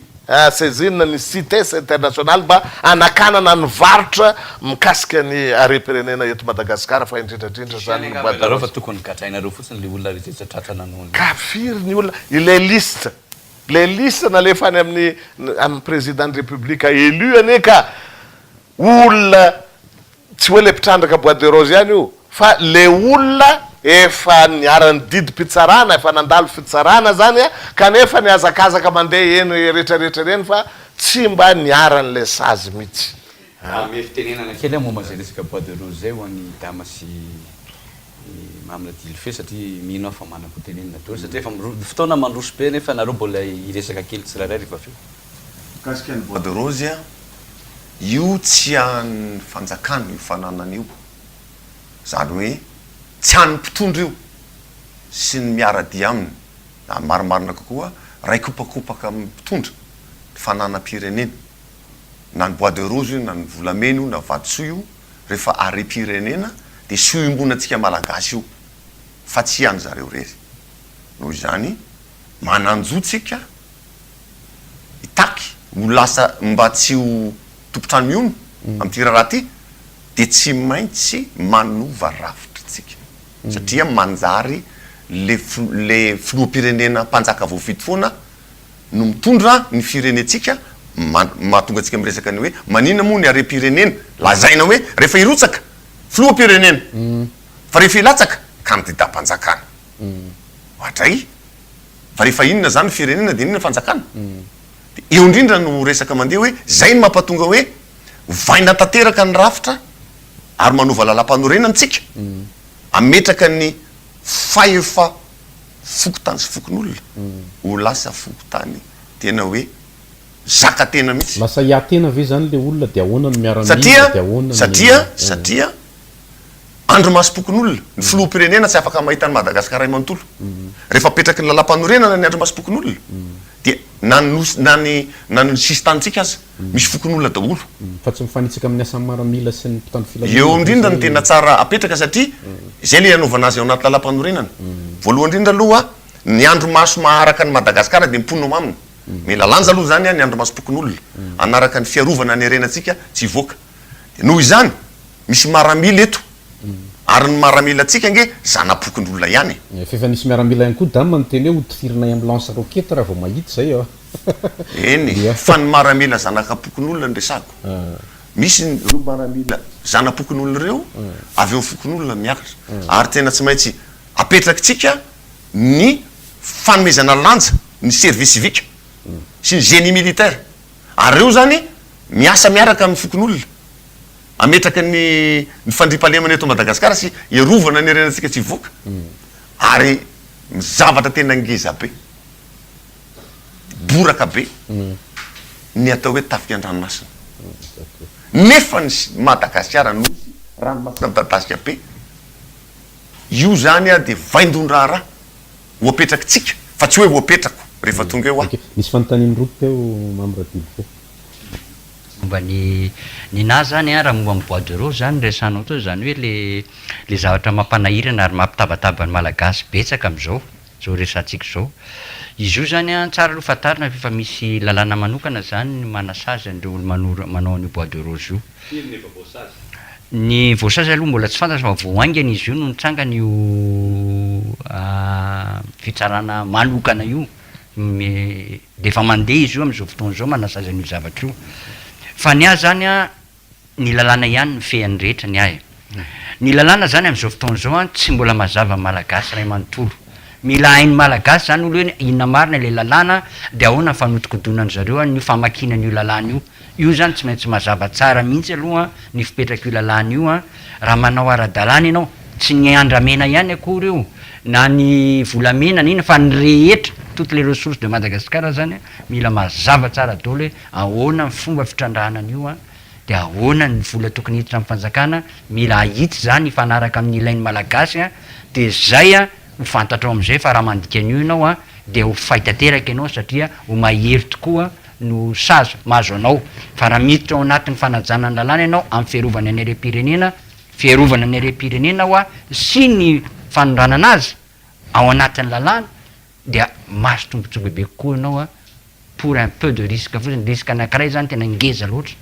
saisine ny Cites international mba hanakanana ny varotra mikasika ny harem-pirenena eto Madagasikara fa indrindra indrindra izany ny bois de Nareo rose. fa tokony gadrainareo fotsiny le olona rehetra tratra nanao an'io. Ka firy ny olona, ilay liste, ilay liste nalefa any amin'ny amin'ny président ny République élu anie ka olona Tsy hoe le mpitrandraka bois de rose ihany io fa le olona efa niharan'ny didim-pitsarana, efa nandalo fitsarana zany a, kanefa nihazakazaka mandeha eny retraretra ireny fa tsy mba niharan'le sazy mitsy a. Hanome fitenenana kely aho momba izay resaka bois de rose izay ho an'i Dama sy i Mamy Radilife satria mino aho fa manan-kotenenina daholo satria efa ny fotoana mandroso be nefa nareo mbola hiresaka kely tsirairay rehefa avy eo. Mikasika ny bois de rose, io tsy an'ny fanjakana io fananana io, izany hoe tsy an'ny mpitondra io sy ny miara-dia aminy, na ny marimarina kokoa, raikopakopaka amin'ny mpitondra ny fananam-pirenena, na ny bois de rose io na ny volamena io na vatosoa io, rehefa harem-pirenena dia soa iombonantsika Malagasy io fa tsy an-dry zareo irery. Noho izany, manan-jo tsika hitaky ho lasa mba tsy ho tompon-trano mihono amin'ity raharaha ity dia tsy maintsy manova rafitra tsika satria manjary le le filoham-pirenena mpanjaka voafidy foana no mitondra ny firenentsika mahatonga antsika miresaka ny hoe maninona moa ny harem-pirenena lazaina hoe rehefa hirotsaka filoham-pirenena fa rehefa hilatsaka kandidam-panjakana oadray. Fa rehefa inona zany ny firenena dia inona ny fanjakana? Dia eo indrindra no resaka mandeha hoe zay no mampatonga hoe ovaina tanteraka ny rafitra ary manova lalam-panorenana tsika, ametraka ny fahefa fokontany sy fokonolona ho lasa fokontany tena hoe zaka tena mihitsy. Lasa hiahy tena ve zany le olona dia ahoana ny miaramila Satria dia ahoana ny. satria satria Andrimasom-pokonolona, ny filoham-pirenena tsy afaka mahita an'i Madagasikara iray manontolo. Rehefa apetraky ny lalàmpanorenana ny andrimasom-pokonolona dia na ny nosy na ny na ny sisin-tanintsika aza misy fokonolona daholo. Fa tsy mifanitsaka amin'ny asan'ny maramila sy ny mpitandro filaminana Eo ve indrindra no izay? tena tsara apetraka satria izay ilay anaovana azy ao anaty lalàmpanorenana. Voalohany indrindra aloha ny andrimaso maharaka an'i Madagasikara dia ny mponina ao aminy. Mila lanja aloha izany ny andrimasom-pokonolona hanaraka ny fiarovana ny harenantsika tsy hivoaka. Noho izany, misy maramila eto, ary ny maramilantsika ange zana-pokonolona ihany e. F'efa nisy miaramila ihany koa dama niteny hoe hotifirinay amin'ny lance roquette raha vao mahita izay a. Eny, fa ny maramila zanakam-pokonolona no resahako. Misy ireo maramila zana-pokonolona ireo, avy eo amin'ny fokonolona miakatra. Ary tena tsy maintsy apetrakitsika ny fanomezana lanja ny service civique sy ny génie militaire. Ary ireo izany miasa miaraka amin'ny fokonolona hametraka ny ny fandriampahalemana eto Madagasikara sy hiarovana ny harenantsika tsy hivoaka. Ary ny zavatra tena ngeza be, boraka be ny atao hoe tafika an-dranomasina. Nefa ny Madagasikara nosy ranomasina midadasika be, io izany dia vaindohan-draharaha. Ho apetrakitsika fa tsy hoe ho apetrako rehefa tonga eo aho. Ok, nisy fanontanian'i Roto teo Mamy Radilfe. Momba ny ninahy zany an, raha momba ny bois de rose zany no resahanao teo, izany hoe le le zavatra mampanahirana ary mampitabataba ny malagasy betsaka amin'izao, izao resahantsika izao. Izy io zany an, tsara aloha fantarina fa efa misy lalàna manokana zany ny manasazy an'ireo olo manoro manao an'io bois de rose io. Firy ny efa voasazy? Ny voasazy aloha mbola tsy fantatra fa vao haingana izy io no nitsangana io fitsarana manokana io, dia efa mandeha izy io amin'izao fotoana izao manasazy an'io zavatra io. Fa ny ahy izany an, ny lalàna ihany no mifehy ny rehetra ny ahy e. Ny lalàna izany amin'izao fotoana izao an, tsy mbola mazava amin'ny Malagasy iray manontolo. Mila hain'ny Malagasy izany aloha hoe inona marina ilay lalàna dia ahoana ny fanodinkodinan'ny zareo an'io famakiana an'io lalàna io. Io zany tsy maintsy mazava tsara mihitsy aloha ny fipetrak'io lalàna io an, raha manao ara-dalàna ianao, tsy ny andramena ihany akory io, na ny volamena na inona fa ny rehetra, toutes les ressources de Madagascar zany an, mila mazava tsara daholo hoe ahoana ny fomba fitrandrahana an'io an, dia ahoana ny vola tokony hiditra amin'ny fanjakana, mila ahitsy zany hifanaraka amin'ny ilain'ny Malagasy an, dia zay an ho fantatrao amin'izay fa raha mandika an'io ianao an, dia ho fay tanteraka ianao satria ho mahery tokoa no sazy mahazo anao fa raha miditra ao anatin'ny fanajana ny lalàna ianao amin'ny fiarovana ny harem-pirenena. fiarovana ny harem-pirenena hoa sy ny fanondranana azy ao anatin'ny lalàna dia mahazo tombotsoa bebe kokoa ianao a pour un peu de risque fotsiny, risque anakiray zany tena ngeza loatra,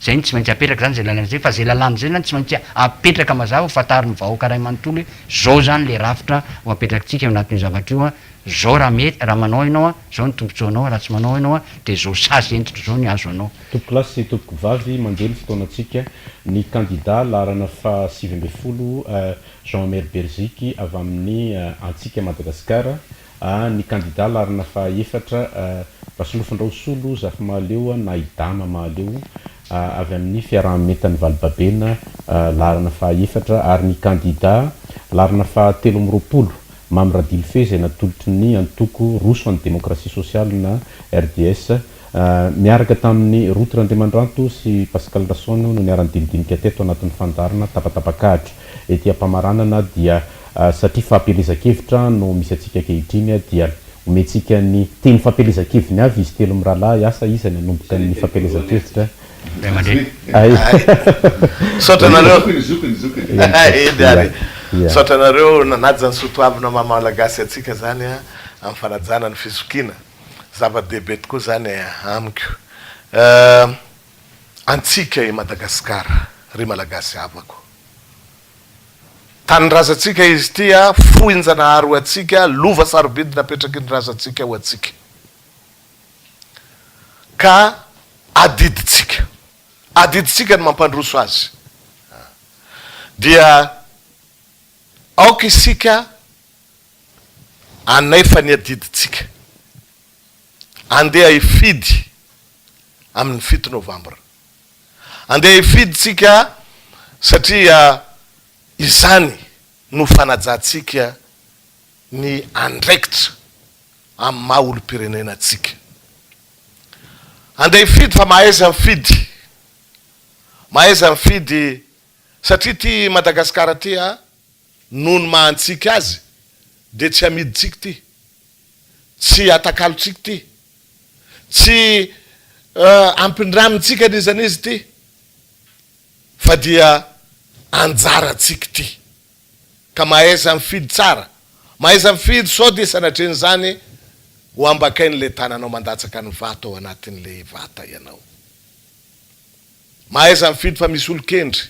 zay no tsy maintsy apetraka zany zay lalàna zay, fa zay lalàna zay zany tsy maintsy apetraka mazava ho fantarin'ny vahoaka ray manontolo hoe zao zany le rafitra ho apetrakitsika ao anatin'io zavatra io a, zao raha mety raha manao ianao a, zao ny tombotsoanao, raha tsy manao ianao a de zao sazy hentitra zao ny azo anao. Tompokolahy sy tompokovavy, mandeha ny fotoanantsika. Ny kandida laharana faha 19, Jean Omer Beriziky avy amin'ny Antsika Madagasikara, ny kandida laharana faha efatra, Rasolofondraosolo Zafimahaleo na i Dama Mahaleo avy amin'ny fiaraha-mientan'ny Valibabena laharana faha efatra ary ny kandida laharana faha 23, Mamy Radilfe izay natolotry ny antoko Roso an'ny Demokrasia Sosialy na RDS Niaraka tamin'i Ruth Randriamandranto sy Pascal Rasoano no niara-nidinidinika teto anatin'ny fandaharana Tapatapakahitra. Ety am-pamaranana dia satria fampielezan-kevitra no misy antsika ankehitriny dia omentsika ny teny fampielezan-keviny avy izy telo mirahalahy. Asa iza ny hanomboka ny fampielezan-kevitra? Ray aman-dreny. Misaotra anareo. Eny ary. Misaotra anareo nanaja ny soatoavina maha Malagasy antsika izany amin'ny fanajana ny fizokiana. Zava-dehibe tokoa izany amiko. Antsika i Madagasikara, ry Malagasy havako. Tanindrazantsika izy ity, fohin-janahary ho antsika, lova sarobidy napetraky ny razantsika ho antsika. Ka adidintsika, adidintsika ny mampandroso azy. Dia aoka isika Anefa ny adidintsika. Andeha hifidy amin'ny 7 novambra. Andeha hifidy tsika satria izany no fanajantsika ny andraikitra amin'ny maha olom-pirenena antsika. Andeha hifidy fa mahaiza mifidy. Mahaiza mifidy satria ity Madagasikara ity a. Noho ny maha antsika azy dia tsy amidintsika ity, tsy atakalontsika ity, tsy ampindramintsika n'iza n'iza ity fa dia anjarantsika ity. Ka mahaiza mifidy tsara, mahaiza mifidy sao dia sanatrian'izany ho ambakain'ilay tananao mandatsaka ny vato ao anatin'ilay vata ianao. Mahaiza mifidy fa misy olon-kendry,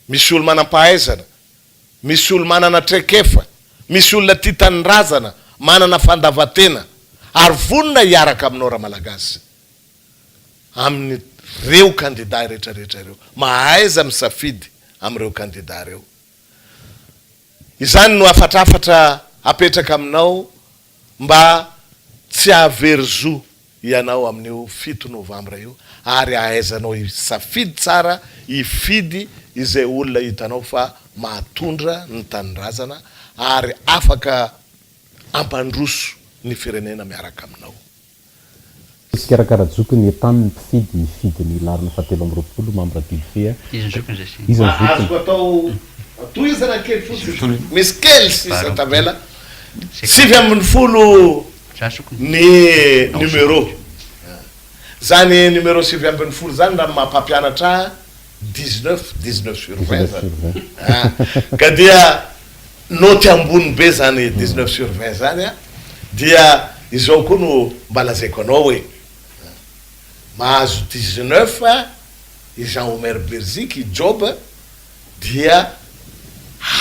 misy olo-manam-pahaizana, misy olo-manana traikefa, misy olona tia tanindrazana, manana fandavan-tena ary vonona hiaraka aminao Ramalagasy amin'ireo kandida rehetrarehetra ireo. Mahaiza misafidy amin'ireo kandida ireo. Izany no hafatrafatra apetraka aminao mba tsy hahavery zo ianao amin'io 7 novambra io ary hahaizanao hisafidy tsara hifidy izay olona hitanao fa mahatondra ny tanindrazana ary afaka hampandroso ny firenena miaraka aminao. Mpikarakara joky ny etan ny mpifidy hifidy ny laharana fahatelo 23 Mamy Radilfe a. Iza ny zokiny zay sy. Iza ny zokiny. Azoko atao tohizana kely fotsiny, misy kely sisa tavela, 19 ny numéro, zany numéro 19 zany raha ny maha mpampianatra ahy 19, 19 sur 20 zany, ka dia Naoty ambony be zany 19 sur 20 zany a! Dia izao koa no mba lazaiko anao hoe, mahazo 19 i Jean Omer Beriziky, i Job, dia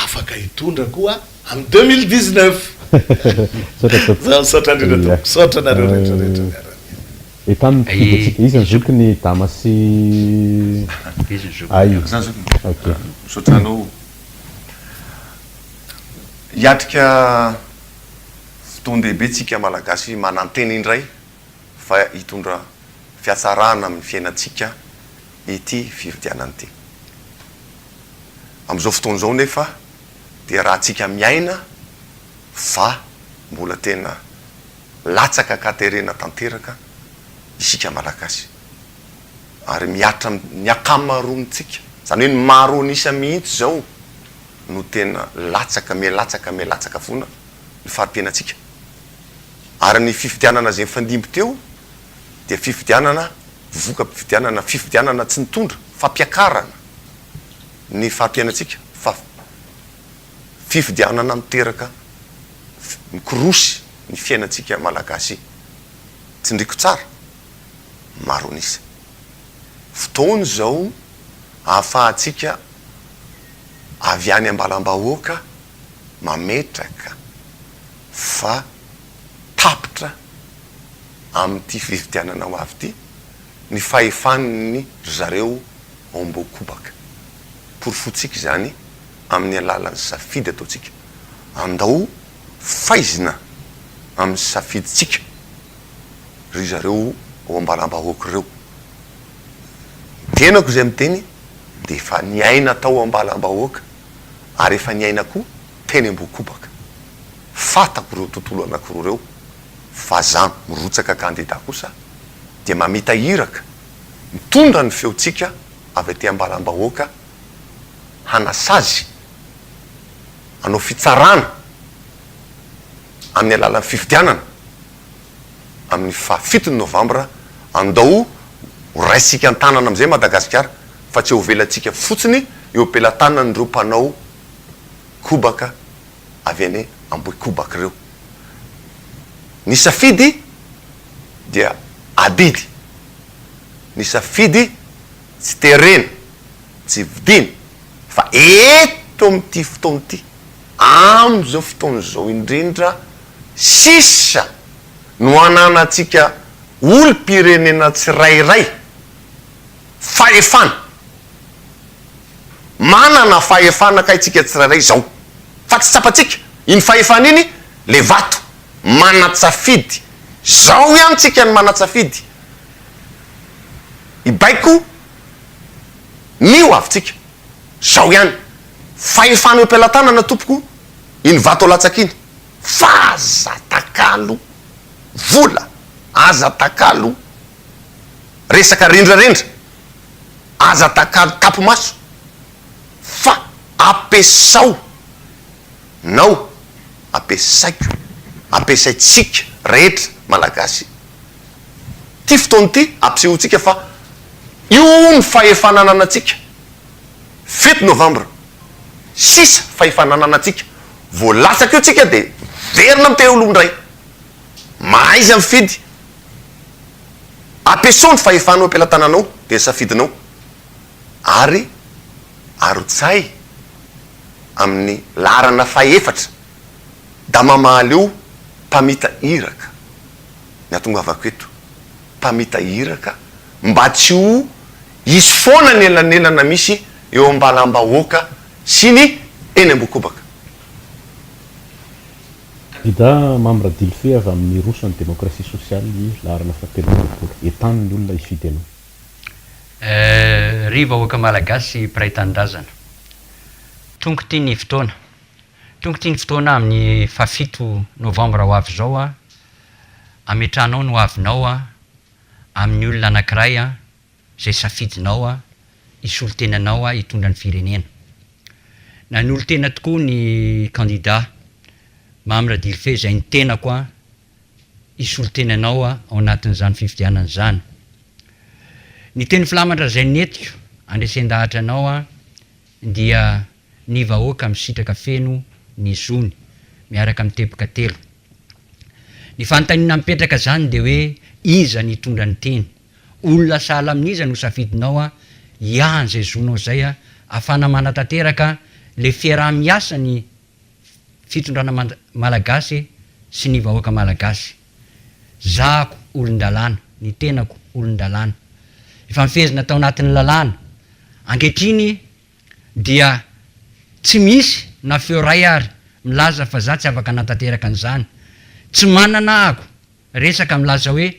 afaka hitondra koa amin'ny 2019. Misaotra tompoko. Misaotra indrindra tompoko. Misaotra anareo rehetra rehetra miara-miasa. Entano ny mpifidy antsika. Iza ny zokiny Dama sy Izy ny zokiny. Ay. Za zokiny. Ok. Misaotra anao. Hiatrika fotoan-dehibe tsika Malagasy manantena indray fa hitondra fihatsarana amin'ny fiainantsika ity fifidianana ity. Amin'izao fotoana izao nefa dia raha tsika miaina fa mbola tena latsaka an-katerena tanteraka isika Malagasy ary mihatra amin'ny ankamaroantsika, izany hoe ny maro an'isa mihitsy izao no tena latsaka, miha-latsaka, miha-latsaka foana ny fari-piainantsika. Ary ny fifidianana izay nifandimby teo dia fifidianana voka-pifidianana, fifidianana tsy nitondra fampiakarana. ny fari-piainantsika fa fifidianana miteraka mikorosy ny fiainantsika Malagasy. Tsindriko tsara, maro an'isa. Fotoana izao ahafahantsika avy any ambalam-bahoaka mametraka fa tapitra amin'ity fifidianana ho avy ity ny fahefan'ny ry zareo ao Ambohikobaka. Porofointsika izany amin'ny alalan'ny safidy ataontsika. Andao faizina amin'ny safidintsika ry zareo ao Ambalambahoaka ireo. Ny tenako izay miteny dia efa niaina tao Ambalambahoaka ary efa niaina koa teny Ambohikobaka. Fantako ireo tontolo anakiroa ireo fa za mirotsaka kandida kosa dia mamita iraka mitondra ny feontsika avy aty Ambalambahoaka hanasazy, hanao fitsarana amin'ny alalan'ny fifidianana amin'ny faha fito ny novambra, andao ho raisintsika an-tanana amin'izay Madagasikara fa tsy hovelantsika fotsiny eo am-pelatanan'ireo mpanao kobaka avy any Ambohikobaka ireo. Ny safidy dia adidy, ny safidy tsy terena, tsy vidiana fa eto amin'ity fotoana ity, amin'izao fotoana izao indrindra sisa no ananantsika olom-pirenena tsirairay fahefana. Manana fahefana kay tsika tsirairay izao fa tsy tsapantsika iny fahefana iny le vato manatsafidy zao ihany tsika ny manatsafidy hibaiko ny ho avitsika zao ihany fahefana eo am-pelatanana tompoko iny vato alatsaka iny fa aza atakalo vola aza atakalo resaka rendrarendra Aza atakalo tapimaso fa ampiasao nao, ampiasaiko, ampiasaintsika rehetra Malagasy ity fotoana ity ampisehoantsika fa io ny fahefana ananantsika, fito novambra sisa fahefana ananantsika, vao latsaka eo tsika dia miverina amin'ny teo aloha indray, mahaiza mifidy. Ampiasao ny fahefanao am-pelatananao dia ny safidinao ary arotsay amin'ny laharana fahefatra Dama Mahaleo mpamita iraka ny hatongavako eto mpamita iraka mba tsy ho hisy foana ny elanelana misy eo ambalam-bahoaka sy ny eny Ambohikobaka. Kandida Mamy Radilfe avy amin'ny Roso an'ny Demokrasia Sosialy, laharana fahatelo amby 20. Entano ny olona hifidy anao. Ry vahoaka Malagasy mpiray tanindrazana. Tonga ity ny fotoana. Tonga ity ny fotoana amin'ny fahafito novambra ho avy izao ametrahanao ny hoavinao amin'ny olona anankiray izay safidinao hisolo tena anao hitondra ny firenena. Nanolo-tena tokoa ny kandida Mamy Radilfe izay ny tenako hisolo tena anao ao anatin'izany fifidianana izany. Ny teny filamatra izay nentiko handresen-dahatra anao dia ny vahoaka misitraka feno ny zony miaraka amin'ny teboka telo. Ny fanontaniana mipetraka izany dia hoe iza ny hitondra ny teny? Olona sahala amin'iza no safidinao a hiahan izay zonao izay a afahana manatanteraka le fiaraha miasa ny fitondrana malagasy sy ny vahoaka malagasy. Zahako olon-dalàna, ny tenako olon-dalàna. Efa nifehezina tao anatin'ny lalàna. Ankehitriny dia tsy misy na feo iray ary milaza fa za tsy afaka hanatanteraka an'izany. Tsy manana ahako Resaka milaza hoe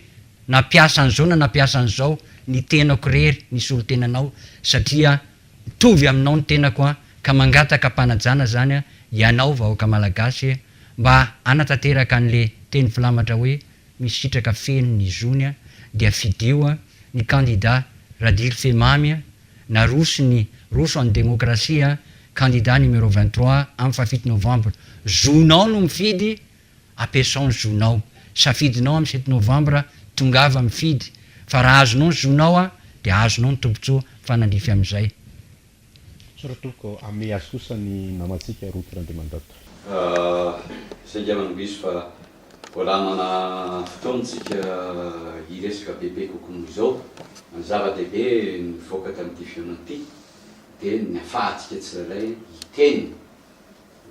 nampiasa an'izao na nampiasa an'izao ny tenako irery ny solontenanao satria mitovy aminao ny tenako an, ka mangataka am-panajana zany an, ianao vahoaka malagasy mba hanatanteraka an'le teny filamatra hoe misitraka feno ny zony an, dia fidio an, ny kandida Radilfe Mamy an, naroso ny roso an'ny demokrasia an, kandida numéro 23 amin'ny fahafito novambra, zonao no mifidy Ampiasao ny zonao. Safidinao amin'ny sept novembre, tongava mifidy. Fa raha azonao ny zonao dia azonao ny tombotsoa mifanandrify amin'izay. Misaotra tompoko. Hanome azy kosa ny namantsika Roky Randriamandrato. Saingy manohizo fa mbola hanana fotoana tsika hiresaka bebe kokoa noho izao. Ny zava-dehibe nivoaka tamin'ity fihaonana ity dia ny afahantsika tsirairay hiteny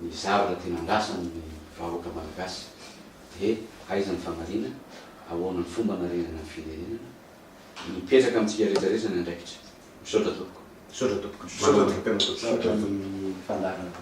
ny zavatra tena andrasan'ny vahoaka malagasy dia aiza ny famarina, ahoana ny fomba anarenana ny firenena, mipetraka amintsika rehetra rehetra ny andraikitra. Misaotra tompoko. Misaotra tompoko. Misaotra tompoko. Misaotra ny fandaharana.